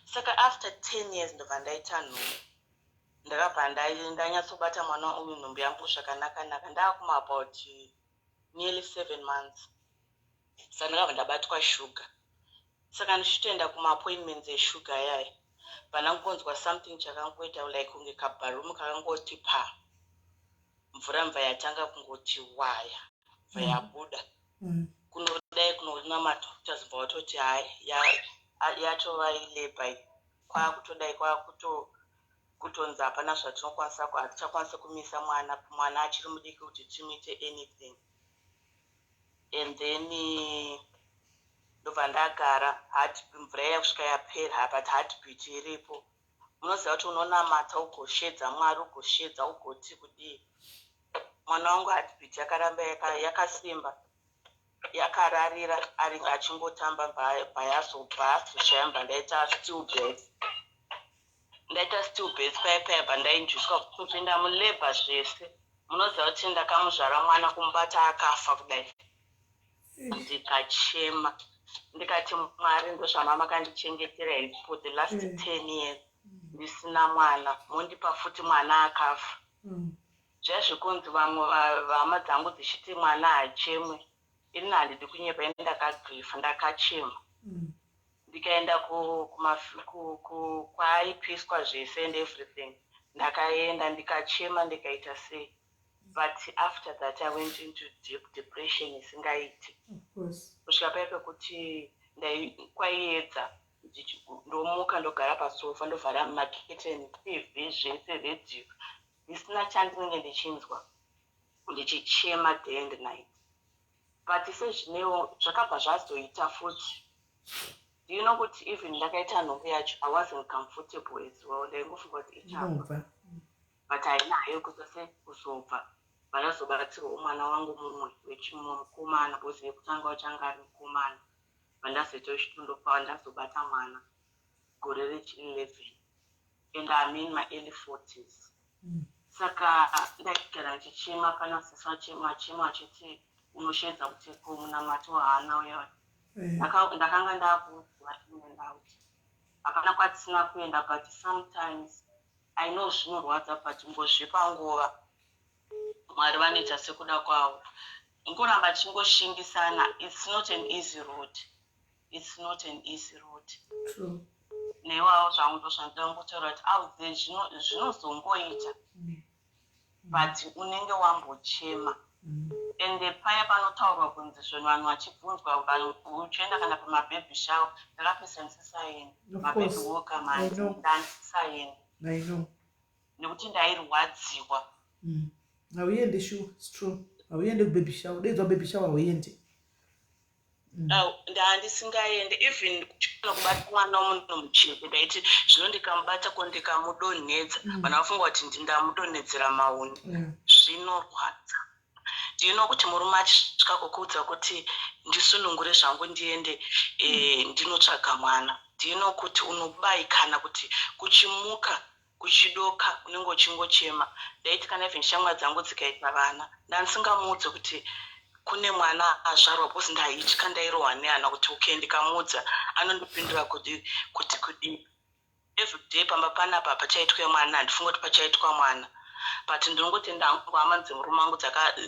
Saka after 10 years ndobva ndaita nhumbu. Ndakabva ndanyatsobata mwana uyu nhumbu yangu zvakanaka naka. Ndaakuma about nearly 7 months. Saka ndakabva ndabatwa sugar. Saka ndichitoenda kuma-appointments eshuga ayaya. Pandangonzwa something chakangoita like kunge kabharumu kakangoti pa. Mvura mva yatanga kungoti waya. Mva yabuda. Kunodai kunoona madoctors bva vatoti hai yatova ilabor iyi. Kwakutodai kwakutonzi hapana zvatinokwanisa, hatichakwanisi kumisa mwana, mwana achiri mudiki kuti timuite anything. And then ndobva ndagara mvura iya kusvika yapera but heartbeat iripo. Munoziva kuti unonamata ugoshedza Mwari ugoshedza ugoti kudii. Mwana wangu heartbeat yakaramba yakasimba yakararira ari achingotamba bva yazobva azoshaya bva ndaita stillbirth. Ndaita stillbirth paya paya bva ndainjuswa kupinda mulabor zvese. Munoziva kuti ndakamuzvara mwana kumubata akafa kudai. Ndikachema ndikati Mwari ndozvamamakandichengetera here for the last 10 years ndisina mwana, mondipa futi mwana akafa. Zviya zvekunzi vamwe hama dzangu dzichiti mwana haachemwe, ini handidi kunyepa, ini ndakagrifa, ndakachema. Ndikaenda kwaaipiswa zvese and everything, ndakaenda ndikachema ndikaita sei. But after that I went into deep depression isingaiti. Kusvika paya pekuti kwaiedza, ndomuka ndogara pasofa, ndovhara maketeni, TV zvese, radio, ndisina chandinenge ndichinzwa, ndichichema day and night. But sezvinewo zvakabva zvazoita futi, do you know kuti even ndakaita nhumbu yacho, I wasn't comfortable as well. Ndaingofunga kuti ichabva, but haina hayo kuzose kuzobva. Vandazobatsirwawo mwana wangu mumwe wechimumwe mukomana, because yekutanga wachanga ari mukomana. Vandazoita wechitundo, ndazobata mwana gore rechi11 and I'm in my early 40s. Saka ndaigara ndichichema pana sisi vachema chema vachiti unoshedza kuti ko munamato haana uya. Ndakanga ndakuudzwa in and out, hapana kwatisina kuenda. But sometimes I know zvinorwadza, but ngozvipa nguva, Mwari vanoita sekuda kwavo. Ngoramba tichingoshingisana. It's not an easy road, it's not an easy road. Newawo zvangu ndozvandinoda kungotaura kuti out there zvinozongoita, but unenge wambochema. Ende paya panotaurwa kunzi zvinhu vanhu vachibvunzwa, vanhu uchienda kana pamababy shower, ndakapesa ndisisaendi. Mababy welcome ndandisisaendi nekuti ndairwadziwa. Hauendi sure, it's true, hauendi kubaby shower, daidzwa baby shower, hauendi. Ndandisingaende even kuchikona kubata mwana womunhu mucheche. Ndaiti zvino ndikamubata ko ndikamudonhedza, vanhu vafunga kuti ndamudonhedzera mauni. Zvinorwadza. Ndino kuti murume achisvika kukuudza kuti ndisunungure zvangu ndiende ndinotsvaga mwana, ndino kuti unobayikana kuti kuchimuka kuchidoka unenge uchingochema. Ndaiti kana even shamwari dzangu dzikaita vana, ndandisingamuudze kuti kune mwana azvarwa, because ndaitya, ndairohwa neana kuti okay, ndikamuudza anondipindura kuti kudii. Everyday pamba panapa pachaitwe mwana, handifungi kuti pachaitwa mwana, but ndinongotenda hangu hama dzemurume wangu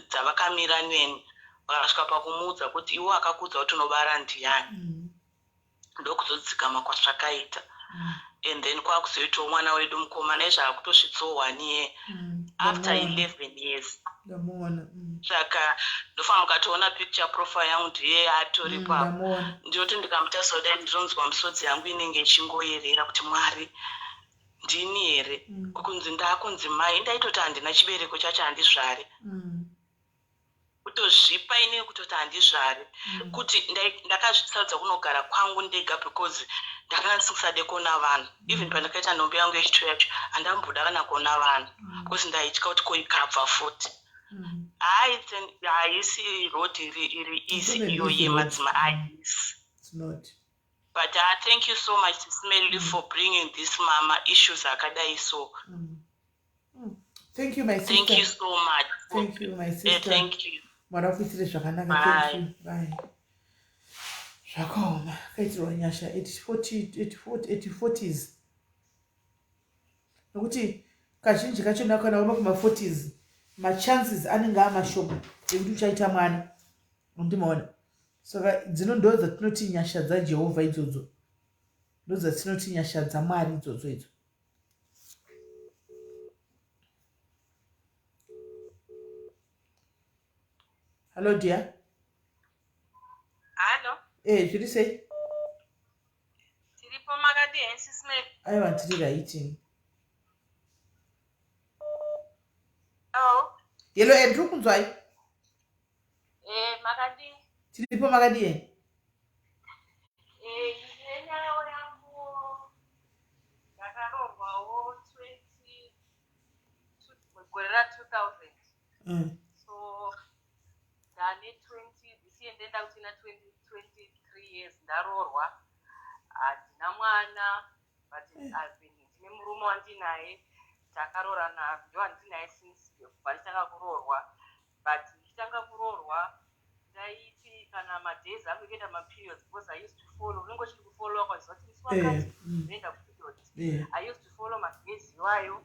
dzavakamira neni, vakasvika pakumuudza kuti iwo akakuudza kuti unobara ndiani. Ndokuzodzikama kwazvakaita. And then kwakuzoitawo mwana wedu mukomana, izvo akutosvitsawo 1 year after 11 years. Ndamuona. Saka ndofanira mukatoona picture profile yangu, ndiye atoripo apo. Ndamuona. Ndinoti ndikamutarisa kudai, ndinonzwa misodzi yangu inenge ichingoyerera kuti Mwari, ndini here kunzi ndaakunzi mai? Ndaitoti handina chibereko chacho, handizvari. Kutozvipa inini kutoti handizvari, kuti ndakazvisarudza kunogara kwangu ndega because ndakanga ndisisade kuona vanhu. Even pandakaita nhumbu yangu yechitwo yacho, handamboda kana kuona vanhu because ndaitya kuti ko ikabva futi. Haisi road iri easy iyo yemadzimai, haisi. It's not. But thank you so much, Sis Melly, for bringing this mama issues akadai so. Thank you, my sister. Thank you so much. Thank you, my sister. Thank you. Mwari akuitire zvakanaka. Bye. Thank you, bye. Zvakaoma, akaitirwa nyasha 80 40s, nokuti kazhinji kachona kana wava kuma40s, machances anenge amashoma ekuti uchaita mwana, undimaona. Saka dzino ndo dzatinoti nyasha dzaJehovha idzodzo, ndo dzatinoti nyasha dzaMwari idzodzo idzo. Hallo dear. Hallo. Zviri sei? Tiripo, makadii, Sis Melly? Aiwa, ndiri right. Oh. Hello, ndiri kunzwai. Makadii? Tiripo, makadii? Ndine nyaya yangu. Ndakaroorwawo 20 gore ra2000. So ndane 20 this year, ndenda kutina 20 23 years ndaroorwa. Handina mwana, but I've been ndine murume wandinaye, takaroorana, ndo handinaye since kubva ndichitanga kuroorwa. But ndichitanga kuroorwa ndaiti kana madays angu ekuenda maperiods, because I used to follow, unenge uchiri kufollowa kwaziva kuti musi wakati ndoenda kuperiod. I used to follow madays iwayo.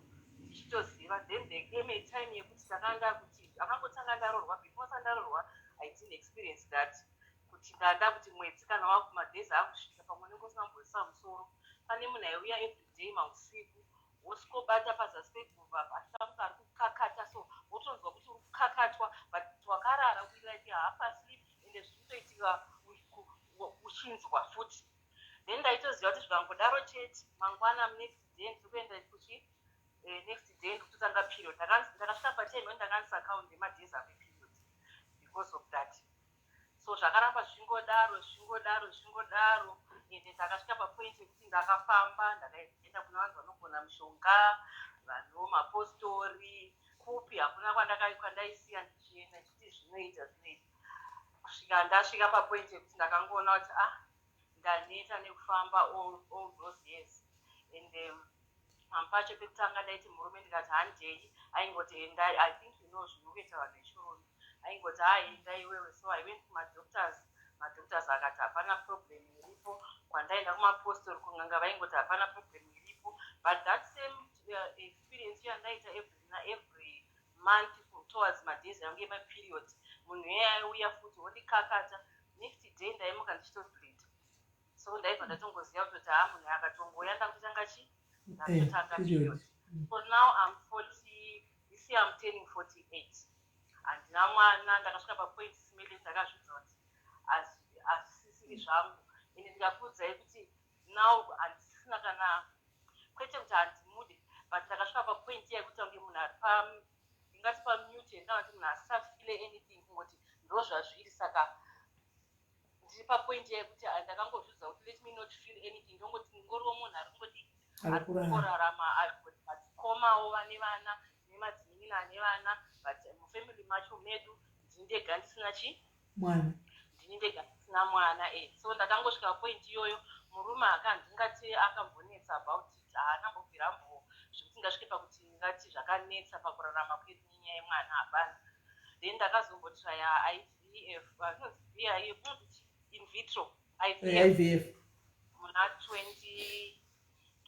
Ndichitoziva. Then there came a time yekuti ndakanga kuti akangotanga ndarorwa. Before sandarorwa, I didn't experience that, kuti ndanda kuti mwedzi kana wakumadays akusvika, pamwe unenge usina kumboisa musoro. Pane munhu aiuya everyday mausiku, wosvikobata pazasi peguva, achitamuka ari kukakata, so wotonzwa kuti uri kukakatwa, but wakarara uri like half asleep, ende zviri kutoitika uchinzwa futi. Then ndaitoziva kuti zvikangodaro chete, mangwana, next day ndiri kuenda kuchi next day ndikutotanga period. Ndakasvika patime ndakanisa madays angu eperiod because of that. So zvakaramba zvichingodaro, zvichingodaro, zvichingodaro, ende ndakasvika papoint yekuti ndakafamba, ndakaenda kuna vanhu vanogona mishonga, vanhu mapostori, kupi, hakuna kwandaisiya ndichienda ndichiti zvinoita, zvinoita, kusvika ndasvika papoint yekuti ndakangoona kuti, ah, ndaneta nekufamba all those years. And pamwe pacho pekutanga ndaiti murume ndikati handei, aingoti endai. I think you know zvinokuita vanhu vechirume, aingoti, "Ha, enda iwewe." So I went kumadoctors, madoctors akati hapana problem iripo. Kwandaenda kumapostori, kunganga, vaingoti hapana problem iripo. But that same experience yandaita every month towards madays angu emaperiod, munhu iye aiuya futi wondikakata. Next day ndaimuka ndichitobleed. So ndaibva ndatongoziva kutoti, ha, munhu akatongouya ndakutotanga chi ndakutotanga period. So now I'm 40 this year, I'm turning 48, handina mwana. Ndakasvika papoint simele ndakazvidza kuti hazvisisiri zvangu. Ende ndikakuudzai kuti now handisisina kana, kwete kuti handimude, but ndakasvika papoint yekuti kunge munhu ari pa, ndingati pamute, ndinga kuti munhu asisafeel anything, kungoti ndo zvazviri. Saka ndiri papoint yekuti ndakangozvidza kuti let me not feel anything, ndongoti ngoriwo munhu ari kungodi, ari kungorarama. Komawo vane vana nemadzinin'ina ane vana, but mufamily macho medu ndini ndega ndisina chi mwana. Ndini ndega ndisina mwana e. So ndakangosvika point iyoyo. Murume akandingati akambonetsa about it, haana mbobvira mbo zvekuti ndasvike pakuti ndingati zvakanetsa pakurarama kwedu nenyaya yemwana, hapana. Then ndakazombotraya IVF, inonzi VIF, inonzi in vitro IVF. IVF. Muna 20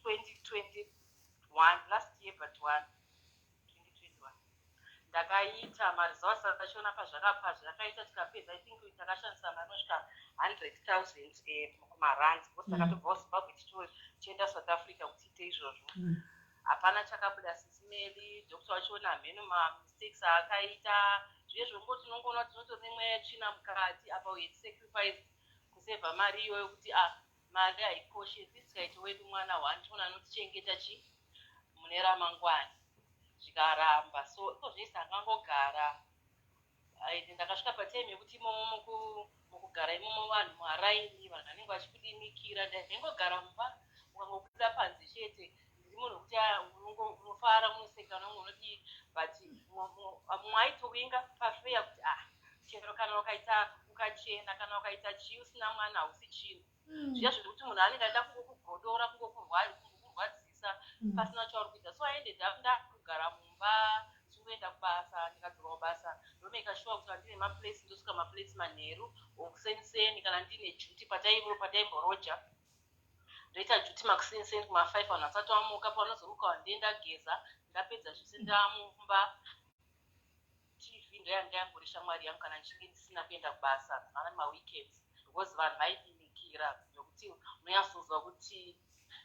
2021, last year but one, 2021, ndakaita. Maresults achona pazvakapa zvakaita, tikapedza, I think takashandisa mari inosvika 100,000 kumarand, because takatobvawo Zimbabwe tichienda South Africa kuti tiite izvozvo. Hapana chakabuda, Sis Melly. Doctor wachiona hameno mamistakes aakaita zviye, zvongoti unongoona kuti tinotori nemweya yetsvina mukati. Apa we had sacrifice kusevha mari iyoyo kuti, ah, mari haikoshi, at least tikaita wedu mwana one, tiona anotichengeta chi mune ramangwani. Zvikaramba. So iko zvese angangogara. Ende ndakasvika patime yekuti imomo mukugara imomo, vanhu muharaini, vanhu vanenge vachikudimikira. Ndaingogara mumba, ukangobuda panze chete, ndiri munhu wekuti, ah, unofara, unoseka, unonge unodii, but mumwe aitovinga pafeya kuti, ah, chero kana ukaita ukachena, kana ukaita chii, usina mwana hausi chinhu. Zviya zvekuti munhu anenge aida kungokugodora, kungokurwadzisa pasina chauri kuita. So I ended up ndakugara mumba, ndichingoenda kubasa, ndikadzoka kubasa ndomake sure kuti andine maplates, ndosuka maplates manheru okuseniseni. Kana ndine duty, pataimboroja, ndoita duty makuseniseni kuma5, vanhu vasati vamuka. Pavanozomuka vandienda geza, ndapedza zvese, ndamumba. TV ndoyanga yangori shamwari yangu kana ndichinge ndisina kuenda kubasa kana maweekends, because vanhu vaidimikira nokuti unonyatsozwa kuti,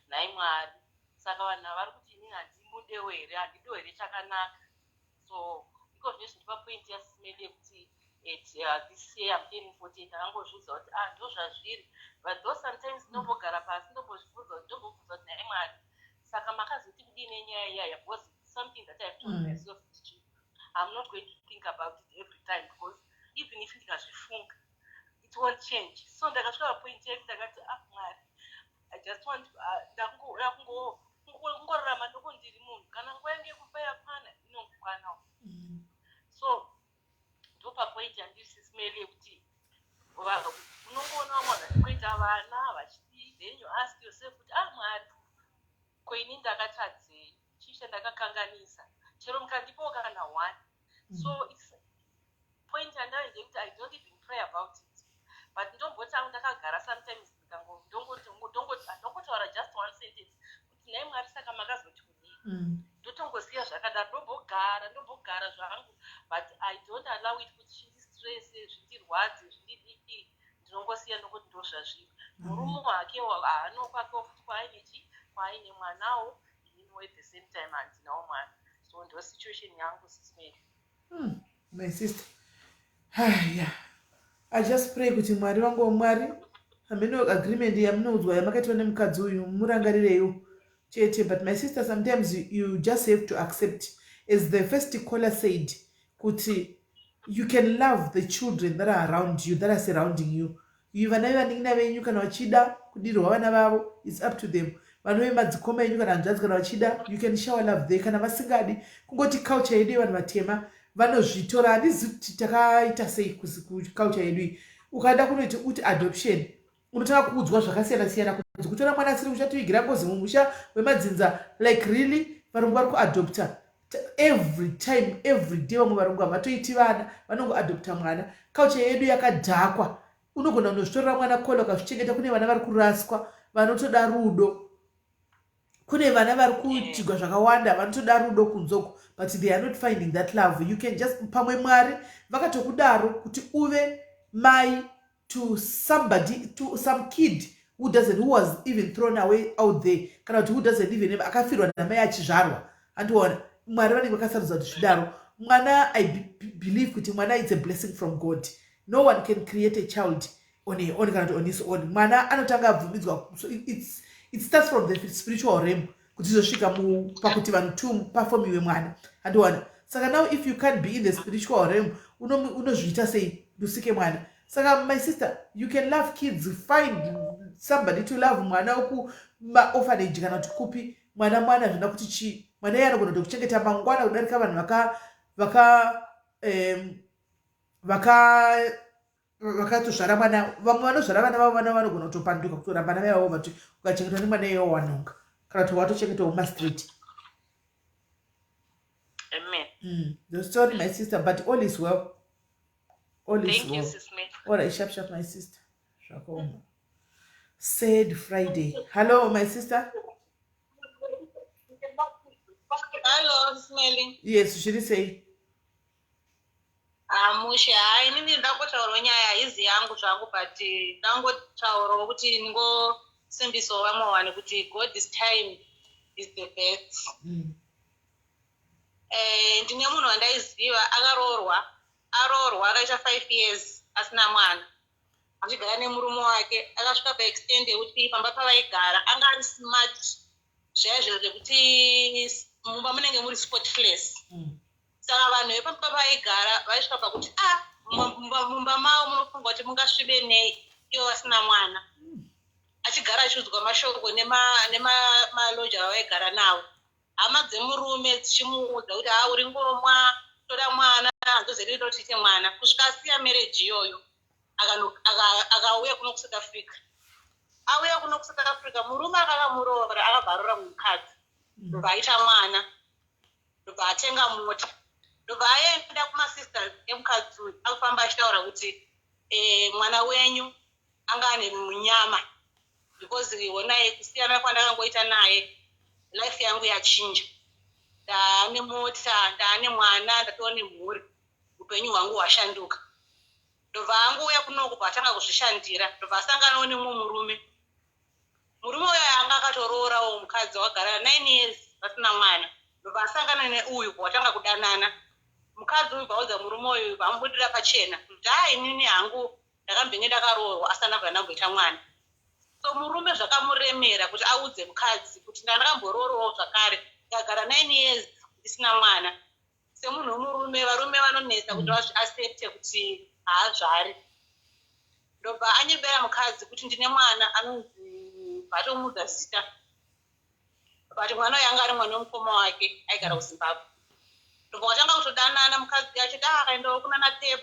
nhai Mwari, saka vanhu ava vari kuti inini handimudewo here, handidiwo here chakanaka? So iko zvino zvindipa point yaSis Melly yekuti at this year I'm turning 48. Ndakangozviudza kuti, ah, ndo zvazviri. But though sometimes ndinombogara pasi, ndombozvibvunza kuti, ndombobvunza kuti, nhai Mwari, saka makazoti kudii nenyaya iyaya? Because it's something that I've told myself kuti I'm not going to think about it every time, because even if ndikazvifunga, it won't change. So ndakasvika papoint yekuti ndakati, ah, Mwari, I just want ndakungoda kungorarama ndoko ndiri munhu. Kana nguva yangu yekufa yakwana, inongokwanawo. So ndopapoint yandiri, Sis Melly, yekuti unongoona vamwe vanhu vachingoita vana vachidii, then you ask yourself kuti, ah, Mwari, ko ini ndakatadzei? Chii chandakakanganisa? Chero mukandipawo kana one. So it's point yandayo ndeyekuti I don't even pray about it, but ndomboti angu ndakagara sometimes, ndongotaura just one sentence kuti, nhai Mwari, saka makazoti kudii? Ndinotongosiya zvakadaro, ndombogara, ndombogara zvangu, but I don't allow it kuti chindistresse, zvindirwadze, zvindidii. Ndinongosiya ndokuti ndozvazviri. Murume wake haano kwakewo futi kwaaine chi kwaaine mwanawo, ininiwo at the same time handinawo mwana. So ndo situation yangu, Sis Mary. My sister, yeah, I just pray kuti Mwari vangu, Mwari hameno agreement yamunoudzwa yamakaitwa nemukadzi uyu, murangarireiwo chete. But my sister, sometimes you just have to accept, as the first caller said, kuti you can love the children that are around you, that are surrounding you. You vana vevanin'ina venyu kana vachida kudirwa vana vavo, it's up to them. Vana vemadzikoma enyu kana hanzvadzi kana vachida, you can shower love there. Kana vasingadi, kungoti culture yedu yevanhu vatema vanozvitora. Handizivi kuti takaita sei kuculture yedu iyi. Ukada kunoiti uti adoption, unotanga kuudzwa zvakasiyana siyana kunzi kutora mwana asiri kuchativigira ngozi mumusha wemadzinza. Like, really, varungu vari kuadopta every time, every day. Vamwe varungu havatoiti vana, vanongoadopta mwana. Culture yedu yakadhakwa. Unogona kunozvitorera mwana kola ukazvichengeta. Kune vana vari kuraswa vanotoda rudo, kune vana vari kuitigwa zvakawanda vanotoda rudo kunzoko, but they are not finding that love. You can just, pamwe Mwari vakatokudaro kuti uve mai to somebody, to some kid who doesn't, who was even thrown away out there, kana kuti who doesn't even have, akafirwa namai achizvarwa. Andiona Mwari vanenge vakasarudza kuti zvidaro. Mwana, I believe kuti mwana, it's a blessing from God. No one can create a child on her own kana kuti on his own. Mwana anotanga abvumidzwa. So it starts from the spiritual realm kuti izosvika pakuti vanhu two pafomiwe mwana. Handiwana? Saka now if you can't be in the spiritual realm, unozviita sei kuti usike mwana? Saka my sister, you can love kids. Find somebody to love mwana wekumaorphanage kana kuti kupi. Mwana mwana, zvina kuti chii. Mwana iye anogona kutokuchengeta mangwana kudarika vanhu vaka vaka vaka vakatozvara mwana. Vamwe vanozvara vana vavo, vana vanogona kutopanduka, kutoramba namai vavo. But ukachengetwa nemwana iyewo, wanonga kana kuti watochengetwa mumastreet. Amen. The story, my sister, but all is well, all is Thank you, well. Sis Mary. All right, sharp sharp, my sister. Zvakaoma. Sad Friday. Hello, my sister. Hello, Smelly. Yes, zviri sei? Mushe, hai, inini ndangotaurawo nyaya haizi yangu zvangu, but ndangotaurawo kuti ndingosimbisawo vamwe vanhu kuti God's time is the best. Ndine munhu wandaiziva akaroorwa, aroorwa akaita 5 years asina mwana, achigara nemurume wake. Akasvika paextent yekuti pamba pavaigara anga ari smart zviya zvekuti mumba munenge muri spotless. Saka vanhu vepamba vaigara vaisvika pakuti a mumba mavo munofunga kuti mungasvibe nei ivo vasina mwana. Achigara achiudzwa mashoko nemaloja vavaigara navo, hama dzemurume dzichimuudza kuti ha, uri ngomwa, toda mwana, handozedi toda tiite mwana, kusvika asiya marriage iyoyo. Akauya kuno kuSouth Africa. Auya kuno kuSouth Africa, murume akakamuroora akabva aroora mukadzi, ndobva aita mwana, ndobva atenga mota, ndobva aenda kumasisters emukadzi uyu, akufamba achitaura kuti mwana wenyu anga ane munyama because honai kusiyana kwandakangoita naye, life yangu yachinja, ndaane mota, ndaane mwana, ndatova nemhuri, upenyu hwangu hwashanduka. Ndobva angouya kunoku, bva atanga kuzvishandira, ndobva asanganawo nemumwe murume. Murume uyo anga akatoroorawo mukadzi wakagara 9 years vasina mwana. Ndobva asangana neuyu, bva watanga kudanana. Mukadzi uyu bvaudza murume uyu, bvamubudira pachena kuti haa, inini hangu ndakambenge ndakaroorwa asi andabva ndamboita mwana. So murume zvakamuremera kuti audze mukadzi kuti ndandakamboroorwawo zvakare, ndikagara 9 years ndisina mwana. Semunhu wemurume, varume vanonetsa kuti vazviaccepte kuti haazvari. Ndobva anyebera mukadzi kuti ndine mwana anonzi, vatomuudza zita, but mwana uyu anga ari mwana wemukoma wake aigara kuZimbabwe. Ndobva watanga kutodanana. Mukadzi achiti ah, akaendawo kunana Pep,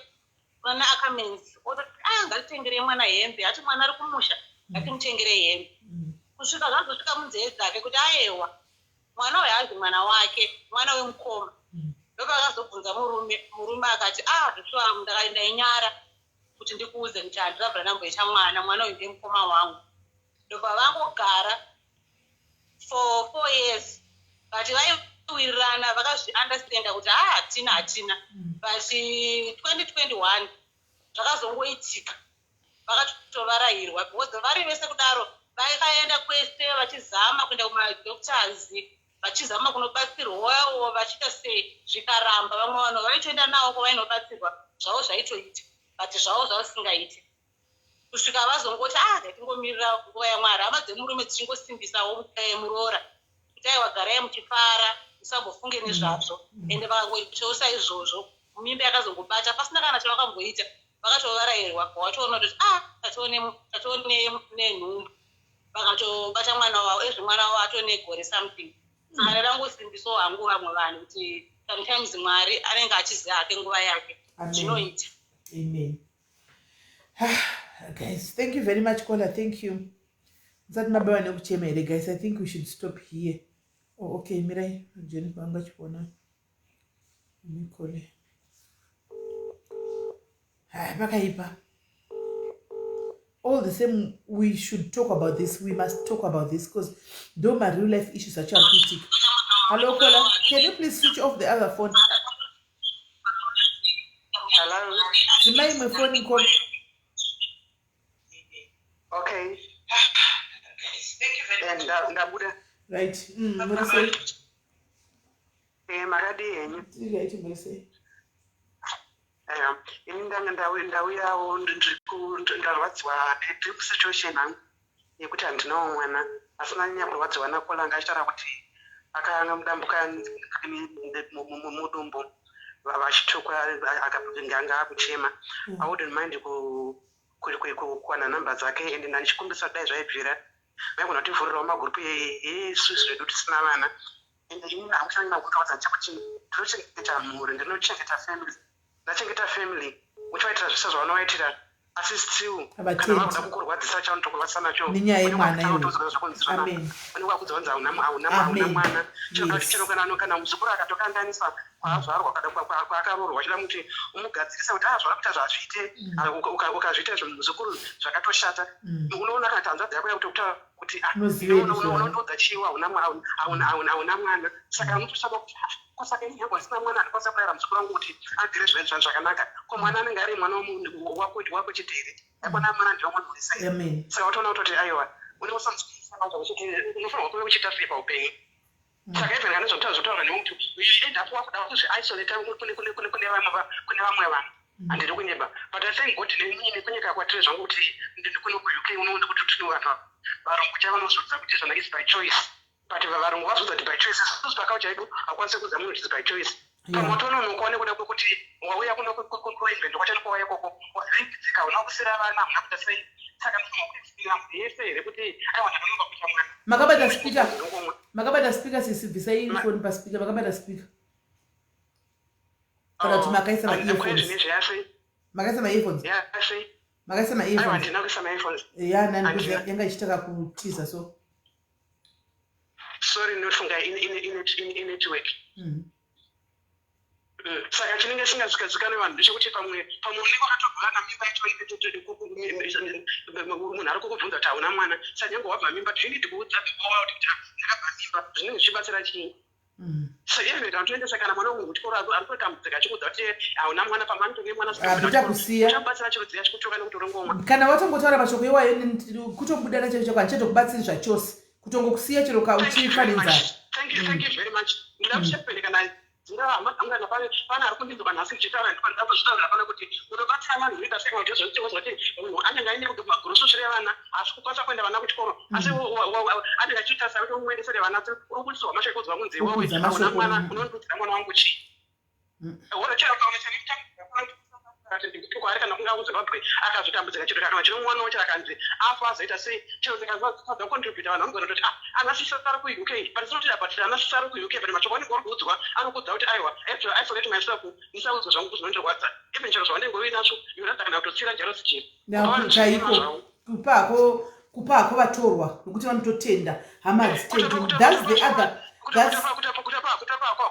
kunana Ackermans, ototi ah, ngatitengerei mwana hembe, ati mwana ari kumusha, ngatimutengerei hembe, kusvika zvazosvika munzeve dzake kuti ayewa, mwana uyu haazi mwana wake, mwana wemukoma. Ndobva akazobvunza murume. Murume akati ah, zvitsva ndainyara kuti ndikuudze kuti handinabva ndamboita mwana, mwana uyu ndemukoma wangu. Ndobva vangogara for 4 years, but Vakatowirirana, vakazviunderstanda kuti ha, hatina, hatina. But 2021 zvakazongoitika, vakatovarayirwa because vari vese kudaro vakaenda kwese vachizama kuenda kumadoctors, vachizama kunobatsirwawo, vachiita sei, zvikaramba. Vamwe vanhu vaitoenda navo kwavainobatsirwa, zvavo zvaitoita, but zvavo zvavasingaiti, kusvika vazongoti, "Ah, ngatingomirira nguva yaMwari." Hama dzemurume dzichingosimbisa muroora kuti, "Aiwa, garai muchifara, musambofunge nezvazvo." Ende vakangoitawo saizvozvo, mimba yakazongobata pasina kana chavakamboita. Vakatovarayirwa, watoona kuti, ah, tatone nenhumbu. Vakatobata mwana wavo ezvi, mwana wavo atone gore something. Saka ndadangosimbisawo hangu vamwe vanhu kuti sometimes Mwari anenge achiziva hake nguva yake. Amen. Zvinoita. Amen. Guys, thank you very much, caller. Thank you. Musati mabaiwa nekuchema here, guys? I think we should stop here. Oh, okay, mirai, Jennifer anga achifona mikole. Hai, pakaipa. All the same, we should talk about this. We must talk about this because ndo mareal life issues acho ari kuitika. Hello, caller, can you please switch off the other phone? Hello. Dzimai imwe foni, caller. Okay. Ndabuda. Right, muri sei? Makadii henyu? Tiri right, muri sei? Ini ndanga ndauyawo, ndarwadziwa ndiri kusituation hangu yekuti handinawo mwana, asi ndanyanya kurwadziwa nacaller anga achitaura kuti akadambuka mudumbu vachitukwa, anga akuchema. I wouldn't mind kuwana nhamba dzake, and ndandichikumbisa dai zvaibvira maigona kutivhurirawo magurupu yesusu zvedu tisina vana. Ende inini hangu chanonyanya kutaudza chekuti ndinochengeta mhuri, ndinochengeta family. Ndachengeta family, uchivaitira zvese zvavanovaitira, asi still kana Havatendi. vakuda kukurwadzisa, chaunotokurwadzisa nacho Nenyaya yemwana iyoyo. Amen. Amen. Unenge wakudza kunzi hauna Amen. mwana. Chero kana muzukuru akatokanganisa kwaazvarwa kana kwaakaroorwa, chida kuti umugadzirise kuti zvauri kuita zvazviite. Ukazviita izvo, muzukuru, zvakatoshata. Unoona kana kuti hanzvadzi yako yakutokutaura kuti, "Ah, Unoziva izvo. unondiudza chiwa hauna mwana." Saka unotoshama kuti, "Ah, ko saka ini hangu asina mwana handikwanisa kurayira muzukuru wangu kuti agere zvakanaka. Ko mwana anenge ari mwana wako chete here? Yakona mwana ndiwo munhu wese." Amen. Saka watoona kutoti aiwa, une usanzwisisa manje uchiti unofanirwa kuve uchiita sei paupenyu. Saka even kana zvokutaura zvotaura nemuti end up wakuda kuzviisolata kune vamwe vanhu. Handiri kunyeba, but I thank God nekunyika kwatiri zvangu kuti kuno kuUK unoona kuti tino vanhu varungu chavanozvidza kuti zvona is by choice, but varungu vazvidza kuti by choice. Isusu paculture yedu hakwanisi kuudza munhu kuti is by choice. Pamwe watononokawo nekuda kwekuti wauya kuno kuEngland kwacho, kwauya ikoko wavhiringidzika, hauna kusira vana, hamuna kuita sei. Saka ndinofanira kuexplaina mhuri yese here kuti aiwa, ndakanonoka kuita mwana? Makabata speaker, makabata speaker sisi, bvisai foni paspeaker. Makabata speaker kana kuti makaisa maearphones? Makaisa maearphones? Makaisa maearphones? Handina kuisa maearphones. Ya, nani yanga ichitaka kutiza so. Sorry, ndinofunga inetwork. Saka chinenge chisingazikanwe vanhu ndechekuti pamwe unenge wakatobva mimba yacho, munhu ari kukubvunza kuti hauna mwana. Saka nyange wabva mimba, do you need kuudza the whole world kuti, "Ah, ndakabva mimba"? Zvinenge zvichibatsira chii? So even kana toendesa kana mwana wemunhu kuchikoro, ari kutambudzika achikuudza kuti hauna mwana, pamwe anotove mwana. Better kusiya. Uchamubatsira chirudziya chikutuka nekuti urongomwa. Kana watongotaura mashoko iwayo, kutobuda nacho chako, handichatokubatsiri zvachose, kutongokusiya chero uchifa nenzara. Thank you, thank you very much. Ndoda kuchepende kana dzingava hama dzangu, kana pane ari kundinzwa nhasi ndichitaura, ndinoda kuzvitaurira pano kuti unobatsira vanhu unoita sei kana kuti munhu anenge aine magrocery evana, haasi kukwanisa kuenda vana kuchikoro, asi anenge achiita sakuti umuendesere vana, uri kubudisirwa mashoko udzwa kunzi iwewe Kuudza hauna mashoko, mwana, unondiudzira mwana wangu chii? Ora chero kaona kwaari kana kunga kuZimbabwe akazotambudzika, chero kana chinomwanawo chero akanzi afa, azoita sei? Chero ndikatadza kucontributa, vanhu vanogona kutoti, "Ah, ana sisi ari kuUK," but it's not about ana sisi ari kuUK, but mashoko anenge uri kuudzwa anokuudza kuti aiwa, I have to isolate myself, ndisaudzwa zvangu zvinondirwadza. Even chero zvaunenge uinazvo, you rather kana kutotsira jealousy chiri. Chaiko, kupako vatorwa nokuti vanototenda hama hadzitendi. That's the other, that's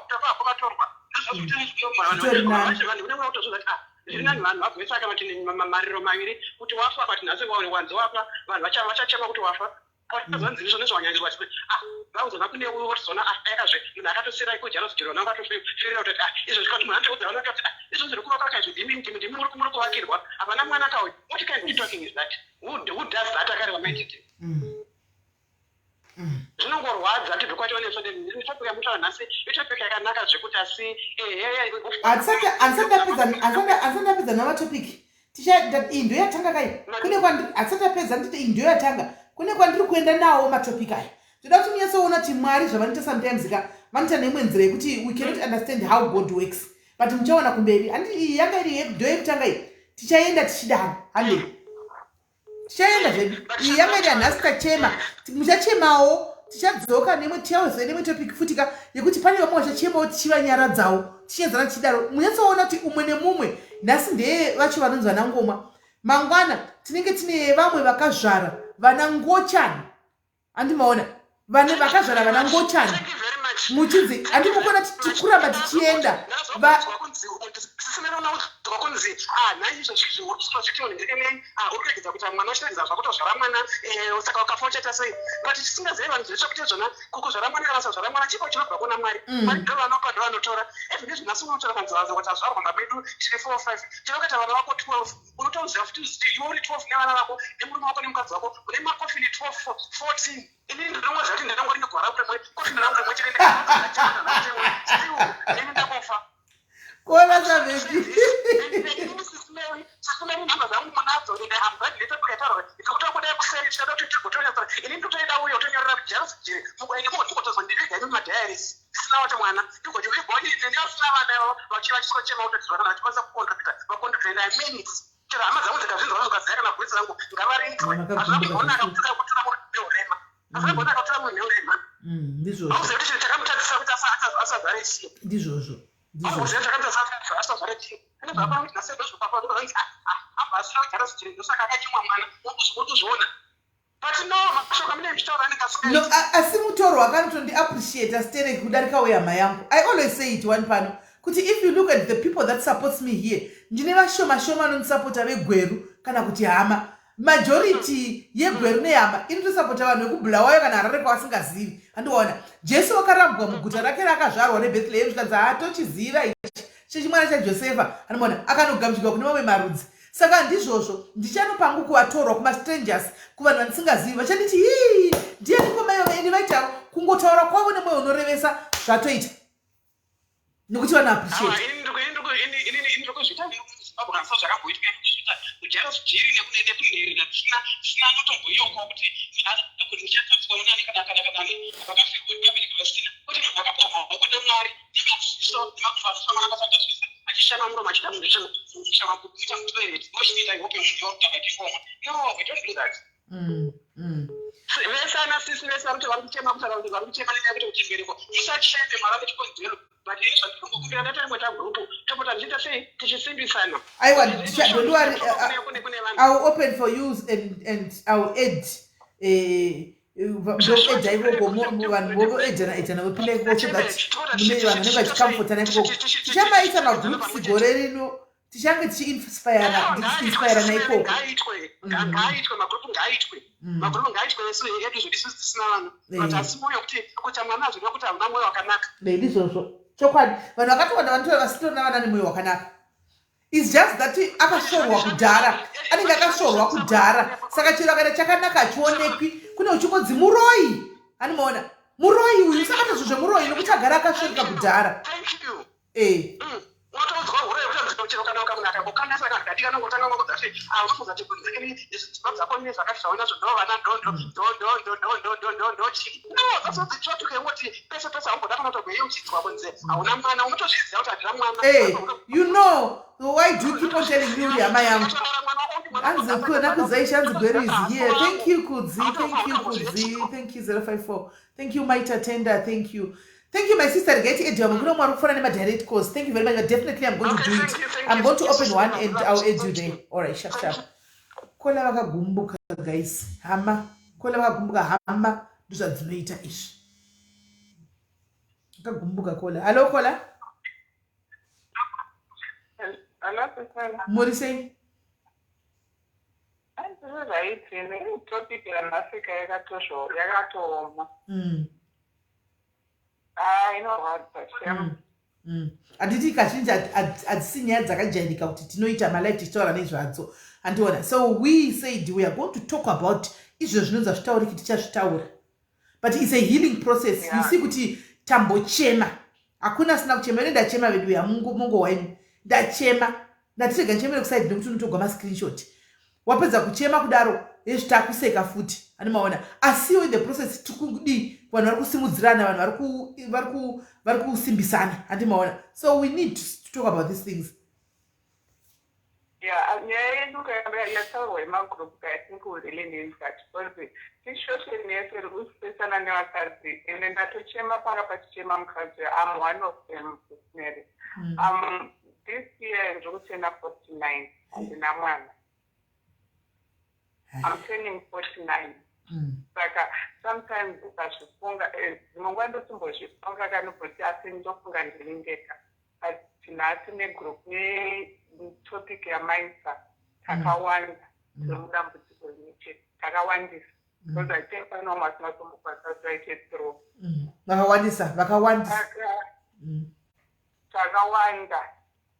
Kutapako vatorwa. Zvitori nani. Vanhu unenge wakutoziva kuti, ah, zviri nani vanhu vagoisa kana kuti mariro maviri kuti wafa, but nhasi wanzi wafa, vanhu vachachema kuti wafa. Zvanzi izvo nezvawanyanjwa kuti ah vauzona kune uyo votizona ah ayakazve munhu akatosera iko jaro jero nanga atofirira kuti ah izvo zvikati munhu anotoudza vana kuti ah izvo zviri kuvakwa kaizvo ndimi ndimi ndimi muri muri kuvakirwa hapana mwana kauyu. What kind of talking is that? Who does that akareva maititi? Zvinongorwadza tibve kwacho netopic yamutaura nhasi itopic yakanaka zvekuti asi handisati ndapedza namatopic iyi ndo yatanga kai kune kwandiri handisati ndapedza nditi iyi ndo yatanga kune kwandiri kuenda nawo matopic aya toda kuti munyatsoona kuti mwari zvavanoita sometimes ka vanoita neimwe nzira yekuti we cannot understand how god works but muchaona kumberi handi iyi yanga iri ndo yekutanga iyi tichaenda tichidaro handei tichaenda zvedu iyi yanga iri yanhasi tachema muchachemawo tichadzoka nemwe tichauziva nemwe topic futi ka yekuti pane vamwe vachachemawo tichivanyaradzawo tichienzana tichidaro munyatsoona kuti umwe nemumwe nhasi ndeye vacho vanonzi vana ngoma mangwana tinenge tine vamwe vakazvara vana ngochani Andimaona vane vakazvara vana ngochani muchinzi andimukona tikuramba tichienda kunzi ah, nhai izvozvi uri kusura zviti munhu ndine ah, uri kuregedza kuita mwana uchiregedza zvakutozvara mwana eh, saka ukafa uchaita sei but tisingazive vanhu zvese kuti zvona kukuzvara mwana kana usazvara mwana chipo chinobva kuna mwari mm. Mwari ndo vanopa ndo vanotora even izvi nhasi unotora kanzi vanzi kuti azvarwa mba medu tiri 4 5 tinokaita vana vako 12 unotoziva futi kuti iwe uri 12 nevana vako nemurume wako nemukadzi wako une makofini 12 14 inini ndinongoziva kuti ndinongori negwara rimwe kofini rangu rimwe chete still inini ndakufa kona savepi sisimeri nhamba dzangu munadzo ende hamzadileta kukaitaura ikutobuda kuseri tichada kuti tigotonyatsa ini ndotoida uyo utonyorera jealous jiri ende mugotozondiviga imi madiaries tisina wacho mwana tigoti vegoni nevasina vana vachivachisochema kutoti kana vachikwanisa kucontributa vacontributa and i mean it Chero hama dzangu dzikazvinzwa vanokazaya kana voice rangu ngavarinzwe. Hazvina kugonaka kutuka kutura munhu neurema. Hazvina kugonaka kutura munhu neurema. Ndizvozvo. Hauzivi kuti chinhu chakamutadzisa kuti asazvare chii. Ndizvozvo. Ndizvozvo. Chakamutadzisa asazvare chii. Ine zvapa kuti nhasi ndozvopapa ndozvanzi abva asina kugara zvichiri ndosaka akanyimwa mwana. Urikuzviona. No, asi mutorwa akanotondi appreciata stereki kudarika wehama yangu. I always say it one pano kuti if you look at the people that supports me here ndine vashoma shoma vanondisapota vegweru kana kuti hama majority yegweru nehama inotosapota vanhu vekubulawayo kana harare kwavasingazivi handiwaona jesu wakarambwa muguta rake raakazvarwa rebethlehem zvikanzi haatochiziva ichi chechimwana chajosefa anomaona akanogamuchirwa kune mamwe marudzi Saka ndizvozvo ndichanopa hangu kuvatorwa kumastrangers kuvanhu vandisingazivi vachanditi hii ndianiko mai vava ende vaita kungotaura kwavo nemwoyo unorevesa zvatoita nekuti vano appreciate achishama muromo achida kushama kuita mutoilet vochinoita ihope munhu yorutaka chifoma no we don't do that Vese ana sisi vese vari kuti vari kuchema kutaura kuti vari kuchema nenyaya yekuti kuchimbereko musacheme mwari vane chikonzero but ini zvandinongokumbira dai taingoita group topota tichiita sei tichisimbisana aiwa don't worry I will open for you and I will add ndoedha ikoko vanhu voedhana edhana vopinda ikoko so that mune vanhu vanenge vachicomfortana ikoko tichamaisa magroups gore rino tichange tichiinspirana tichiinspirana ikoko ngaaitwe magroup ngaaitwe magroup ngaaitwe esu edu zvedu isusu tisina vanhu but asi mwoyo kuti kuti mwana azvida kuti hauna mwoyo wakanaka ndizvozvo chokwadi vanhu vakatowanda vanotora vasitorina vana nemwoyo wakanaka It's just that akasvorwa kudhara anenge akasvorwa kudhara saka chero akaita chakanaka hachionekwi kune uchingonzi muroyi animaona muroyi uyu usakata zvinhu zvemuroyi nokuti agara akasvoreka kudhara eh. Unotoudzwa hure yekuti chero kana ukamunhu akangokanganisa kana kati kanongotanga ngokuudza kuti ah unofunga kuti kunze kini dzimba dzako nezvakati zvaunazvo ndo vana ndo ndo ndo ndo ndo ndo ndo ndo ndo ndo chii no that's not the truth yekuti pese pese haumboda kana kutogoyeuchidzwa kunze hauna mwana unotozviziva kuti handina mwana hey, eh, you know why do you keep on telling me uri hama yangu anzi kuna kudzai shanzi gweru is here thank you kudzi thank you kudzi thank you 054 thank you maita tender thank you Thank you, my sister. Regai tiedhe vamwe kune mwari kufana nemadirect calls. Thank you very much. But definitely I'm going to do it. I'm going to open one and I'll add you there. All right, sharp, sharp. Kola vakagumbuka, guys. Hama. Kola vakagumbuka hama. Ndozvadzinoita izvi. Vakagumbuka kola. Hello, kola. Hello, Priscilla. Muri sei? Andiri right, ini topic yanhasika yakatozvo yakatooma. Ah, inorwadza shem. Handiti kazhinji hadzisi nyaya dzakajairika kuti tinoita malive tichitaura nezvadzo, handiona? So we said we are going to talk about izvo zvinonzi hazvitauriki, tichazvitaura, but it's a healing process. You see kuti tambochema, hakuna asina kuchema. Ine ndachema vedu ya mungo waini, ndachema, ndatirega ndichemere kuside nekuti unotogwa mascreenshot. Wapedza kuchema kudaro, hezvi takuseka futi, animaona? Asiwo in the process tikudii? Vanhu vari kusimudzirana, vanhu vari kusimbisana, handimaona? So we need to talk about these things. Yeah, nyaya yedu yataurwa yemagroup, I think we really need that because situation yese iri kusesana nevakadzi, ende ndatochema panga pachichema mukadzi. I'm one of them personally. This year ndiri kuturna 49, handina mwana. I'm turning 49. Saka sometimes ukazvifunga, dzimwe nguva ndotombozvifunga kanobvoti, asi ndofunga ndiri ndega, but nhasi negroup netopic yamaisa, takawanda tiri mudambudziko rimwe chete, takawandisa, because I think pane vamwe vasina kutombokwanisa kuti vaite through. Vakawandisa, vakawandisa. Takawanda,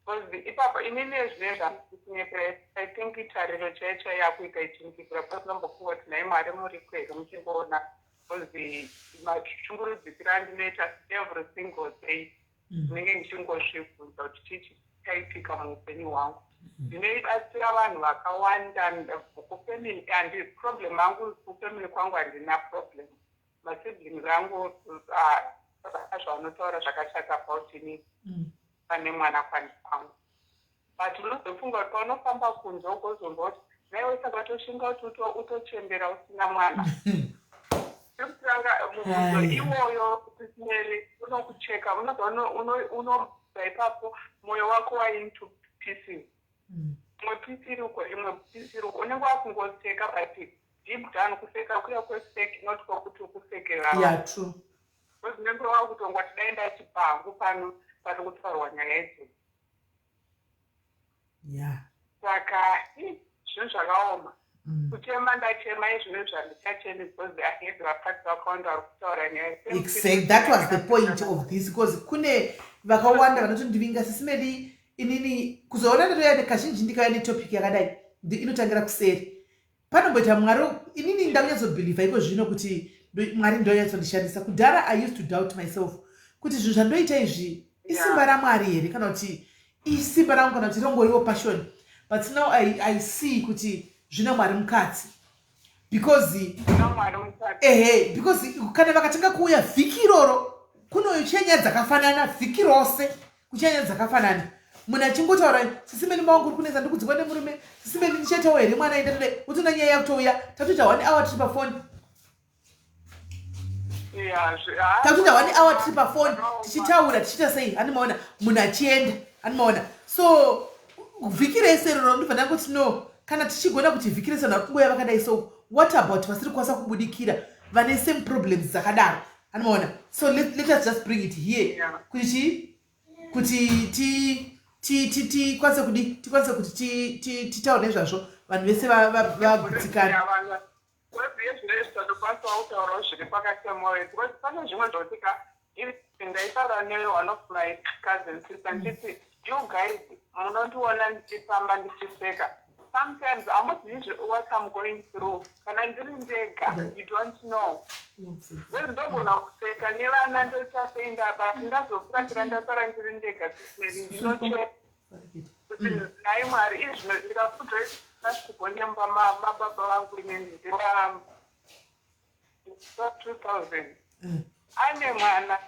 because ipapo inini zvinezvi handikunyepera, I think itariro chaiyo chaiyo yakuita ichindikura, because nombofunga kuti nhai Mwari, muriko here muchingoona? Because mashungurudzikiro andinoita every single day, ndinenge ndichingozvibvunza kuti chii chaitika muupenyu hwangu. Ndinoibatsira vanhu vakawanda kufamily, handi problem angu kufamily kwangu, handina problem. Masiblings angu zvavanotaura zvakashata about ini pane mwana kwangu, but unozofunga kuti paunofamba kunze ugozonzwa kuti naiwe saka toshinga kuti utochembera usina mwana. Sekutanga mubvunzo iwoyo usimeri unokucheka, unobva unobva ipapo mwoyo wako wainto pieces, imwe piece iri uko, imwe piece iri uko, unenge wakungoseka, but deep down kuseka kuya kwefake, not kwokuti ukusekera. Yeah, true. Because unenge wakutongwa tidai ndachibva hangu pano pari kutaurwa nyaya idzodzo. Saka zvinhu zvakaoma. Kuchema ndachema, izvino zvandichachemi because I had vakadzi vakawanda vari kutaura nyaya. Exact, that was the point of this, because kune vakawanda vanotondivinga, "Sis Melly." Inini kuzoona ndatoya kazhinji ndikauya netopic yakadai, inotangira kuseri panomboita Mwari. Inini ndakunyatsobelieva iko zvino kuti Mwari ndonyatsondishandisa. Kudhara I used to doubt myself kuti zvinhu zvandoita izvi isimba raMwari here, kana kuti isimba rangu, kana kuti rongoriwo passion, but now I see kuti zvina Mwari mukati, because ehe, because kana vakatanga kuuya vhiki iroro kunochiya nyaya dzakafanana, vhiki rose kuchiya nyaya dzakafanana, munhu achingotaura, "Sis Melly, mawangu uri kunetsa, ndikudzikwa nemurume. Sis Melly, ndichaitawo here mwana?" Indatode utoona nyaya yakutouya, tatoita one hour tiri pafoni, tatoita one hour tiri pafoni tichitaura, tichiita sei, handimaona munhu achienda, handimaona? So vhiki rese iroro ndibva ndangoti no, kana tichigona kuti vhiki rese vanhu vari kungoya vakadai, so what about vasiri kukwanisa kubudikira, vane same problems dzakadaro, handimaona? So let us just bring it here kuti chii, kuti tikwanise kudi, tikwanise kuti titaure nezvazvo, vanhu vese vagutsikana. Tinokwanisawo kutaurawo zviri pakati pemwoyo, because pane zvimwe zvotika ndaitaura neone of my cousin sister ndichiti, "You guys munondiona ndichifamba ndichiseka, sometimes hamuzivi what I'm going through kana ndiri ndega. You don't know, because ndogona kuseka nevana, ndoita sei, but ndazofuratira ndasara ndiri ndega, ndinochema kuti nhai Mwari, izvino ndikapfudzwa asikugonemba mababa vangu inini ndira 2000 ane mwana,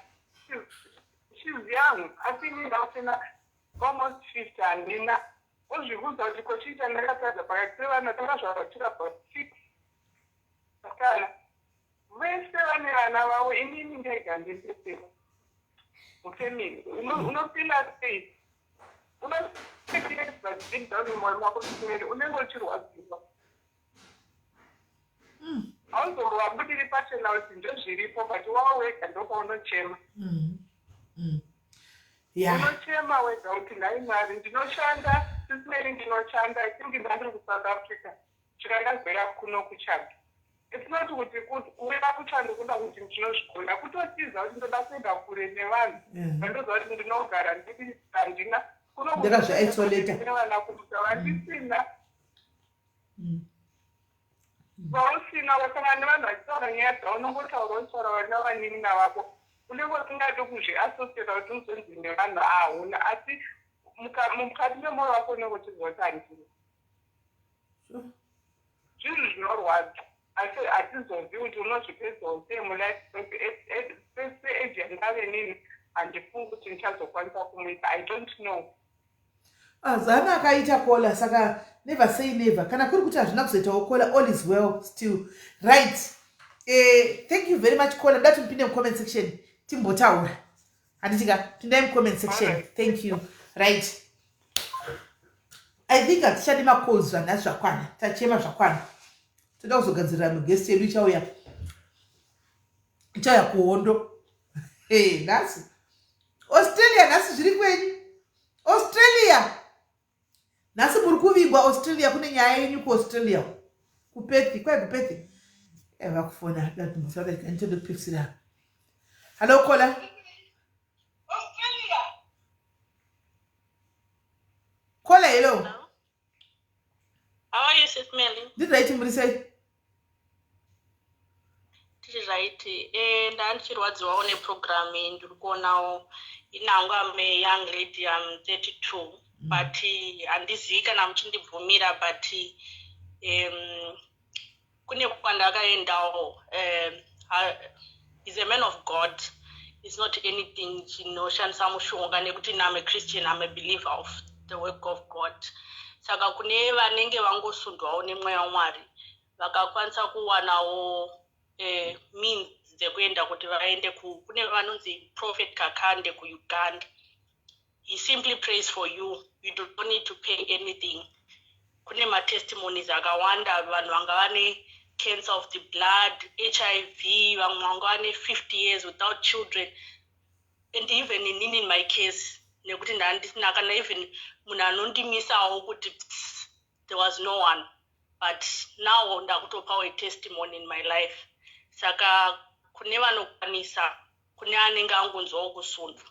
she's young, asi ini ndasina, almost 50, handina." Uzvibvunza kuti kochiita ndakatadza pakati pevana takazvarwa tiri about six kana vese vane vana vavo, inini ndega ndisisira mufamily. Unofeela sei? Unoeedza deep down mumwoyo mako simeri unenge uchirwadziwa, hauzombovabudiri pachena kuti ndozviripo, but wava wega ndopaunochema. Unochema wega kuti nhai Mwari, ndinoshanda, Sis Melly, ndinoshanda. I think ndandiri kuSouth Africa. Svika ndazouya kuno kuchando. It's not kuti kuuya kuchando kuda kuti ndinozvigona, kutotiza kuti ndoda kuenda kure nevanhu. Vandoziva kuti ndinogara ndiri handina kuno Ndakazviisolata. kune vana kumusha vandisina. Vausina ukasangana nevanhu vachitaura nyaya dzavo, unongotaura uchitaura vana vanin'ina vako. Unenge usingadi kuzviassociata kuti uzonzi nevanhu hauna, asi mukati memwoyo wako unenge uchiziva kuti handina. Zvinhu zvinorwadza, asi hatizozivi kuti unozvipedzawo sei mulife. Seage yandave nini, handifungi kuti ndichazokwanisa kumuita. I don't know. Zana akaita caller, saka never say never. Kana kuri kuti hazvina kuzoitawo caller, all is well still, right? Thank you very much, caller. Ndati mupinde mucomment section timbotaura, handitika? Pindai mucomment section. Alright. Thank you. Right, I think hatichadi macalls zvanhasi, zvakwana, tachema zvakwana. Toda kuzogadzirira muguest yedu ichauya, ichauya kuhondo. Hey, nhasi Australia, nhasi zviri kwenyu Australia, nhasi muri kuvigwa Australia. Kune nyaya yenyu kuAustralia, kuPerth, kwai kuPerth vakufona. Ndotopikisira. Hallo, caller. Caller, hello. How are you, Sis Melly? Ndiri right, muri sei? Tiri right. Ndandichirwadziwawo neprogram iyi ndiri kuonawo. Inangu am a young lady, I'm 32. But handizivi kana muchindibvumira, but kune kwandakaendawo. Is a man of God. It's not anything chinoshandisa mushonga nekuti I'm a Christian, I'm a believer of the work of God. Saka kune vanenge vangosundwawo nemweya waMwari, vakakwanisa kuwanawo means dzekuenda kuti vaende kune vanonzi Prophet Kakande kuUganda. He simply prays for you, you don't need to pay anything. Kune matestimonies akawanda, vanhu vanga vane cancer of the blood, HIV, vamwe vanga vane 50 years without children, and even inini in my case, nekuti ndandisina kana even munhu anondimisawo kuti pss, there was no one, but now ndakutopawo a testimony in my life. Saka kune vanokwanisa, kune anenge angonzwawo kusundwa,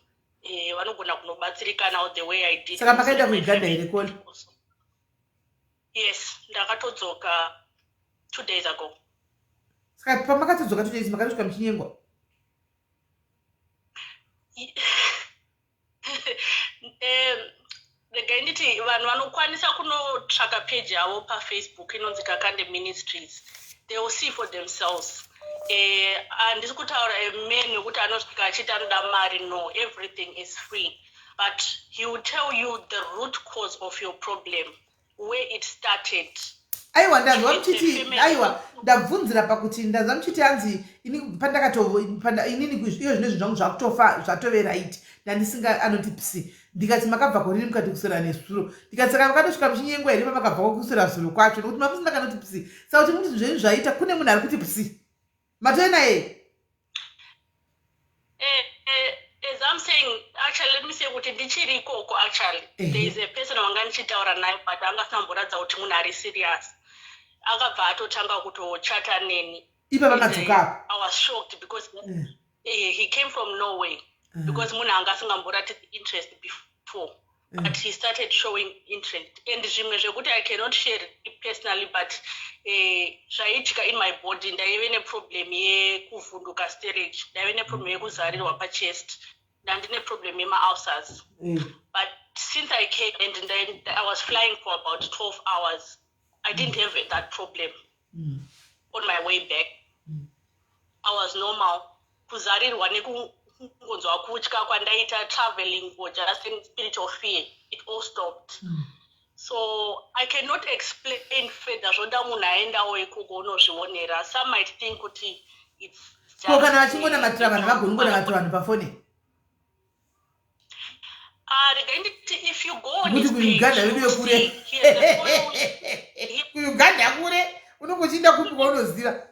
vanogona kunobatsirikanawo the way I did. Saka makaenda kuUganda here, caller? Yes, ndakatodzoka 2 days ago. Saka pamakatodzoka 2 days, makatosvika muchinyengwa? Regai nditi vanhu vanokwanisa kunotsvaka page yavo paFacebook inonzi Kakande Ministries, they will see for themselves. Handisi kutaura a man wekuti anosvika achiti anoda mari. No, everything is free, but he will tell you the root cause of your problem, where it started. Aiwa, ndanzwa muchiti, aiwa, ndabvunzira pakuti ndanzwa muchiti hanzi ini pandakato inini iyo zvino zvinhu zvangu zvakutofa zvatove right, ndandisinga anoti psi. Ndikati makabva korini? Mukati kuswera nezuro. Ndikati saka makatosvika muchinyengwa here pamakabva kuswera zuro kwacho? Nokuti mamusina kanoti psi. Saka kuti muti zvenyu zvaita, kune munhu ari kuti psi, matove naye? As I'm saying, actually, let me say kuti ndichiri ikoko. Actually, there is a person wanga ndichitaura naye, but anga asina kumboratidza kuti munhu ari serious. Akabva atotanga kutochata neni. Ipa vamadzoka apa? I was shocked because he came from Norway, because munhu anga asingamboratidzi interest before, but he started showing interest, and zvimwe zvekuti I cannot share it personally, but zvaiitika in my body, ndaive neproblem yekuvhunduka stereki, ndaive neproblem yekuzarirwa pachest, ndandine problem yemaulcers. But since I came and then I was flying for about 12 hours, I didn't have that problem. On my way back I was normal. Kuzarirwa nekungonzwa kutya kwandaita traveling or just in spiritual fear, it all stopped. So I cannot explain further, zvoda munhu aendawo ikoko unozvionera. Some might think kuti it's Ko kana vachingonamatira vanhu, vagoni kungonamatira vanhu pafoni? Regai nditi if you go on Kuti kuUganda vedu yekure, kuUganda kure, unonge uchiinda kupi kwaunoziva?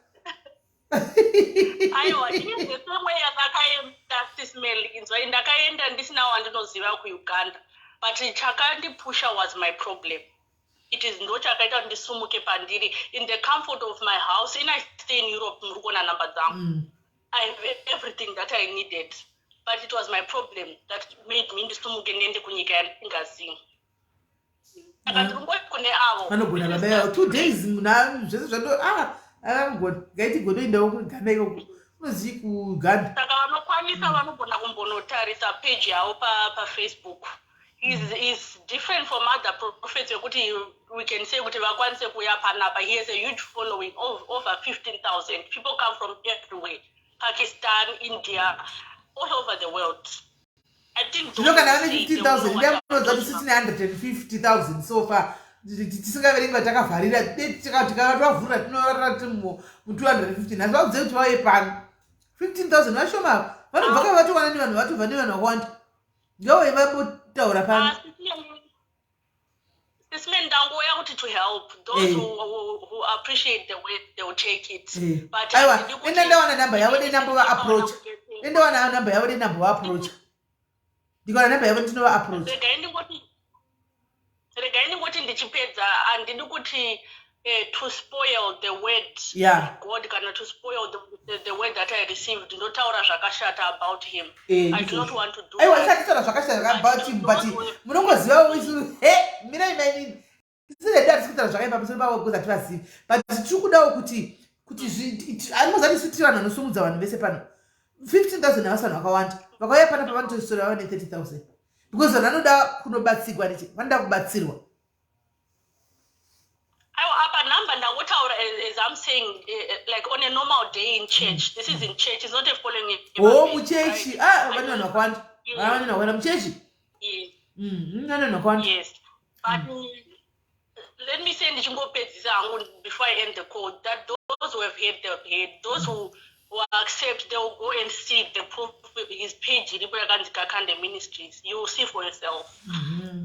Aiwa, ini the same way yandakaenda, Sis Melly, inzwai, ndakaenda ndisina wandinoziva kuUganda, but chakandipusha was my problem. It is ndochakaita kuti ndisumuke pandiri in the comfort of my house. In I stay in Europe, muri kuona namba dzangu. I have everything that I needed, but it was my problem that made me ndisumuke ndiende kunyika yandisingazivi. Saka ndiri ngoti kune avo Vanogona baba, 2 days munhu zvese zvando, ah, avangogona. Ngaiti godoendawo kuGhana ikoko, unozii kuGhana. Saka vanokwanisa, vanogona kumbonotarisa page yavo paFacebook. Is different from other prophets yekuti we can say kuti vakwanise kuuya panapa. He has a huge following of over 15,000 people, come from everywhere, Pakistan, India, all over the world, I think. Zvino kana vane 15,000, ndamunoza kuti sitine 150,000 so far, tisingaverengi vatakavharira. Tikavavhurira tinorara tiri mu250. Nhasi vaudze kuti vauye pano. 15,000 vashoma, vanobva ka vatowana nevanhu, vatobva nevanhu vakawanda, ngavauye vambotaura pano. Sis Mel, ndangouya kuti to help those who appreciate the way, they will take it. But Aiwa, enda ndawana namba yavo, denambova approach. Endawana namba yavo, denambova approach. Ndikawana namba yavo, ndinova approach. Regai ndingoti ndichipedza, handidi kuti to spoil the word of God kana to spoil the word that I received, ndotaura zvakashata about him. I do not want to do. Aiwa, isati taura zvakashata about him, but munongozivawo isu he mirai mainini, isiredi hatisi kutaura zvakaipa pamusoro pavo because hativazivi, but tiri kudawo kuti anozati isu tiri vanhu vanosumudza vanhu vese pano. 15,000 havasi vanhu vakawanda. Vakauya panapa vanotosora vava ne30,000 because vanhu vanoda kunobatsigwa, nechi vanoda kubatsirwa. Aiwa, apa nhamba ndangotaura as I'm saying, like on a normal day in church. This is in church, it's not a following. O, muchechi, ah, vane vanhu vakawanda, vane vanhu vakawanda muchechi. Vane vanhu vakawanda. Yes, but let me say, ndichingopedzisa hangu before I end the call, that those who have heard, they have heard. Those who accept, they will go and see the proof. His page iripo yakanzi Kakande Ministries. You will see for yourself.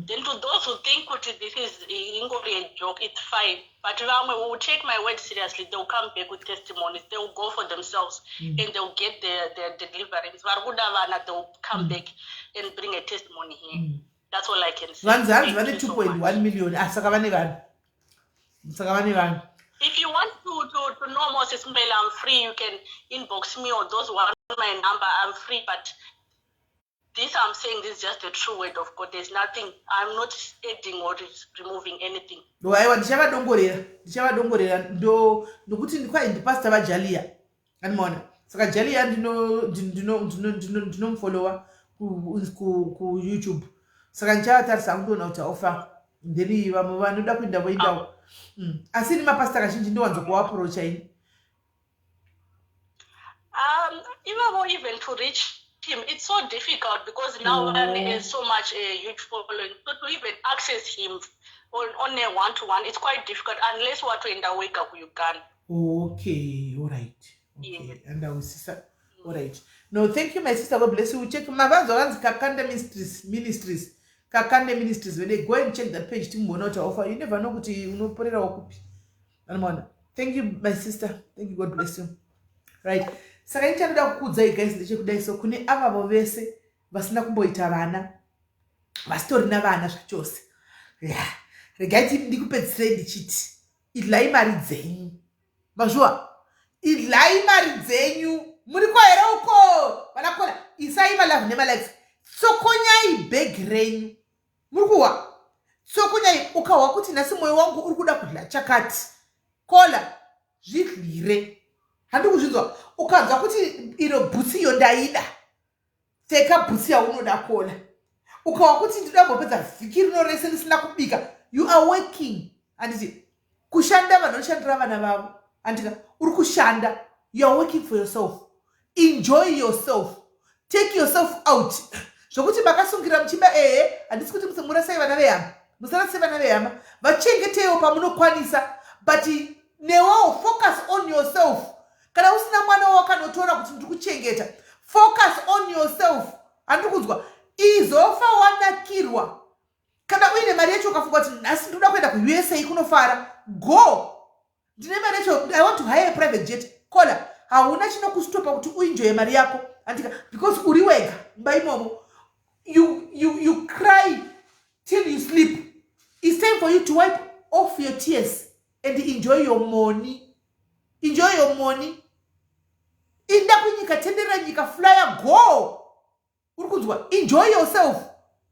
Then to those who think kuti this is ingori a joke, it's fine, but vamwe will take my word seriously. They will come back with testimonies. They will go for themselves and they will get their deliverance. Vari kuda vana, they will come back and bring a testimony here. That's all I can say. Vanzi hanzi vane 2.1 million. Ah, saka vane vanhu, saka vane vanhu. If you want to know more, Sis Mel, I'm free. You can inbox me or those who want my number, I'm free. But this I'm saying, this is just the true word of God. There's nothing, I'm not adding or removing anything. No, aiwa, ndichavadongorera, ndichavadongorera ndo nokuti kwai ndipastor vaJalia, animaona. Saka Jalia ndinomufollowa kuYouTube, saka ndichavatarisa kundoona kuti aufa, then vamwe vanoda kuenda voendawo. Asi ini mapastor kazhinji ndowanza kuvaapproacha ini. Ivavo, even to reach him, it's so difficult because now there's so much a huge following. So to even access him on a one-to-one, it's quite difficult unless watoenda wega kuUganda. Okay, all right, okay, andahwisisa. All right, no, thank you, my sister. God bless you. Check mavanzwa, vanzi Kakande Ministries, Ministries, Kakande Ministries. Vede, go and check that page, timboona kuti aufa. You never know kuti unoporerawo kupi, anomaona. Thank you, my sister. Thank you. God bless you. Right, saka ini chandoda kukuudzai guys ndechekudai. So kune avavo vese vasina kumboita vana, vasitorina vana zvachose, ya, regai ndikupedzisirei ndichiti idlai mari dzenyu. Mazvuwa, idlai mari dzenyu. Muri kwahere uko vanakola? Isai malove nemalikes. Tsokonyai bhegi renyu. Muri kuhwa? Tsokonyai. Ukahwa kuti nhasi mwoyo wangu uri kuda kudya chakati, kola, zvidlire. Handi kuzvinzwa? Ukanzwa kuti iro bhutsi iyo ndaida, pfeka bhutsi yaunoda, kola. Ukahwa kuti ndinoda kumbopedza vhiki rino rese ndisina kubika, you are working, handiti? Kushanda, vanhu vanoshandira vana vavo, handika? Uri kushanda, you are working for yourself. Enjoy yourself, take yourself out. Zvokuti makasungira muchiba, ehe, handisi kuti murasai vana vehama, musarasai vana vehama, vachengeteiwo pamunokwanisa, but newewo focus on yourself. Kana usina mwana wawakanotora kuti ndiri kuchengeta, focus on yourself. Handiri kunzwa? Izofa wanakirwa. Kana uine mari yacho, ukafunga kuti nhasi ndinoda kuenda kuUSA kunofara, go. Ndine mari yacho, I want to hire a private jet, kola. Hauna chinokustopa kuti uenjoye mari yako, andika? Because uri wega mumba imomo. You cry till you sleep. It's time for you to wipe. off your tears and enjoy your money. Enjoy your money. Inda kunyika, tenderera nyika, flyer, go. Uri kunzwa? Enjoy yourself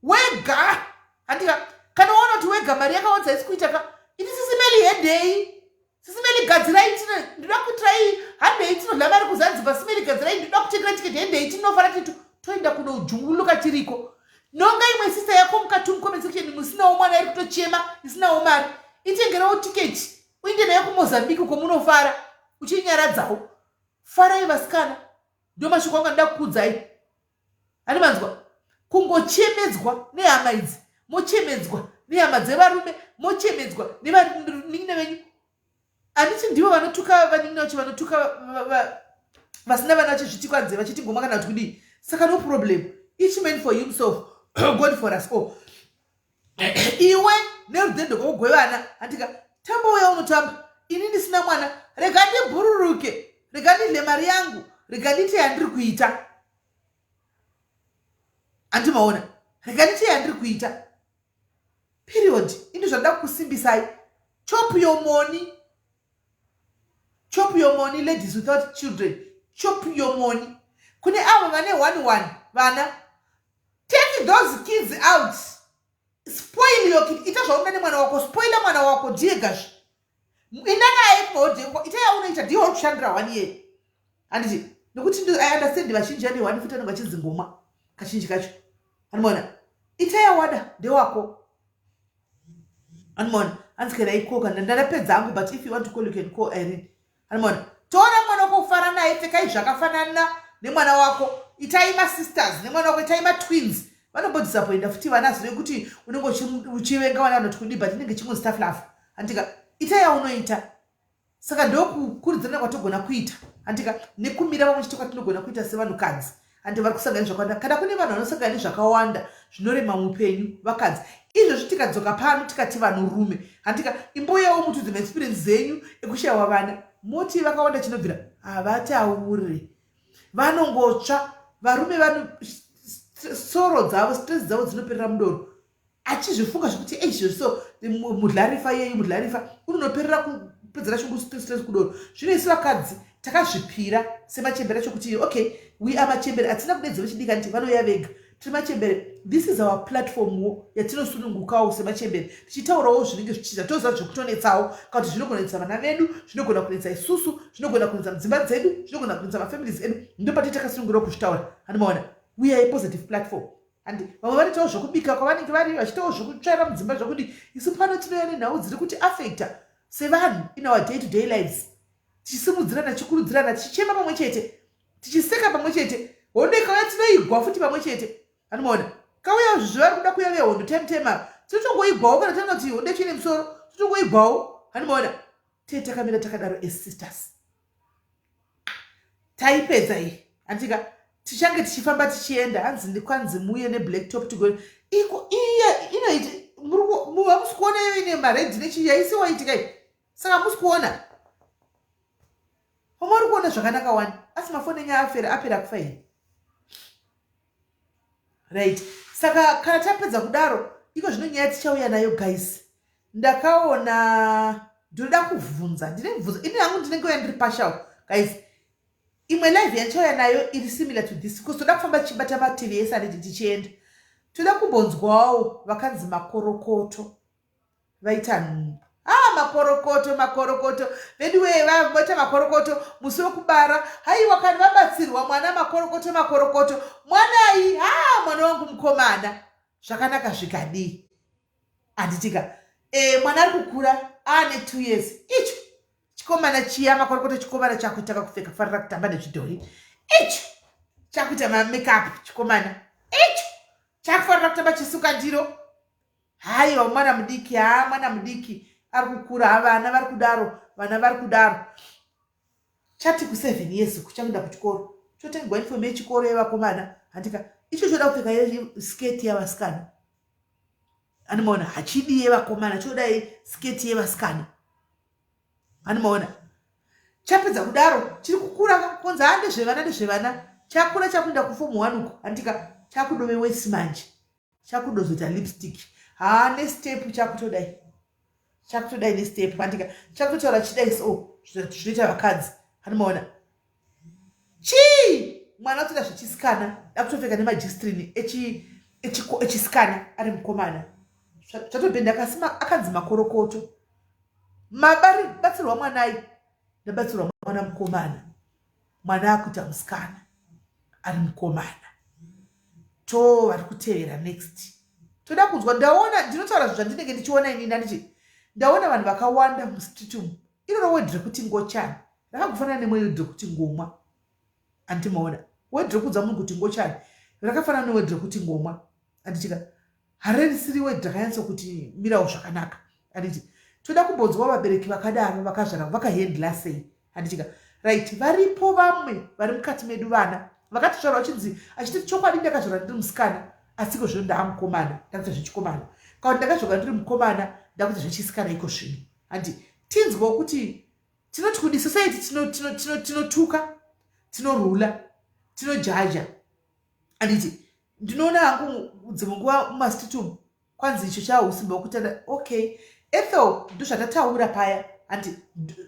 wega, handika? Kana waona kuti wega mari yakawanza isi kuita ka, iti Sisi Melly hedei, Sisi Melly gadzirai, ndinoda kuitirai, handei tinodla mari kuZanzibar. Sisi Melly gadzirai, ndinoda kutengera tiketi, hendei tinofara titu toenda kunojunguluka tiriko. Nonga imwe sister yako mukati mucomment section musinawo mwana iri kutochema isinawo mari, itengerewo tiketi uinde nayo kuMozambique kwomunofara uchinyaradzawo. Farai vasikana, ndo mashoko anga ndoda kukuudzai. Ani manzwa? Kungochemedzwa nehama idzi, mochemedzwa nehama dzevarume, mochemedzwa nevanin'ina venyu. Handiti ndivo vanotuka vanin'ina vacho, vanotuka vasina vana vachizviti kwanze vachiti ngoma kana kuti kudii? Saka no problem, each man for himself, God for us all. Iwe nerudhendo kwakugwevana, handika? Tamba uya unotamba. Ini ndisina mwana, rega ndibhururuke, rega ndidle mari yangu, rega ndiite yandiri kuita. Handimaona? Rega ndiite yandiri kuita, period. Ini zvandida kukusimbisai, chop your money, chop your money. Ladies without children, chop your money. Kune avo vane one one vana, take those kids out, spoil your kid. Ita zvaunoda nemwana wako, spoila mwana wako ndiyegazve. Inda naye kumaholiday, ita yaunoita, ndiye uri kushandira one year, handiti? Nekuti I understand vazhinji ane one futi anenge vachinzi ngoma kazhinji kacho. Anomaona? Ita yawada, ndewako. Anomaona? Hanzi kana ikoka ndandapedza hangu, but if you want to call, you can call Irene. Anomaona? Tora mwana wako, kufara naye, pfekai zvakafanana nemwana wako, itai masisters nemwana wako, itai matwins. Vanombodisappointa futi vana zve kuti unenge uchivenga vana vanoti kudii, but inenge chingonzi tough love, handika? Ita yaunoita. Saka ndokukurudzirana kwatogona kuita, handika? Nekumira pamwe chete kwatinogona kuita sevanhukadzi, handi? Vari kusangana nezvakawanda. Kana kune vanhu vanosangana nezvakawanda zvinorema muupenyu, vakadzi. Izvozvi tikadzoka pano tikati vanhurume, handika, imboyawo mutudze maexperience dzenyu ekushayiwa vana. Moti vakawanda chinobvira havatauri, vanongotsva. Varume vano soro dzavo, stress dzavo dzinoperera mudoro, achizvifunga zvekuti ei so mudlarifa yei mudlarifa unonoperera kupedzera shungu, stress kudoro. Zvino isu vakadzi takazvipira semachembere acho kuti okay, we are machembere, hatina kudedza vechidiki, anditi vanouya vega. Tiri machembere, this is our platform wo yatinosunungukawo semachembere tichitaurawo zvinenge zvichiita. Toziva zvekutonetsawo kana kuti zvinogona kunetsa vana vedu, zvinogona kunetsa isusu, zvinogona kunetsa mudzimba dzedu, zvinogona kunetsa mafamilies edu. Ndopati takasunungurawo kuzvitaura. Handimaona? We are a positive platform. Handi vamwe vanoitawo zvokubika kwavanenge vari, vachiitawo zvokutsvaira mudzimba zvokudi. Isu pano tinouya nenhau dziri kuti affecta sevanhu in our day to day lives, tichisimudzirana, tichikurudzirana, tichichema pamwe chete, tichiseka pamwe chete. Hondo ikauya tinoigwa futi pamwe chete. Anomaona? Kauya zvivari kuda kuya vehondo time time ava, tinotongoigwawo. Kana taona kuti hondo yacho ine musoro, totongoigwawo. Handimaona? Tee takamira takadaro as sisters. Taipedza iyi, handika? Tichange tichifamba tichienda. Hanzi ndikwanzi muye neblack top tigo iko iye inoita. Hamusi kuona iyo ine mared nechii yaisi waitika iyi? Saka hamusi kuona pamwe uri kuona zvakanaka wani, asi mafoni enyu afera, apera kufa here? Right, saka kana tapedza kudaro, iko zvino nyaya tichauya nayo, guys, ndakaona ndinoda kuvhunza, ndine mubvunzo ini hangu. Ndinenge uya ndiri partial, guys. Imwe live yandichauya nayo iri similar to this because toda kufamba tichibata mativi ese aneti tichienda. Toda kumbonzwawo vakanzi makorokoto vaita nhumbu. Ah, makorokoto, makorokoto vedu wee, vaita makorokoto musi wekubara. Haiwa, kani vabatsirwa mwana. Makorokoto, makorokoto. Mwanai? Ha, mwana wangu mukomana. Zvakanaka zvikadii, handitika? Mwana ari kukura, aane 2 years. Icho chikomana chiya, makorokoto. Chikomana chakuita kakupfeka, kufarira kutamba nezvidhori. Icho chakuita mamakeup. Chikomana icho chakufarira kutamba chisuka ndiro. Haiwa, mwana mudiki. Ha, mwana mudiki ari kukura. Ha, vana vari kudaro, vana vari kudaro. Chati ku7 years kuchakuenda kuchikoro, chotengwa uniform yechikoro yevakomana, handika? Icho choda kupfeka sketi yavasikana. Animaona? Hachidi yevakomana, chodai sketi yevasikana. Animaona? Chapedza kudaro, chiri kukura, kunzi ha, ndezvevana, ndezvevana. Chakura, chakuenda kuform 1 uko, handika? Chakudove wesi manje, chakudozoita lipstick. Haa, nestep chakutodai. Chakutodai nestep pandika chakutotaura chidai so zvinoita vakadzi hanimaona chii mwana akutoita zvechisikana akutopfeka nemajistrini echisikana ari mukomana zvatobhenda kasi akanzi makorokoto mabari batsirwa mwanai ndabatsirwa mwana mukomana mwana akuita musikana ari mukomana to vari kutevera next toda kunzwa ndaona ndinotaura zvinhu zvandinenge ndichiona ini ndanditi ndaona vanhu vakawanda mustreet umu iroro wedhi rekuti ngochani rakagofanana nemwedhi rekuti ngomwa andimaona wedhi rekuudza munhu kuti ngochani rakafanana newedhi rekuti ngomwa anditika harerisiri wedhi rakanyatso kuti mirawo zvakanaka anditi toda kumbonzwa vabereki vakadaro vakazvara vakahendla sei handitika right varipo vamwe vari mukati medu vana vakatozvarwa vachinzi achiti chokwadi ndakazvarwa ndiri musikana asi iko zvino ndaamukomana ndakuita zvechikomana kana kuti ndakazvarwa ndiri mukomana ndakuita zvechisikana iko zvino handi tinzwawo kuti tinoti kudi society tinotuka tinorula tinojaja handiti ndinoona hangu dzimwe nguva mumastreet umu kwanzi icho chahusimba hwekutanda okay ethel ndozvatataura paya handi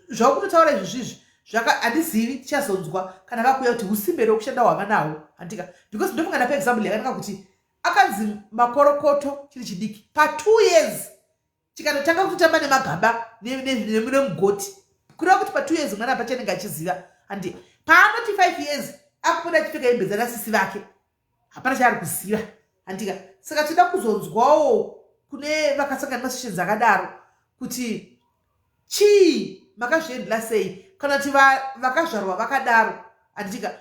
zvakutotaura izvi zvizvi zvaka handizivi tichazonzwa kana vakuuya kuti husimbe rekushanda hwava nawo handika because ndofunga ndapa example yakanaka kuti akanzi makorokoto chiri chidiki patwo years chikatotanga kutotamba nemagaba nemugoti kureva kuti patwo years mwana apachanenge achiziva handi paanoti five years akupota achipfeka hembe dzanasisi vake hapana chaari kuziva handika saka tinoda kuzonzwawo kune vakasangana nemasessions akadaro kuti chii makazviendela sei kana kuti vakazvarwa vakadaro handitika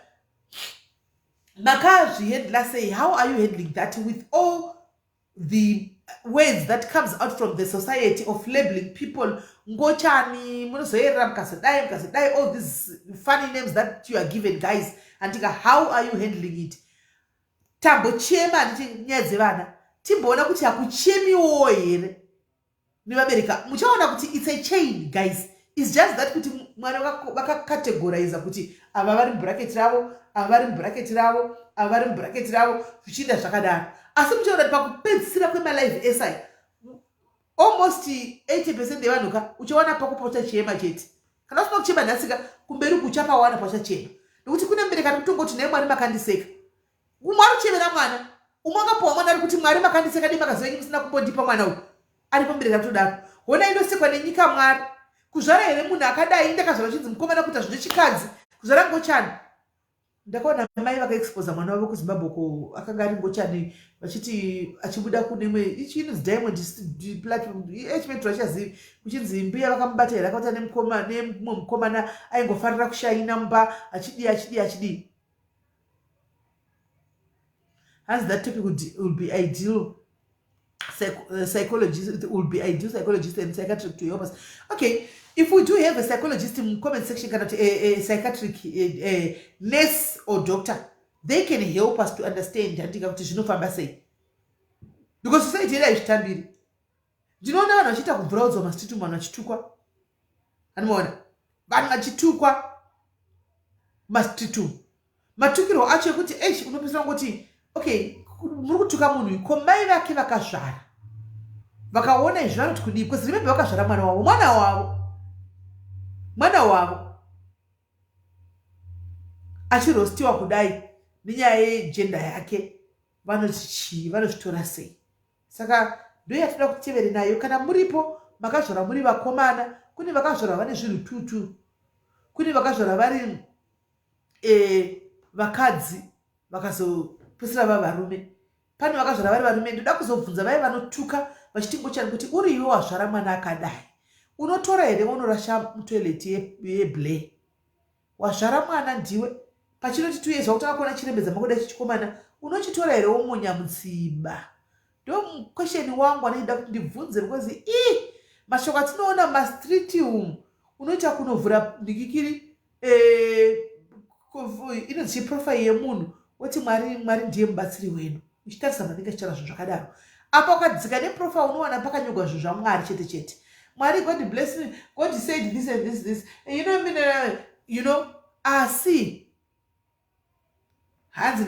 makazvihendla sei how are you handling that with all the words that comes out from the society of labeling people ngochani munozoyerera mukazodai mukazodai all these funny names that you are given guys andika how are you handling it tambochema handiti nyaya dzevana timboona kuti hakuchemiwowo here nevabereka muchaona kuti its a chain guys its just that kuti mwana vakacategoriza kuti ava vari mubracket ravo ava vari mubracket ravo ava vari mubracket ravo zvichiinda zvakadaro asi muchaona kuti pakupedzisira kwemalive esai almost 80 percent yevanhu ka uchawana pako pauchachema chete kana usina kuchema nhasika kumberi kuchapawana pauchachema nekuti kune mubereki ari kutongoti nhai mwari makandiseka umwe ari kuchemera mwana umwe akapuwa mwana ari kuti mwari makandiseka dei makaziva inyi musina kumbondipa mwana uyu aripo mubereki atodaro hona inosekwa nenyika mwari kuzvara here munhu akadai ndakazvara chinzi mukomana kuita zvinechikadzi kuzvara ngochani ndakaona mai vakaexposa mwana wavo kuzimbabwe ko akanga ari ngochani vachiti achibuda kune imwe ichi inonzi diamond platform hmetro achazivi kuchinzi mbuya vakamubata here akabata nemumwe mukomana aingofarira kushaina mumba achidii achidii achidii hanzi that topic would, would be ideal psych, psychologist would be ideal psychologist and psychiatric to help us okay if we do have a psychologist in comment section kana kuti a psychiatric a nurse or doctor they can help us to understand handika kuti zvinofamba sei because society yedu haizvitambiri ndinoona vanhu vachiita kubvuraudzwa mastreet umu vanhu vachitukwa anomaona vanhu vachitukwa mastreet umu matukirwo acho ekuti eish unopedzisira kungoti okay muri kutuka munhu ko mai vake vakazvara vakaona izvi vanoti kudii because remember vakazvara mwana wavo mwana wavo mwana wavo achirostiwa kudai nenyaya yejenda yake vanoti chii vanozvitora sei saka ndoyatoda kutevere nayo kana muripo makazvarwa muri vakomana kune vakazvarwa vane zvinhu tutu kune vakazvarwa vari e, vakadzi vakazopesera vavarume pane vakazvara vari varume ndoda kuzobvunza vaye vanotuka vachiti ngochani kuti uri iwe wazvara mwana akadai unotora here unorasha mutoilet yeble wazvara mwana ndiwe pachinoti tuye zvakutanga kuona chirembedza makuda chichikomana unochitora here womonya mutsiba ndo question wangu anoida kuti ndibvunze because i mashoko atinoona mumastreet umu unoita kunovhura ndikikiri eh, inonzi chiprofile yemunhu woti mwari mwari ndiye mubatsiri wenu uchitarisa manenge achitaura zvinhu zvakadaro apa ukadzika neprofile unowana pakanyogwa zvinhu zvamwari chete chete mwari god bless me god said this and this this you know, you know asi hanzi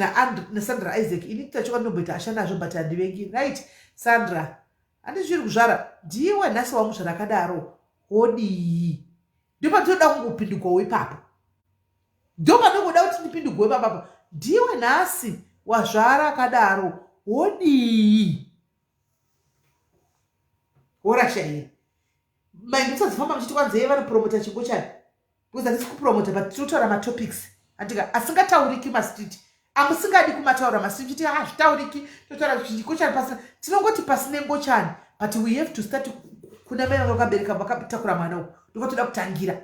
nasandra isaac ini tachoka ndinomboita hasha nazvo but handivengi right sandra Handiti zviri kuzvara ndiwe nhasi wamuzvara akadaro wodii? Ndopatinoda kungopindugwawo ipapo. Ndopandingoda kuti ndipindugwe ipapapa. Ndiwe nhasi wazvara akadaro wodii? Worasha here? Mai musazofamba muchiti kwanzi vanopromota chingochani. Because handisi kupromota but tinotaura matopics andika asingatauriki mastreet amusingadi kumataura mastreet chiti hazvitauriki ah, totaura chingochani pasina tinongoti pasine ngochani but we have to start kuna mai vanga vakabereka vakatakura mwana uku ndokwatoda kutangira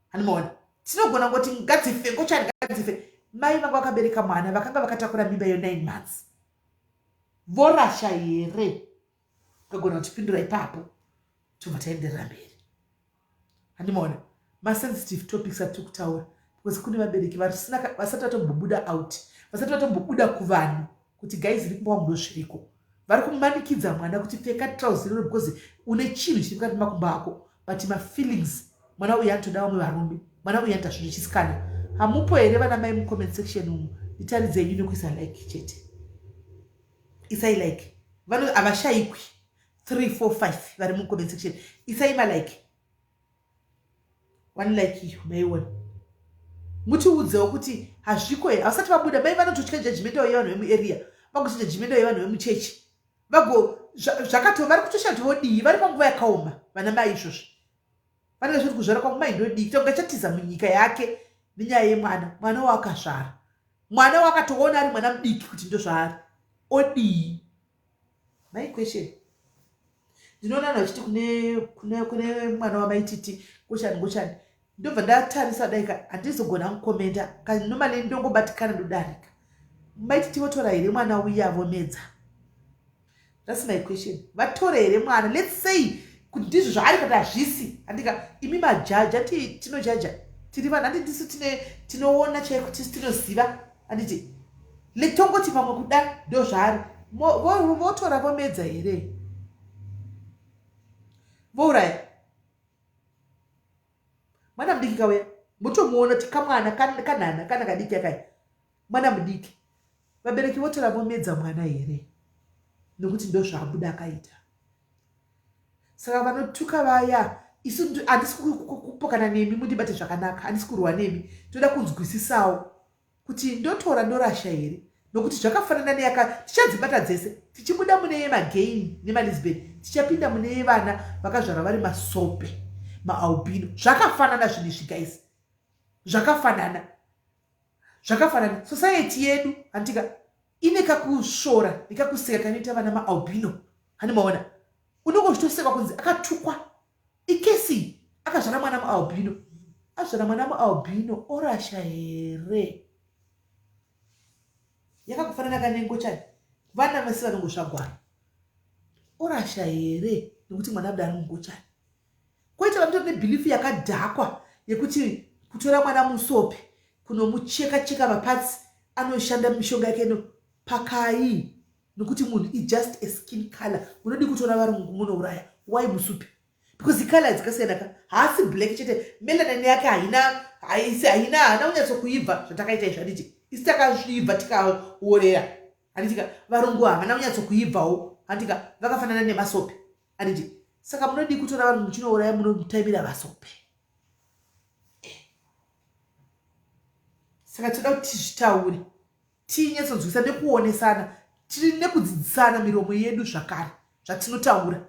handimaona tinogona ngoti ngadzife ngochani ngadzife mai vanga vakabereka mwana vakanga vakatakura mimba yo 9 months vorasha here ukagona kutipindura ipapo tobva taenderera mberi handimaona masensitive topics atiri kutaura because kune vabereki vasati vatombobuda out vasati vatombobuda kuvanhu kuti guys iri kumba wangu ndozviriko vari kumanikidza mwana kuti pfeka trouse iroro because une chinhu chiri mukati makumbo ako but mafeelings mwana uyu anotoda vamwe varume mwana uyu anoita zvinhu chisikana hamupo here vana mai mucomment section umu nditaridzei nyu nekuisa like chete isai like vano havashaikwi 3 4 5 vari mucomment section isai malike one like iyo maiona mutiudzewo kuti hazviko here havasati vabuda mai vanototya judgment yavo yevanhu vemuarea vagotya judgment yavo yevanhu vemuchechi vago zvakato vari kutosha kuti vodii vari panguva yakaoma vana mai izvozvi vanenge zvoti kuzvara kwangu mai ndodii tonga chatiza munyika yake nenyaya yemwana mwana waakazvara mwana waakatoona ari mwana mudiki kuti ndozvaari odii my question ndinoona vanhu vachiti kune kune kune mwana wamaititi ngochani ngochani ndobva ndatarisa daika handizogona kukomenda normally ndongobatikana ndodarika maititi votora here mwana uya vomedza that's my question vatore here mwana let's say kuti ndizvo zvaari kuti hazvisi handika imi majaja tinojaja tiri vanhu handi tisu tine tinoona chaiko tisu tinoziva handiti letongoti pamwe kuda ndozvaari votora vomedza here vouraya mwana mudiki kauya motomuona kuti kamwana kanhana kana kadiki akai mwana mudiki vabereki votora vomedza mwana here nokuti ndozvaabuda akaita saka vanotuka vaya isu handisi kupokana nemi mundibate zvakanaka handisi kurwa nemi toda kunzwisisawo kuti ndotora ndorasha here nokuti zvakafanana neyaka tichadzibata dzese tichibuda mune yemagain nemalisben tichapinda mune yevana vakazvarwa vari masope maalbino zvakafanana zvinhu izvi guys zvakafanana zvakafanana society yedu handitika ine kakusvora nekakuseka kanoita vana maalbino hani maona unenge uchitosekwa kunzi akatukwa ikesi akazvara mwana mualbino azvara mwana mualbino orasha here yakakufanana kanengo chani vana vese vanongozvagwana orasha here nekuti mwana abuda ari mungochani koita vanotori nebhilifu yakadhakwa yekuti kutora mwana musope kunomucheka cheka mapatsi anoshanda mishonga yake ino pakai nokuti munhu ijust a skin color munodi kutora varungu munouraya why musupi because icolor dzakasiyana ka haasi black chete melanin yake haina haisi haina haana kunyatsokuibva zvatakaita izvi handiti isi takazviibva tikaorera handitika varungu havana kunyatsokuibvawo handitika vakafanana nemasope handiti saka munodii kutora vanhu muchinouraya munotaimira vasope saka tinoda kuti tizvitaure tinyatsonzwisa nekuonesana tiri nekudzidzisana miromo yedu zvakare zvatinotaura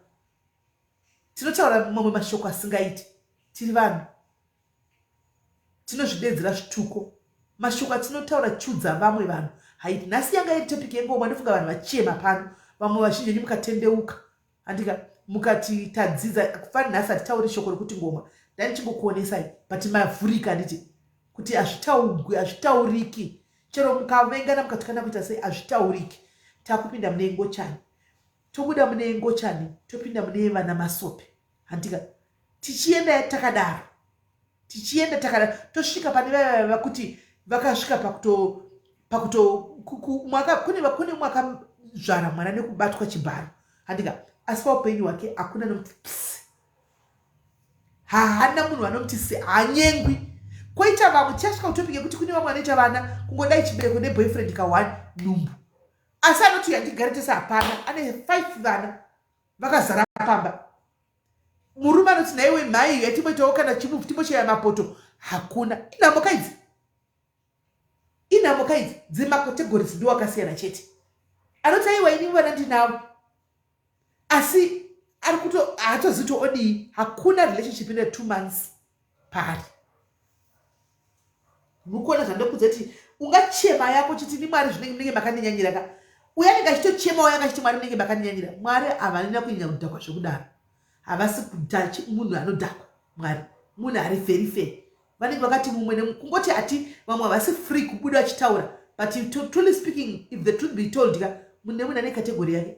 tinotaura mamwe mashoko asingaiti tiri vanhu tinozvidedzera zvituko mashoko atinotaura chudza vamwe vanhu haiti nhasi yanga iri topic yengoma ndofunga vanhu vachema pano vamwe vazhinji venyu mukatendeuka handika mukati tadzidza kufani nhasi hatitauri shoko rekuti ngoma ndandichingokuonesai but mavhurika handiti kuti hazvitaugwi hazvitauriki chero mukavengana mukatukana kuita sei hazvitauriki takupinda mune ngochani tobuda mune ngochani topinda mune vana masope handika tichienda takadaro tichienda takadaro tosvika pane vaya vakuti vakasvika pakuto pakuto mwaka kune kune mwakazvara mwana nekubatwa chibharo handika asi paupenyu hwake hakuna nomuti psi haana munhu vanomuti se haanyengwi koita vamwe tichasvika kutopic yekuti kune vamwe vanoita vana kungodai chibereko neboyfriend ka one nhumbu asi anoti yandigare tese hapana ane five vana. Vakazara pamba. Murume anoti nhaiwe mhai yatimboitawo kana chimuvhu timbochaya mapoto. Hakuna. Inhamo kaidzi. Inhamo kaidzi. Dzemacategories ndiwo akasiyana chete. Anoti aiwa ini vana ndinavo. Asi ari kuto haatozivi kuti odii. Hakuna relationship ine 2 months paari. Mukuona zvandokudza kuti ungachema yako chiti ni Mwari zvinenge munenge makandinyanyira ka. Uyo anenge achitochemawo yake achiti Mwari munenge makandinyanyira. Mwari havanina kunyanya kudhakwa zvekudaro. Havasi kudhachi munhu anodhakwa Mwari. Munhu ari very fair. Vanenge vakati mumwe ne kungoti ati vamwe havasi free kubuda vachitaura. But to, truly speaking if the truth be told ka munhu nemunhu ane category yake.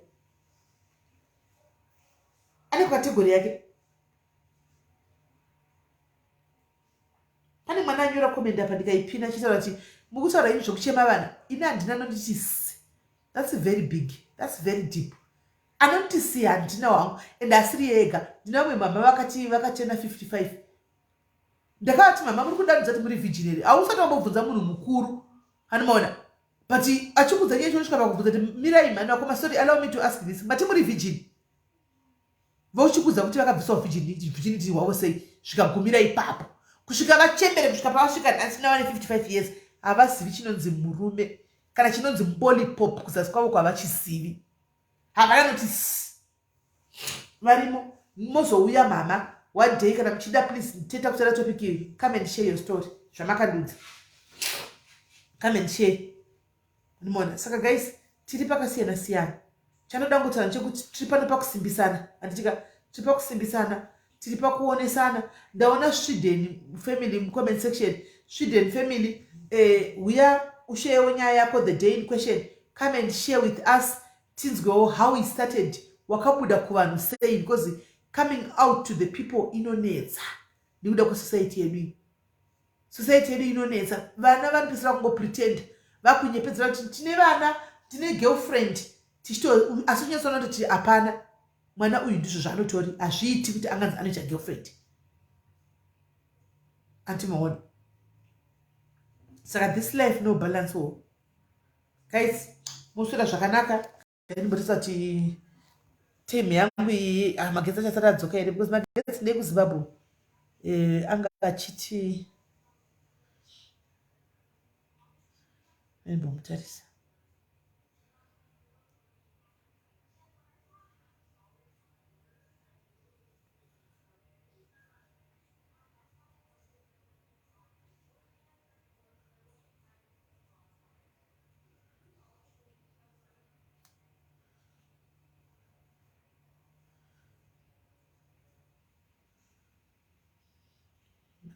Ane category yake. Pane mwana anyora comment apa ndikaipina achitaura kuti mukutaura ini zvekuchema vana ini handina anonditi si. That's very big. That's very deep. Anonditi si handina wangu and asiri ega. Ndina vamwe mama vakati vakachena 55. Ndakavati mama muri kudanidza kuti muri virgin here? Hausati wambobvunza munhu mukuru. Hanimaona. But achikudza nyaya ichonosvika pakubvunza kuti mirai mhani wakoma sorry allow me to ask this. Mati muri virgin. Vochikudza kuti vakabviswa virginity hwavo sei zvikagumira ipapo. Kusvika vachembere kusvika pavasvika nhasi navane 55 years havazivi chinonzi murume kana chinonzi mbolipop kuzasi kwavo kwavachizivi. Havana noti varimo mozouya mama one day kana muchida please teta kusara topic iyi come and share your story zvamakandudza come and share Mona saka guys tiri pakasiyana siyana chanoda kungotaura ndechekuti tiri pano pakusimbisana handitika tiri pakusimbisana tiri pakuonesana ndaona Sweden family mucomment section Sweden family eh, huya usheyewo nyaya yako the day in question come and share with us tinzwewo how it started wakabuda kuvanhu sei because coming out to the people inonetsa nekuda kwesociety yedu iyi Society yedu inonetsa. Vana vanopedzisira kungopretend vakunyepedzera kuti tine vana, tine girlfriend tichito asi unyatsoona kuti hapana mwana uyu ndizvo zvaanotori hazviiti kuti anganzi anoita girlfriend. Anti maona. Saka this life no balance wo. Guys, moswera zvakanaka. Ndimbotarisa kuti term yangu iyi ah, magetsi achasati adzoka here because magetsi ndekuzimbabwe eh, anga achiti ndimbomutarisa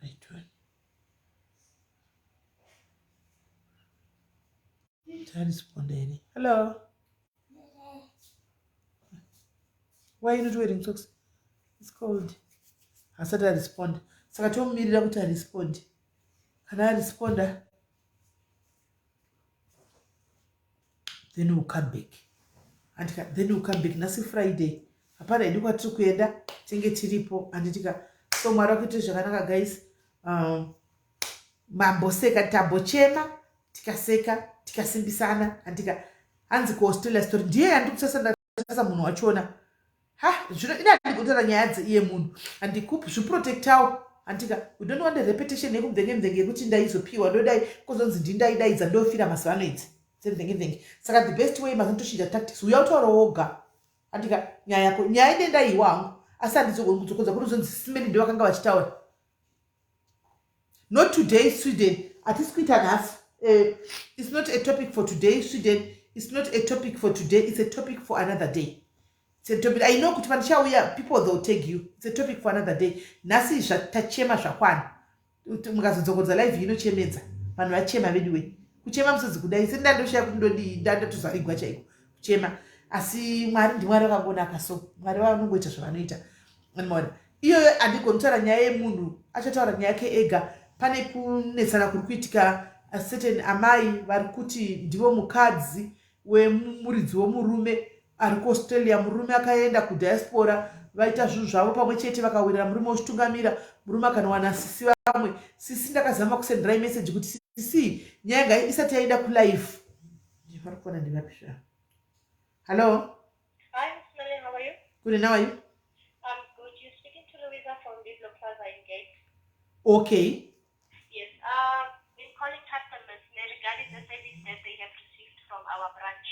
Right one. Taresponda here? Hello. Why are you not wearing socks? It's cold. Hasati aresponda. Saka tomumirira kuti aresponde. Kana aresponda then we'll come back. Andika then we'll come back. Nhasi Friday. Hapana hedu kwatiri kuenda tinge tiripo anditika. So Mwari vakuitire zvakanaka guys. Mamboseka tambochema tikaseka tikasimbisana andika hanzi kuAustralia story ndiye yandikusasa ndatarisa munhu wachona ha zvino ini handikutaura nyaya dzeiye munhu handikup zviprotectawo handika we don't want a repetition yekumvenge mvenge yekuti ndaizopiwa ndodai kozonzi ndindaidaidza ndofira mazuva ano idzi dzemvenge mvenge saka the best way mazuva tochinja tactics uya utaura woga handika nyaya yako nyaya ine ndaiwa hangu asi handizogoni kudzokodza kuti uzonzi simeni ndovakanga vachitaura Not today, Sweden. Hatisi kuita nhasi. It's not a topic for today, Sweden. It's not a topic for today. It's a topic for another day. It's a topic. I know kuti pandichauya, people they'll tag you. It's a topic for another day. Nhasi tachema zvakwana. Mukazodzokodza live inochemedza. Vanhu vachema veduwe. Kuchema musodzi kudai. Sendandoshaya kuti ndodii, ndandatozarigwa chaiko. Kuchema. Asi Mwari ndiMwari vakangonaka so. Mwari vanongoita zvavanoita. Maona iyoyo handigoni kutaura nyaya yemunhu achataura nyaya yake ega. Pane kunetsana kuri kuitika certain amai vari kuti ndivo mukadzi wemuridzi wemurume ari kuAustralia. Murume akaenda kudiaspora vaita zvinhu zvavo pamwe chete vakawirirana murume ochitungamira murume akanowana sisi vamwe. Sisi ndakazama kusenderai message kuti sisi nyaya ngai isati yaenda kulive. Vari kuona ndivapi zvavo. Hello. Hi, Miss Millie, how are you? Good and how are you? I'm good. You're speaking to Louisa from Biblo Plaza in Gate. Okay. Yes. Been calling customers regarding the service that they have received from our branch.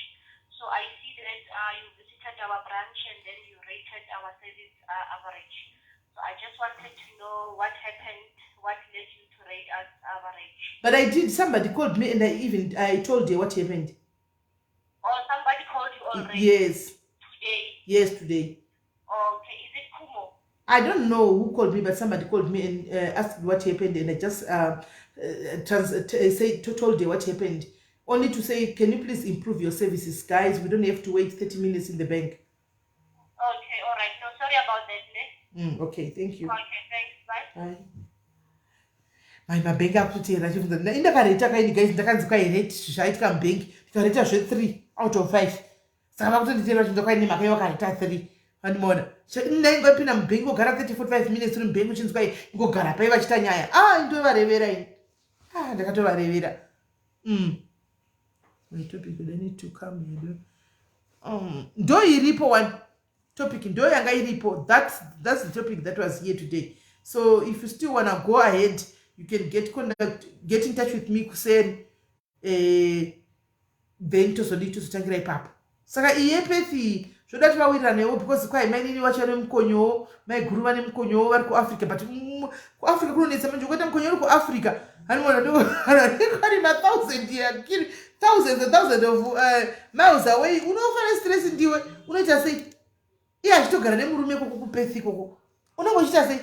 So I see that you visited our branch and then you rated our service average. So I just wanted to know what happened, what led you to rate us average. But I did. Somebody called me and I even I told her what happened. Oh, somebody called you already? Yes. Today? Yes, today. Okay. Is it Kumo? I don't know who called me, but somebody called me and asked what happened, and I just say told her what happened. Only to say, can you please improve your services, guys? We don't have to wait 30 minutes in the bank. Okay, all right. No, sorry about that. Ne? Okay, thank you. Okay, thanks. Bye. Bye. Mai mabhengi akutoteera achibvunza indakareta kaini guys ndakanzi kwairate zvaitika mubhengi ndikareta zve 3 out of 5 saka vakutonditeera vachibvunza kwaine mhaka yewakareta 3 vandimaona ndaingopinda mubhengi ngogara 30 45 minutes uri mubhengi uchinzi kwai ingogara pai vachiita nyaya ah indovarevera ini ah ndakatovarevera. My topic, I need to come here. Ndo iripo one topic ndo yanga iripo. That's the topic that was here today. So if you still wanna go ahead, you can get in touch with me kuseri, then tozodii tozotangira ipapo. Saka iye Perth zvoda tivawiriranewo because kwai mainini vacho vane mukonyowo, maiguru vane mukonyowo vari kuAfrica, but kuAfrica kunonetsa manje ukaita mukonyo uri kuAfrica hanimona mathousand, thousands and thousands of miles away, unofa nestress ndiwe. Unoita sei iye achitogara nemurume ikoko kuPerth ikoko? Unonge uchiita sei?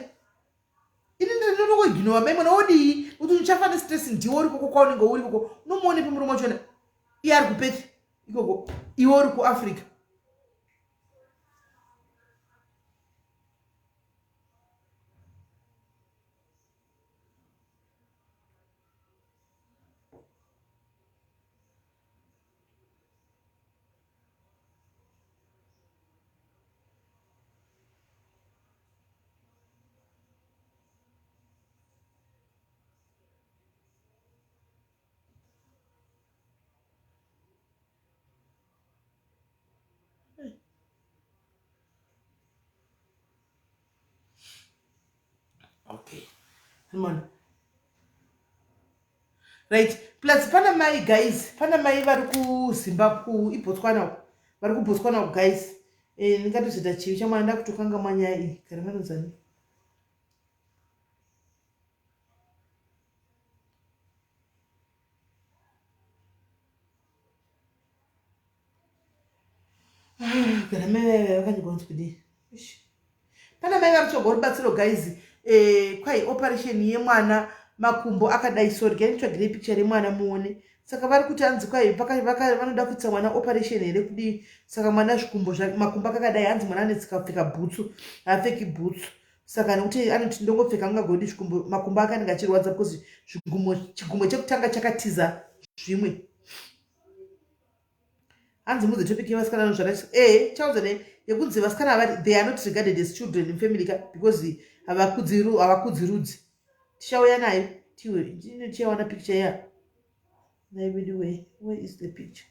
Ini ndinongoignora mai mwana wodii kuti uchafa nestress ndiwe uri koko kwaunenge uri ikoko. Unomuonepi murume wachona iye ari kuPerth ikoko, iwe uri kuAfrica? Okay, mona, right. Plus pana mai guys, pana mai vari kuZimbabwe, iBotswana uko, vari kuBotswana uko guys. Ndingatozoita chivi chamwana ndakutokanga mwanyaya iyi kana vanonzani. Kana mai vaiva vakanyorwa kunzi kudii? Pana mai vari kutsvaga rubatsiro guys. Kwai operation yemwana, makumbo akadai. Sorry, kai nditsvagirei picture remwana muone. Saka vari kuti hanzi kwai vanoda kuitisa mwana operation here kudii. Saka mwana zvikumbo, makumbo akakadai, hanzi mwana anetsika kupfeka bhutsu, haapfeki bhutsu. Saka nekuti anoti ndongopfeka angagodi zvikumbo, makumbo ake anenge achirwadza because chigumwe chekutanga chakatiza zvimwe. Hanzi mudze topic yevasikana anozvara chaudza ne yekunzi vasikana vari they are not regarded as children in family ka because havakudzi rudzi. Tichauya nayo tiwe tichawana picture ya naibidiwe. Where is the picture?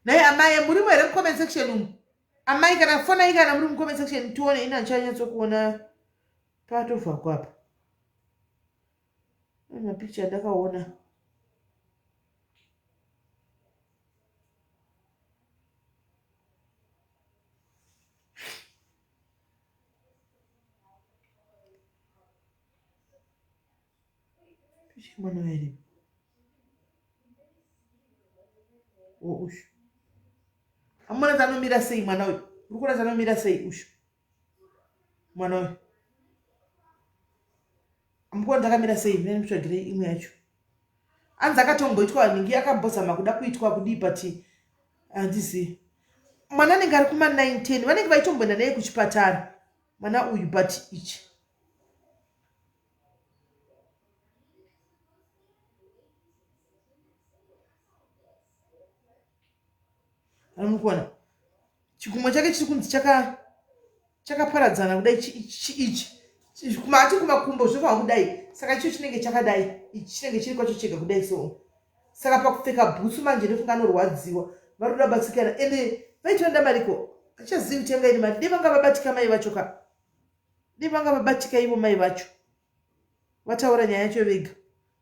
Nhai amai, murimo here mucomment section umu? Amai kana fonai kana muri mucomment section tione. Ina ndichanyatsokuona patobva kwapa mapicture andakaona. Picha mwana uyu aripo o ushu amuna anomira sei mwana uyu? Uri kuona anomira sei ushu mwana uyu? Amukuona takamira sei? Mene mutsvagirei imwe yacho. Anzi akatomboitwa ningi, akambozama kuda kuitwa kudii, but handizivi. Mwana anenge ari kuma 9 10, vanenge vaitomboenda naye kuchipatara mwana uyu, but ichi anomukuona chigumwe chake chiri kunzi chakaparadzana kudai ichi. Mati kumakumbo zvinofanira kudai, saka icho chinenge chakadai, ichi chinenge chiri kwacho chega kudai so. Saka pakupfeka bhutsu manje ndofunga anorwadziwa. Vari kuda batsirikana ende vaitoenda mariko. Achazivi kuti yanga iri mari. Dai vanga vabatika mai vacho ka. Dai vanga vabatika ivo mai vacho. Vataura nyaya yacho vega.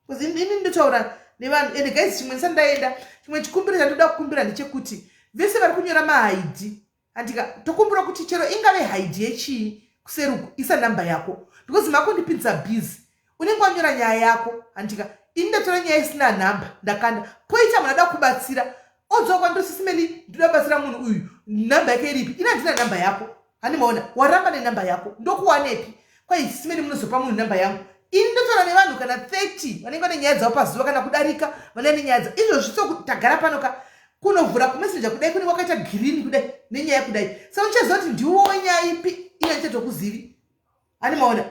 Because ini ndotaura nevanhu ende guys chimwe ndisati ndaenda chimwe chikumbiro chandoda kukumbira ndechekuti vese vari kunyora mahaidhi Andika tokumbira kuti chero ingave haidi yechii kuseri uku isa number yako because makundipinza busy unenge wanyora nyaya yako andika ini ndatora nyaya isina number ndakanda poita munhu ada kubatsira odzoka kwandiri sisimeli ndinoda kubatsira munhu uyu number yake iripi ini handina number yako handi maona waramba nenumber yako ndokuwanepi kwai sisimeli munozopa munhu number yangu ini ndotaura nevanhu kana 30 vanenge vane nyaya dzavo pazuva kana kudarika vanenge vane nyaya dzavo izvozvi so tagara pano ka kunovhura kumessenger kudai kune kwakaita green kudai nenyaya kudai saka uchaziva kuti ndiwo wenyaya ipi iye ndichatokuzivi ani maona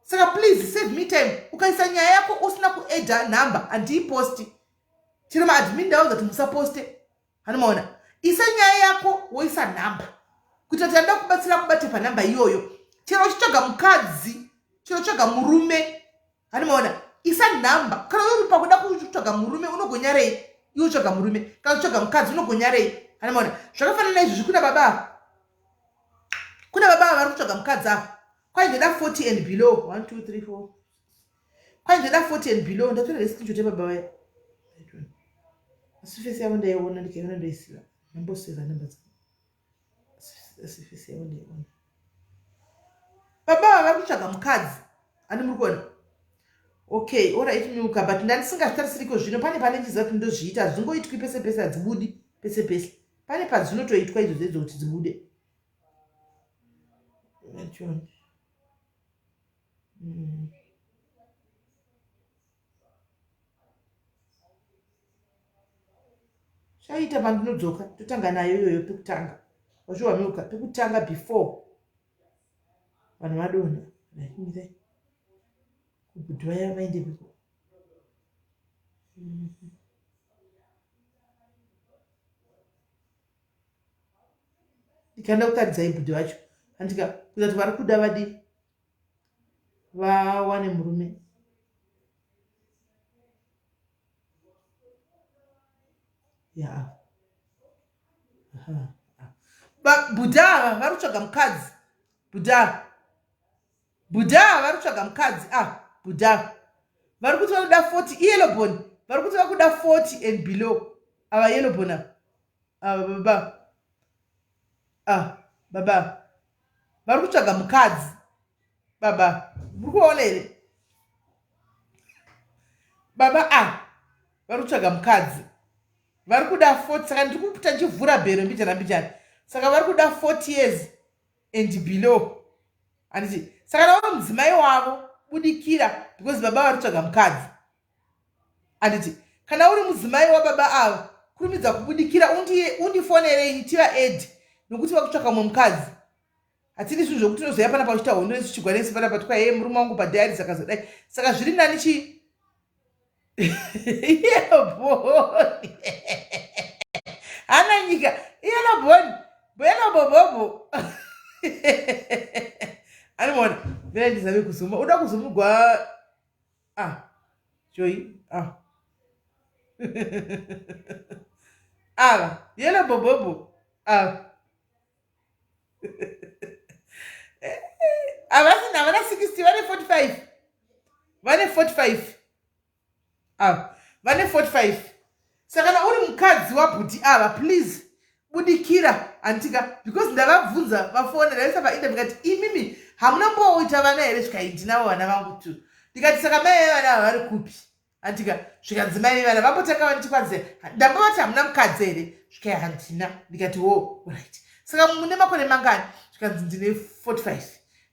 saka please save me time ukaisa nyaya yako usina kuedha number handiiposti chero maadmin ndaudza kuti musaposte Hani maona? Isa nyaya yako woisa number. Kuita kuti anoda kubatsira kubate panumber iyoyo. Chero uchitsvaga mukadzi, chero uchitsvaga murume. Hani maona? Isa number. Kana uri pakuda kutsvaga murume unogonyarei? Iwe utsvaga murume. Kana utsvaga mukadzi unogonyarei? Hani maona? Zvakafanana izvi kuna baba ava. Kuna baba ava vari kutsvaga mukadzi ava. Kwai ndoda 40 and below. 1 2 3 4 Kwai ndoda 40 and below ndatora here screenshot yababa vaya asi fesi yavo ndaiona ndikaiona ndoisiva ndamboseva namba dzavo asi fesi yavo ndaiona baba ava vari kutsvaga mukadzi ani muri kuona okay orit milka but ndandisingazvitarisiriko zvino pane pane ndichiziva kuti ndozviita hazvingoitwi pese pese hadzibudi pese pese pane padzinotoitwa idzo dzedzo kuti dzibude Mm. Chaita pandinodzoka totanga nayo iyoyo pekutanga. Wazviwa milka pekutanga before vanhu vadonha. Mirai. Kubhudhi vaya vaendepiko? Mm -hmm. Ndikanda kutaridzai bhudhi vacho. Andika kuita kuti vari kuda vadii? Vawane murume. Ya. Bhudhi ava vari kutsvaga mukadzi. Bhudhi ava. Bhudhi ava vari kutsvaga mukadzi. Ah, bhudhi ava. Vari kuti vanoda 40 yellow bone. Vari kuti vakuda 40 and below. Ava yellow bone ava. Ava baba. Ah, baba. Vari kutsvaga mukadzi. Baba, muri kuvaona here? Baba ah, vari kutsvaga mukadzi. Vari kuda 40 saka ndiri kuputa ndichivhura bhero mbichana mbichana. Saka vari kuda 40 years and below. Handiti? Saka nawo mudzimai wavo budikira because baba vari kutsvaga mukadzi. Handiti? Kana uri mudzimai wababa ava kurumidza kubudikira undifonere ini tiva add nokuti vakutsvaka mumwe mukadzi. Hatidi zvinhu zvokuti unozouya panapa uchiita hondo nesu chigwa nesu panapa tikwa hee murume wangu padiary saka zodai. Saka zviri nani chi yellow bone. Hana nyika yellow bone. Yellow bobobo. Anoona mira ndizame kuzuma. Uda kuzumugwa ah Joy ah. Ava yellow bobobo. Ah. Havasina havana 60 vane 45. Vane 45. Ah, vane 45. Saka kana uri mukadzi wabhuti ava please budikira antika because ndavabvunza vafona ndaisa painterview ndikati imimi hamuna mboita vana here zvikai ndinavo vana vangu tu ndikati saka mai vevana ava vari kupi antika zvikanzi mai vevana vambotanga vanditikwanzira ndambovati hamuna mukadzi here zvikai handina ndikati wo right saka mune makore mangani zvikanzi ndine 45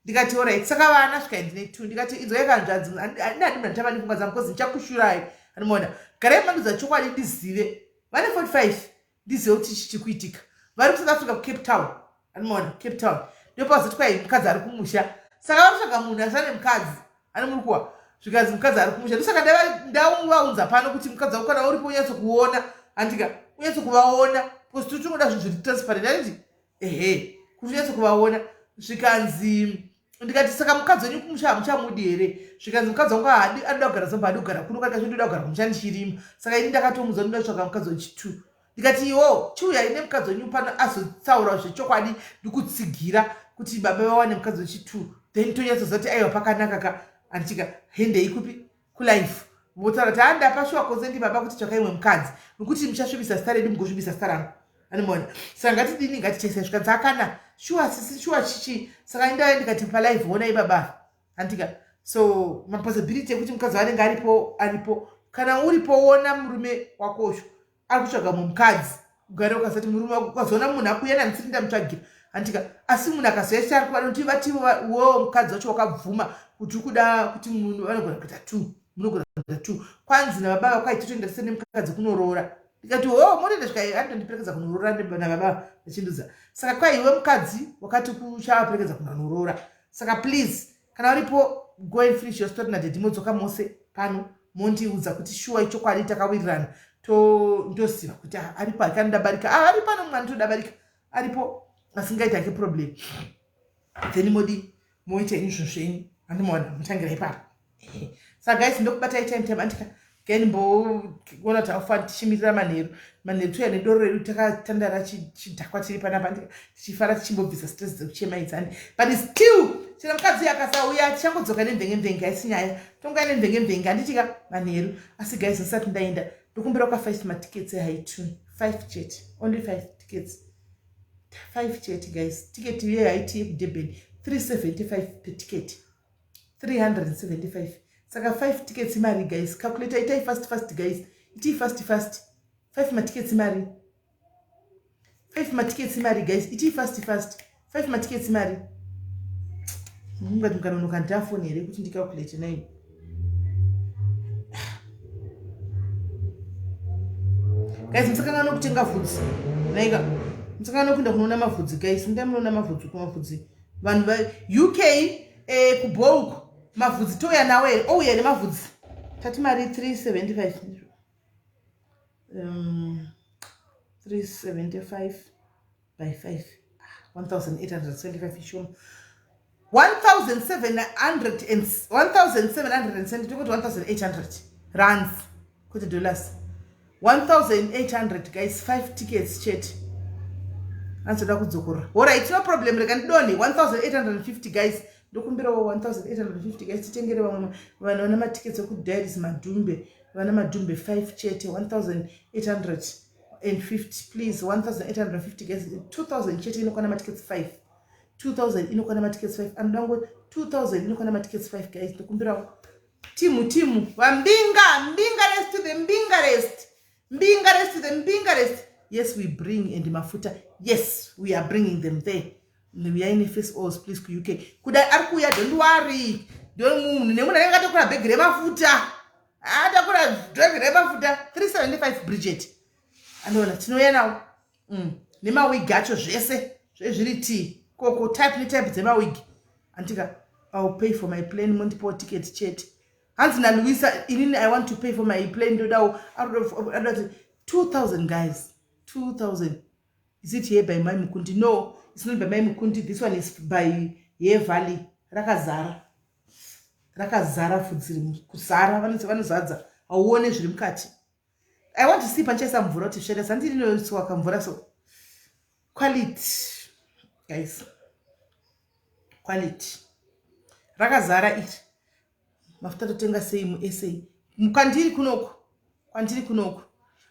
ndikati orit saka vana svikai ndine two ndikati inzwai kanzvadzi andina ndimna nditava nepfungwa dzangu bcause ndichakushurai anomaona garai mandudza chokwadi ndizive vane 45 ndizive kuti chichi chikuitika vari kusouth africa kucape town anomaona cape town ndopazoti kwai mukadzi ari kumusha saka vari kutsvaga munhu asane mukadzi ani muri kuwa zvikanzi mukadzi ari kumusha ndosaka ndavaunza pano kuti mukadzi wako kana uripo unyatso kuona andika unyatso kuvaona because tiri tingoda zvinhu zviri transparent anditi ehe kuti unyatso kuvaona zvikanzi Ndikati saka mukadzi wenyu kumusha hamuchamudi here? Zvikanzi mukadzi wangu haadi, anoda kugara zomba, haadi kugara kuno, katika ndoda kugara kumusha ndichirima. Saka ini ndakatomuudza ndoda kutsvaga mukadzi wechitwo. Ndikati iwo chiuyai nemukadzi wenyu pano azotaura zvechokwadi, ndikutsigira kuti baba vawane mukadzi wechitwo, then tonyatsoziva kuti aiwa pakanaka ka. Anditika hendei kupi kulife votaura kuti handapa shuwa konse ndi baba kuti tsvakai imwe mukadzi nokuti muchasvibisa zita redu mugosvibisa zita rangu. Anomaona saka ngatidini, ngatichese. Zvikanzi akana shuwa sisi shuwa chichi. Saka indauya ndikati palive honai baba handika. So mapossibility ekuti mukadzi anenge aripo aripo, kana uripo wona murume wakosho ari kutsvaga mumwe mukadzi, ugare ukazati murume wako ukazoona munhu akuuya nandisiri ndamutsvagira handika. Asi munhu akazouya chiti ari kuva nokuti vativo wo mukadzi wacho wakabvuma kuti ukuda kuti munhu vanogona kuita two, munogona kuita two. Kwanzi nababa vako aitotoenda se nemukadzi kunoroora. Ndikati ho motoenda svika anotondiperekedza kunoroora nababa vachindudza. Saka kwaiwe mukadzi wakati kuchavaperekedza kunanoroora. Saka please kana uripo go and finish your story nadaddy, modzoka mose pano mondiudza kuti shuwa ichokwadi takawirirana, ndoziva kuti aripo hake anodabarika. Ah, ari pano mwana todabarika aripo asingaiti hake problem. Then modi moita izvo zvenyu andimaona mutangira ipapo. Saka guys ndokubatai time time andika then mboona kuti aufa tichimirira manheru manheru touya nedoro redu takatandara chidhakwa tiri panapa tichifara tichimbobvisa stress dzekuchema idzi andi. But still chero mukadzi akasauya tichangodzoka nemvenge mvenge, haisi nyaya, tonga nemvenge mvenge handitika manheru. Asi guys ndisati ndaenda ndokumbira ka 5 matickets eHigh Tune, 5 chete, only 5 tickets, 5 chete guys. Ticket yeHigh yekuDurban 375 per ticket, 375. Saka 5 tickets imari guys? Calculator itai fast fast guys, itii fast fast. 5 matickets imari? 5 matickets imari guys? Itii fast fast. 5 matickets imari? Mungati mukanonoka ndafoni here kuti ndicalculate nai? Guys musakanganwa kutenga vhudzi naika, musakanganwa kuenda kunoona mavhudzi guys. Ndai munoona mavhudzi kumavhudzi vanhu vaUK kubouko mavhudzi touya nawo here? Ouya nemavhudzi tati mari 375, 375 by 5, 1875 ishoma, 1770, tokoti 1800 rands kwete dollars, 1800 guys, 5 tickets chete. Anzoda kudzokorora. Alright, no problem, rega ndidonhe 1850 guys. Ndokumbirawo 1850 guys, titengere vamwe vanhu vana matickets ekuDiaris Madhumbe, vana Madhumbe 5 chete, 1850 please, 1850 guys. 2000 chete inokwana matickets 5, 2000 inokwana matickets 5. Anoda ngo 2000 inokwana matickets 5 guys. Ndokumbirawo timu timu vambinga mbinga rest to the mbinga rest, mbinga rest to the mbinga rest. Yes, we bring and mafuta, yes, we are bringing them there. Uyai neface oils please kuUK. Kuda ari kuuya, don't worry. Munhu nemunhu anenge atakura bhegi remafuta, atakura bhegi remafuta 375. Bridget anoona tinouya nawo nemawigi acho zvese zvezviri t koko type netype dzemawigi andika. I will pay for my plane, mondipawo ticket chete. Hanzi naLuisa inini I want to pay for my plane, ndodawo adoda kuti 2000 guys, 2000. Is it here by Mai Mukundi? No, it's not by Mai Mukundi. This one is by Ye Valley. Rakazara, rakazara vhudzi kuzara, vanozadza hauone zviri mukati. I want to see panchaisa mvura kuti zvichaita sandiri inoiswa kamvura. So quality guys, quality rakazara iri. Mafuta totenga sei muSA? Kwandiri kunoku, kwandiri kunoku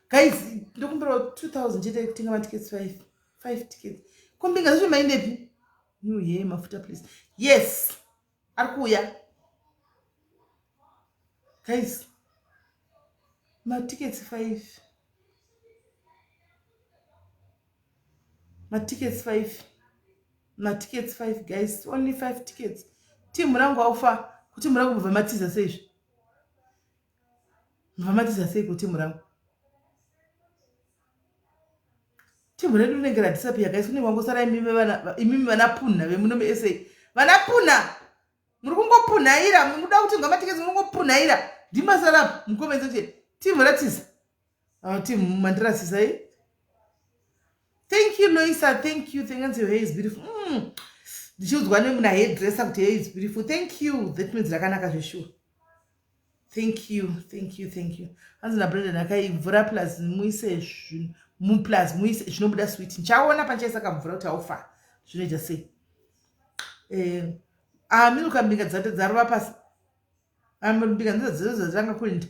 guys, ndokumbira 2000 chete kutenga matickets 5, 5 tickets. Kombinga zvacho maindepi? New ye mafuta please. Yes, ari kuuya guys, matickets 5, matickets 5, matickets 5 guys, only 5 tickets. Timu rangu aufa kutimu rangu mubva matiza seizvi, mubva matiza sei kutimu rangu? Timu redu rinenge radisappear guys, kunenge wangosara imimi vanapunha vemuno muSA. Vanapunha muri kungopunhaira, muda kutenga matickets, muri kungopunhaira ndimasara mucomment section. Timu ratiza. Ah, timu mandirasisa i. Thank you Loisa, thank you. Thank you, hair is beautiful. Ndichiudzwa nemuna hairdresser kuti hey, it's beautiful. Thank you. That means rakanaka zveshuwa. Thank you, thank you, thank you. Hanzi naBrandon akai mvura plus muise zvinhu plus muise zvinobuda sweet. Ndichaona pandichaisa kamvura kuti haufa zvinoita sei. Eh, ah, minuka mbinga dzate dzarova pasi. Ah, mbinga ndidzo dzidzo dzatanga kuenda.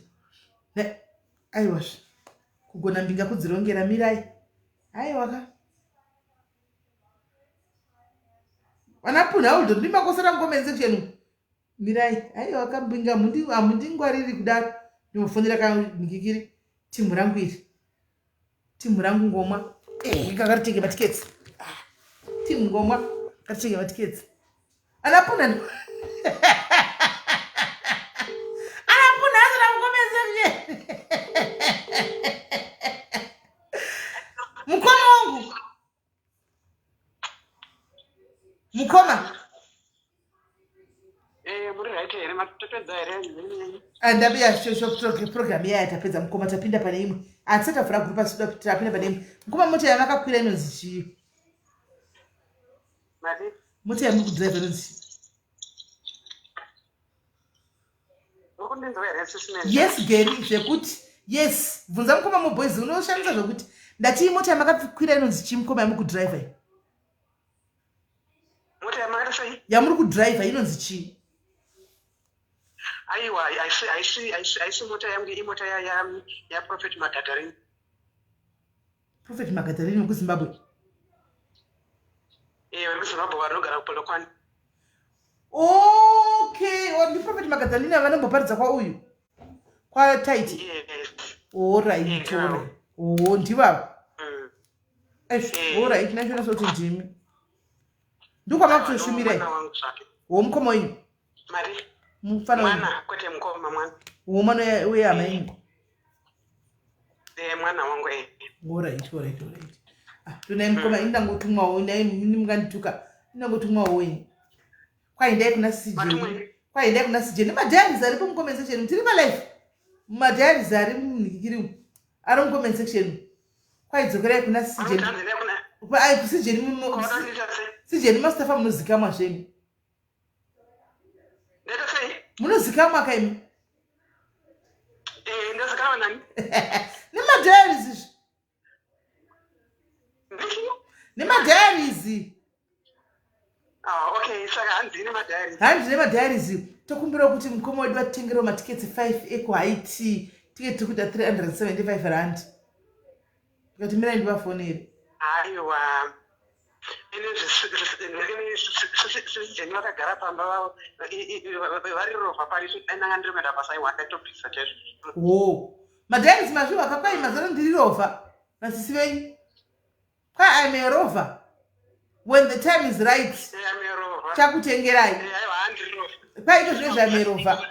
Aiwa kugona mbinga kudzirongera mirai. Aiwa ka. Vana punha udo ndimakosera mucomment section. Mirai, aiwa kambinga hamundingwariri kudaro. Ndinofonera kangikiri timu rangu iri. Timu rangu ngomwa. Eh, kakaritenge matiketsi. Ah, timu ngomwa karitenge matiketsi. Ana punha Ana punha asina mucomment section. Mukoma wangu. Mukoma. Eh, muri right here matopedza here? Ah, ndabiya shosho program iya tapedza mukoma tapinda pane imwe. Asi tavhura group asi tapinda pane imwe. Mukoma mota yavakakwira inonzi chii? Mari? Mota yamuri kudrive inonzi chii? Yes Gary zvekuti yes bvunza mukoma muboys unoshandisa zvekuti ndati mota yamakakwira inonzi chii mukoma yamuri kudrive iyi? Mota yamakaita sei? Yamuri kudriver inonzi chii? Aiwa, haisi haisi haisi haisi mota yangu, imota ya ya ya Prophet Magadarini. Prophet Magadarini wekuZimbabwe. Eh, vekuZimbabwe vanogara kuPolokwane. Okay, oh, ndi Prophet Magadarini vanomboparidza kwa uyu. Kwa Taiti. Yes. All right, all right. Oh, ndivava. Eish, all right, nacho soti ndimi. Ndokwamakutoshumira Mwana wangu zvake. wo mukoma wenyu Mari? mufana wenyu Mwana, kwete mukoma, mwana. wo mwana wehama yenyu. Eh, mwana wangu eh. All right, all right, all right. Ah, tonai mukoma ini ndangotumwawo nai mukandituka indangotumwawo ini. Kwaindai kuna CJ. Kwaindai kuna CJ. Nemadiaries aripo mucomment section. Tiri palive. Madiaries ari munhikiri ari mucomment section. Kwaidzokerai kuna CJ. Ai kuCJ CJ Mustafa munozikamwa zvenyu. Munozikamwa kaimi. Eh, ndozikamwa nani? Nemadiaries izvi. Nemadiaries. Ah, okay, saka hanzi nemadiaries. Hanzi nemadiaries. Tokumbira kuti mukoma wedu vatitengerewo matiketsi 5 ekuHaiti. Tiketi tiri kuita 375 rand. Tikati mirai ndivafonere. Aiwa. Ine vakagara pamba vari rovha pari dai ndanga ndiri kuenda basa aiwa ndaitobvisa chaizvo. Wo. Madiaries mazviwa kakwai mazano ndiri rovha. Nasisi venyu. Kwai I'm a rover. When the time is right. Chakutengerai. Kwai ito zvine zvamerova.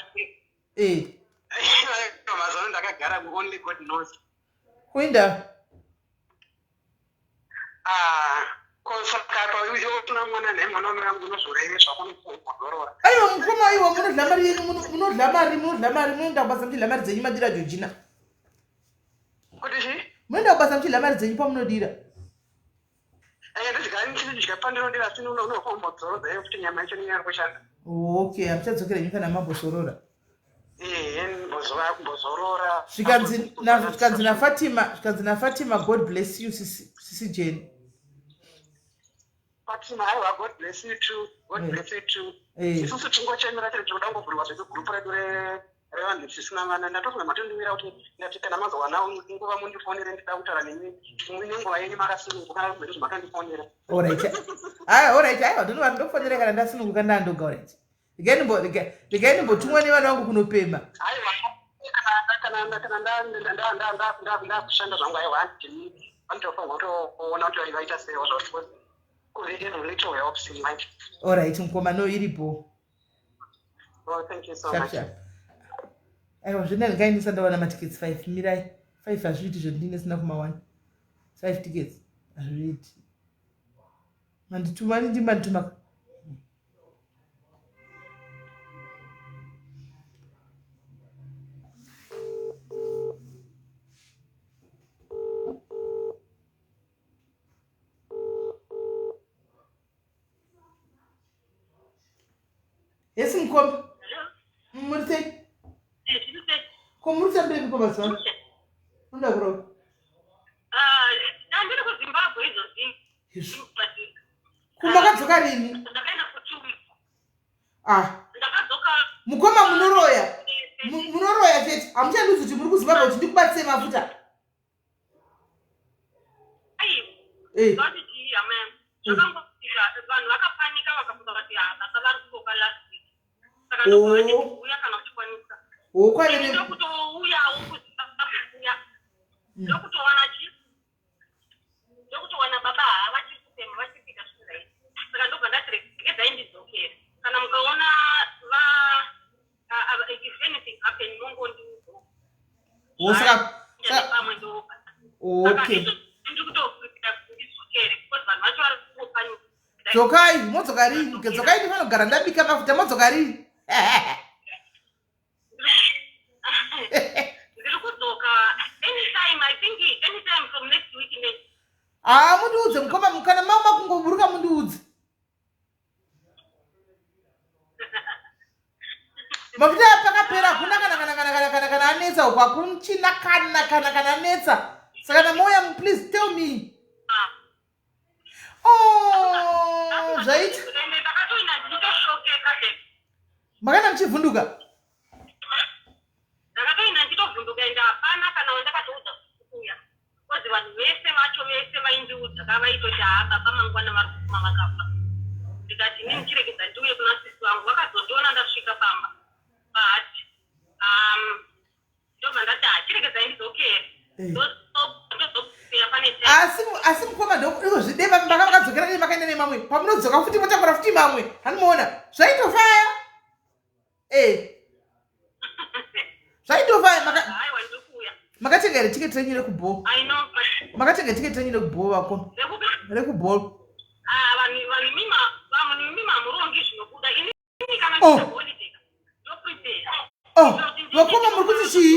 Eh. Mazano ndakagara only God knows. Kuinda. Ah, ko saka apa usina mwana naye mwana wangu unozorere zvako unozorora. Aiwa mukoma aiwa munodla mari yenyu munodla mari munodla mari munoenda kubasa muchidla mari dzenyu madira Georgina. Kuti chii? Munoenda kubasa muchidla mari dzenyu pamunodira. Eh, ndodya ndichidya pandinodira asi unokombodzoroza iyo kuti nyama yacho inenge kushanda. Okay, hamuchadzokera henyu kana mambozorora. Eh, mbozorora. Zvikanzi na Fatima, zvikanzi na Fatima God bless you sisi sisi Jane. Fatima, aiwa God bless you too. God bless you too. Isusu tingochemera tiri tinoda kungovhurwa zvedu group redu revanhu tisina vana. Ndatofunga matondimira kuti ndati kana mazowana nguva mundifonere ndida kutaura nemi nenguva yenyu makasununguka zvedu zvakandifonera. All right. Aiwa, all right. Aiwa, ndinova ndofonera kana ndasununguka ndandoga all right. Regai ndimbotumwa nevana vangu kunopema. Aiwa, kana kana ndakushanda zvangu aiwa handini vanotofanirwa kutoona kuti vaita sei zvo every little helps in life. All right, mukoma no iripo. Oh, thank you so Sharp, much. sharp. Aiwa, zvino ndingaendesa ndawana matiketsi 5 mirai. 5 hazviiti zvendinenge sina kumawana. 5 tickets hazviiti. Mandituma ndimi mandituma. mazuva unoda kuroora? Ah, ndiri kuZimbabwe izvozvi. Kumakadzoka rini? Ndakaenda for 2 weeks. Ah. Ndakadzoka. Mukoma, munoroya. Munoroya chete. Hamuchandiudzi kuti muri kuZimbabwe kuti ndikubatsire mafuta. Ai, vati chii, hama yangu? Zvakangoitika, vanhu vakapanika, vakafunga vati, "Ah, baba vari kuboka last week." Saka ndobva uya kana uchikwanisa. Oh, kwaive Ndokutouyawo kuZimbabwe kuya. Ndokutowana chi? Ndokutowana baba havachiri kufema, vachiri kuita zvinhu. Saka ndobva ndati regedzai ndidzokere. Kana mukaona va if anything happen, mongondiudza. Oh, saka Pamwe ndoba. Ndiri kutokuita kuti ndidzokere because vanhu vacho vari kungopanika. Dzokai, modzoka rini? Dzokai, ndifana kugara ndabika mafuta. Modzoka rini? Ndiri kudzoka anytime, I think anytime from next week next. Haa, mundiudze mukoma, kana mama kungoburuka mundiudze. Mafuta aya pakapera hakuna kana anetsa uko, hakuchina kana anetsa. Saka kana mauya, please tell me. Oh, zvaita. Ende ndakatoina ndichitoshokeka ke. Makaenda muchivhunduka? Ndakatoina ndichitovhunduka, ende hapana kana wandakatoudza kuuya, because vanhu vese vacho vese vaindiudza ka vaitoti, "Haa, baba mangwana vari kufuma vakafa." Ndikati, "Inini chiregedza ndiuye kuna sisi vangu." Vakazondiona ndasvika pamba pahati, ndobva ndati, "Ha, chiregedzai ndidzokere." Ndozosiya pane Asi mukoma, ndozvide makadzokera nei? Makaenda nemamwe, pamunodzoka futi motakura futi mamwe. Hanimuona zvaitofaya, e zvaitofaya. Aiwa, ndiri kuuya. Makatenga here tiketi renyu rekubhoo? I know, but Makatenga tiketi renyu rekubhoo, vakoma? Rekupi? Rekubhoo. Ah, vanhu mima hamurongi zvinobuda. Inini kana Oh. ndiita holiday ndoprepare. Oh, vakoma, muri kuti chii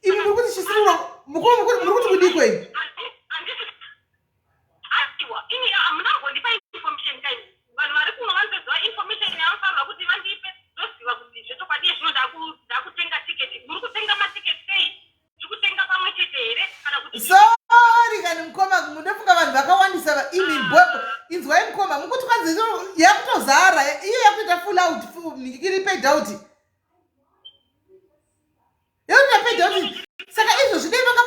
imi? Muri kuti chisiri mukoma, muri kuti kudii kwei? Handisi, aiwa, ini hamuna kumbondipa information kai. Vanhu vari kuno vanotoziva information yavanofanirwa kuti vandipe, ndoziva kuti zvechokwadi zvino ndakutenga tiketi. Muri kutenga matiketi sei? Ndiri kutenga pamwe chete here kana kuti? Sorry kani mukoma, munofunga vanhu vakawandisa imi. Inzwai mukoma, mukuti kwanzi yakutozara iyo, yakutoita full out, iri paid out, yakutoita paid out. Saka izvozvi dai vanga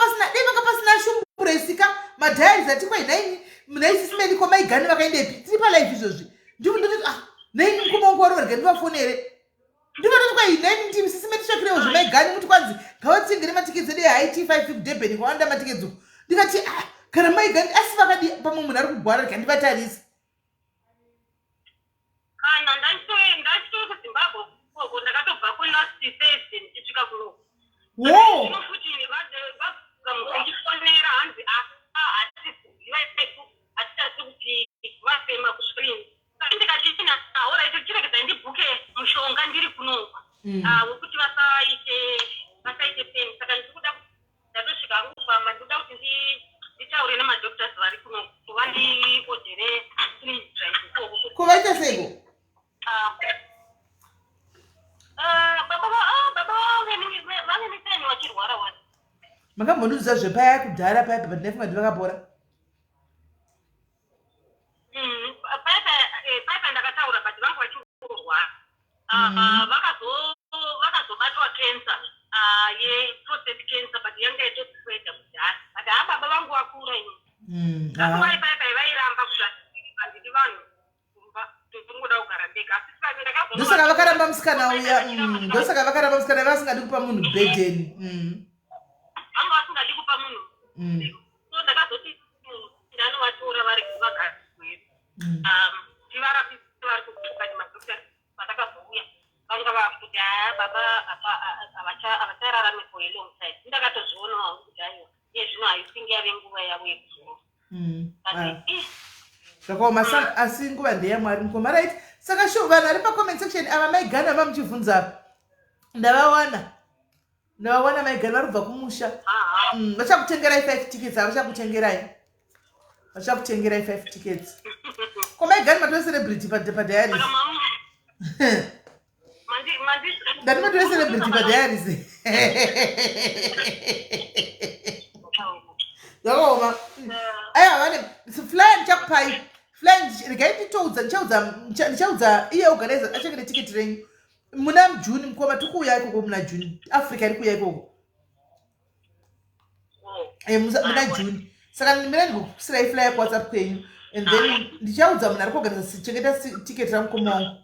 pasina shumburesika madiaries ati kwai nhaini, nhaisisimeni ko maigani vakaendepi? Tiri palive izvozvi. Ndivo ndototi, ah, nhaini mukoma wangu waroverga, ndivafonere. Ndivototi kwai nhaini, ndimi sisime titsvakirewo zvemaigani, muti kwanzi ngavatengere matiketsi edu eHigh Tea 5 kuDurban kwawanda matiketsi uku. Ndikati, ah, kana maigani asi vakadi, pamwe munhu ari kugwara, rega ndivatarisi. Kana ndachitove kuZimbabwe koko, ndakatobva kulast Thursday ndichisvika kuno. Wo. Zvino futi vakandifonera, hanzi, "Hatisiziva isu, hatichasi kuti vafema kusvirini." Ndikati, "Alright, chiregedzai ndibhuke mushonga ndiri kunoku wekuti vasaite pain." Saka ndiri kuda, ndatosvika hangu pamba, ndinoda kuti nditaure nemadoctors vari kuno vandiodhere freeze ikoko. Ko vaita seiko? Ah, ah, baba vange nepain vachirwara wani. Makambondiudza zvepaya kudhara paya, but ndaifunga kuti vakapora. Paipa ndakataura, but vanga vachingorwara. Vakazobatwa cancer yeprostate cancer, but yanga yatospreada kudhara. But haa, baba vangu vakura ini. Asi vai paipai vairamba kuti handidi vanhu kumba, ndongoda kugara ndega. Asi ndakazoona Ndosaka vakaramba musikana uya. Ndosaka vakaramba musikana, vasingadi kupa munhu burden. Vanga vasingadi kupa munhu. So ndakazoti ndanovatora vari vagara tivarapise vari kukati madoctor. Pandakazouya vanga vakuti, "Haa, baba havachararami for a long time." Ndakatozvionawo hangu kuti aiwa, iye zvino haisingi yave nguva yavo yekuzorora. But Zvakaoma, asi nguva ndeyamwari, mukoma. Right, saka sure, vanhu vari pacomment section ava, maigana vamuchibvunza, ndavawana, ndavawana. Maigana vari kubva kumusha. Vachakutengerai five tickets. Havachakutengerai, vachakutengerai five tickets. Ko maigani, matove celebrity padiaries. Saka Ndati matove celebrity padiaries. Zvakaoma. Aiwa vane flyer ndichakupai. Flyer regai nditoudza ndichaudza ndichaudza iye organizer achekere ticket renyu. Muna June mukoma tikuuya ikoko muna June. Africa iri kuuya ikoko. Eh, muna June. Saka ndimira ndikukusirai flyer ku WhatsApp kwenyu and then ndichaudza munhu ari kuorganiza chengeta ticket ramukoma wangu.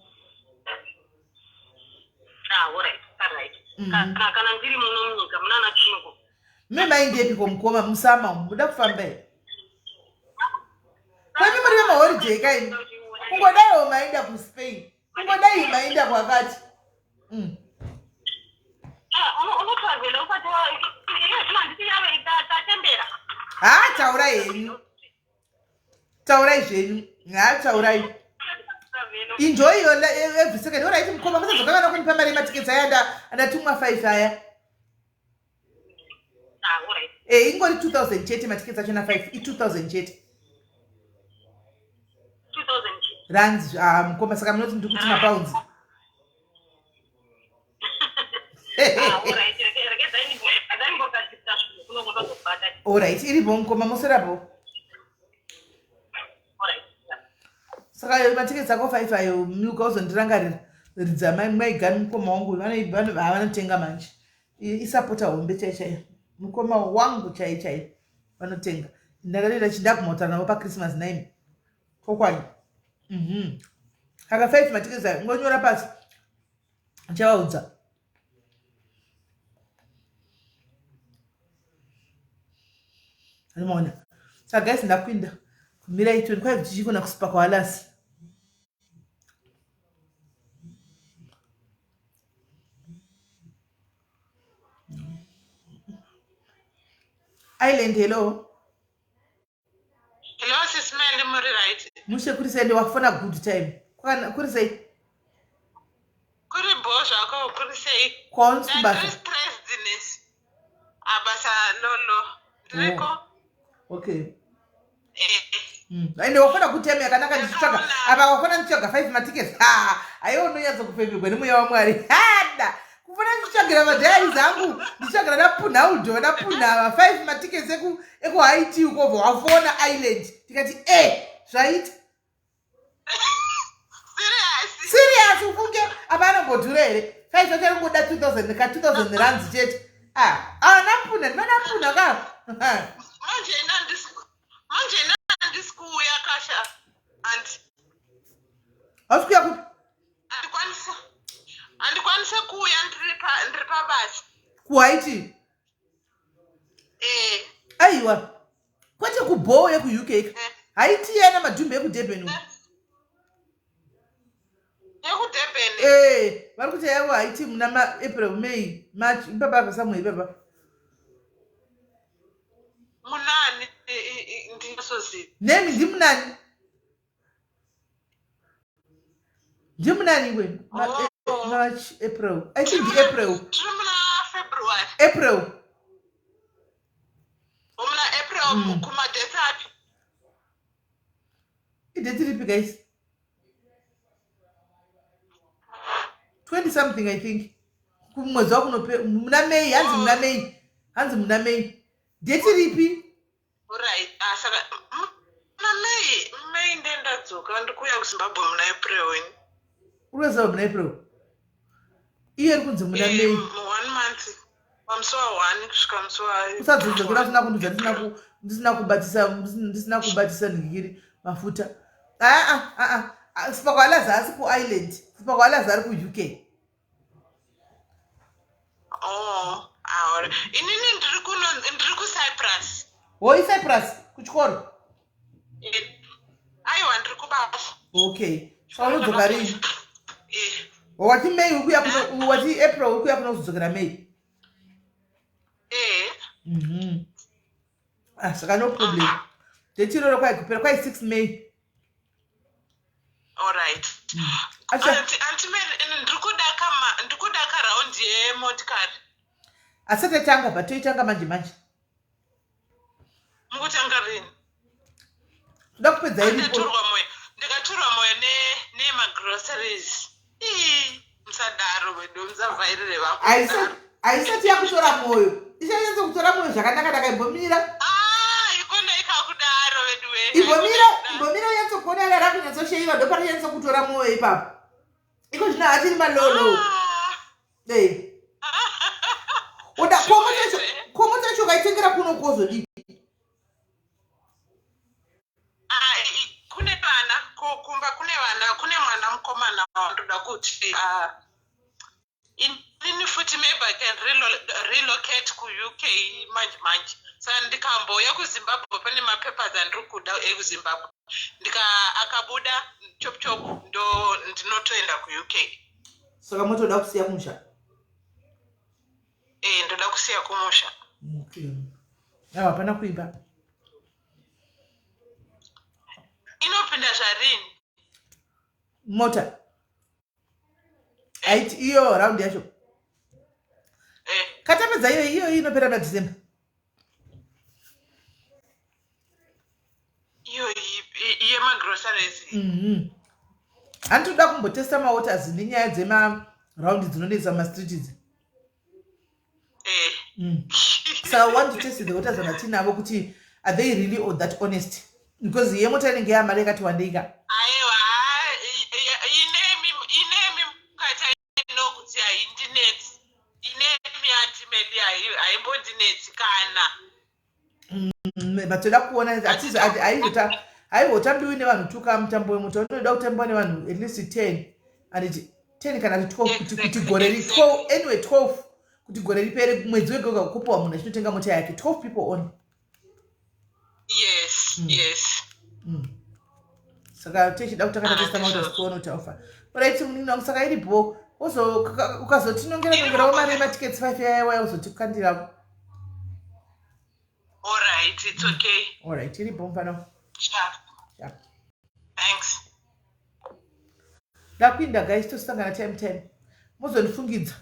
Ah, alright, alright. Mhm. Kana kana ndiri muno munyika munana Juniko. Mme maindepiko mukoma musama umu muda kufamba here? Kwenyu muri vemaholiday kaini. Kungodaiwo mainda kuSpain. Kungodai mainda kwakati. Mm. Ah, unotravela usati wa iye zvino handiti yave tatembera. Ha taurai henyu. Taurai zvenyu. Ha taurai. Enjoy your every second. Alright mukoma musazokanganwa kundipa mari yematickets aya andatumwa 5 aya. Ah, alright. Eh, ingori 2000 chete matickets acho na 5 i 2000 chete. 2000 chete. Rands ah mukoma saka munoti ndiri kuti mapounds. Ah, alright. Regedzai ndimbogadzirisa zvinhu kuno kundozobata. Alright, iripo mukoma moserapo. Alright. Saka matickets ako 5 ayo muka uzondirangarira. Ridza mai maigani mukoma wangu vanotenga manje. Isapota hombe chai chai. Mukoma wangu chai chai vanotenga. Ndakatoita chindagumota navo paChristmas 9. Chokwadi. Mhm. Saka 5 matickets ayo ngonyora pasi. Ndichavaudza. Anomaona. Saka guys ndakuinda. Kumira itoni kwai tichikona kusipa kwalasi. Island hello. Hello sis Melly muri right? Mushe kuri sei wafona good time. Kwana kuri sei? Kuri bho zvako kuri sei? Kwaunzi kubasa. Ndiri stressed nesi. Abasa lolo. Ndiriko? Oh. Okay. Eh. Mm. Ende wafona good time yakanaka ndichitsvaga. Apa wafona ndichitsvaga 5 matickets. Ha! Ayo unonyatso kufembegwa nemweya waMwari. Hada! Kufona ndichitsvagira madiaries angu, ndichitsvagira napunhaudo, napunhava 5 matickets eku ekuHaiti uko ubva wafona Island. Tikati eh zvaita. Serious. Serious ufunge apa anombodhura here? 5 chacho anongoda 2000 ka 2000 rands chete. Ah, ah napunha, ndivanapunha ka. Manje ina ndisi manje ina handisi kuuya kasha andi Hausi kuuya kupi? Handikwanise handikwanise kuuya ndiri pa ndiri pabasa. KuHaiti? Eh. Aiwa. Kwete kubhoo yekuUK. Eh. Haiti yana madhumbe ekuDurban uko. Eh. YekuDurban. Eh, vari kuti yavo Haiti muna ma April, May, March, ipapa apa somewhere ipapa. Munani ndinosoziva. Nemi ndimunani? Ndimunani iwe? Oh. March, April. I think ndi April. Tiri muna February. April. Muna April mm. kuma date api? Idate ripi guys? 20 something I think. Kumwedzi wakunope muna May, hanzi muna May. Hanzi muna May. Date ripi? Alright, ah, saka muna May, May ndendadzoka ndikuuya kuZimbabwe muna April ini. Uri kuZimbabwe muna April? Iye iri kunzi muna May. One month. Pamusi wa 1 kusvika musi wa Usadzokera usina kundiudza ndisina kubatisa ndisina kubatisa nhingiri mafuta. Ah ah ah ah. Sipakwalaza asi ku Ireland. Sipakwalaza ari ku UK. Oh, ah, inini ndiri kuno ndiri kucyprus. Wo icyprus kuchikoro? Eh, aiwa ndiri kubasa. Okay. Saka unodzoka rini? Eh. Wati May ukuya kuno wati April ukuya kuno kuzodzokera May. Eh. Ah, saka no problem. Date iroro kwai kupera kwai 6 May. Alright. Acha. Auntie Mary, ndiri kama ndiri kuda ka round yemotikari. Asati atanga but toitanga manje manje. Mukutanga rini? Toda kupedza iripo. Ndatorwa moyo. Ndikatorwa moyo ne nema groceries. Ii, musadaro wedu musavhairire vamwe. Aisa. Haisati yakutora mwoyo. Ichanyatso kutora mwoyo zvakanaka naka imbomira. Ah, ikona ikakudaro veduwe. Imbomira, imbomira unyatso kuona yaka rakunyatso sheiwa ndopari nyatso kutora mwoyo ipapo. Iko zvino achiri malolo. Ah. Hey. Oda komo tacho ukaitengera kuno kozodii? Ah, kune vana kumba kune vana kune mwana mukomana wandoda kuti ah, inini futi maybe I can relocate kuUK manje manje saka ndikambouya kuZimbabwe pane mapapers andiri kuda ekuZimbabwe ndika akabuda chop chop ndo ndinotoenda kuUK. Saka motoda kusiya kumusha? Eh, ndoda kusiya kumusha. Okay. Awa hapana kuimba. Inopinda zvarini? Mota. Aiti iyo round yacho. Eh. Katapedza iyo iyo inopera na December. Iyo yemagroceries. Handitoda kumbotesta mawaters nenyaya dzema round dzinonetsa mastreet idzi. Eh. So I want to test the waters anatinavo kuti are they really or that honest because yemota inenge yamari yakati wandei ka. Aiwa, inemi mukati ino kuti haindinetsi. Inemi antimeli haimbondinetsi kana. But toda kuona haizotambiwi nevanhu tuka mutambo wemota unoda kutambiwa nevanhu at least 10 and 10 kana kuti 12 kuti gore ri 12 anyway 12 kuti gore ripere mwedzi wega wega kupuwa munhu achitotenga mota yake 12 people only. Yes. Yes. Saka tichida kutanga tatesta mota tione kuti aufa. Alright munin'ina wangu saka iripo ukazotinongera nongerawo mari yematickets 5 yaya uzotikandirawo. All right, it's okay. Alright, iripo mufana. Sharp. Sharp. Thanks. Ndakuinda guys, tosangana time time. Muzondifungidza.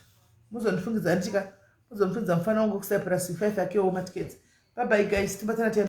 Muzondifungidza ndika. Muzondifungidza mufana wangu kuCyprus 5 akewo matickets. Bye bye guys, tibatana time.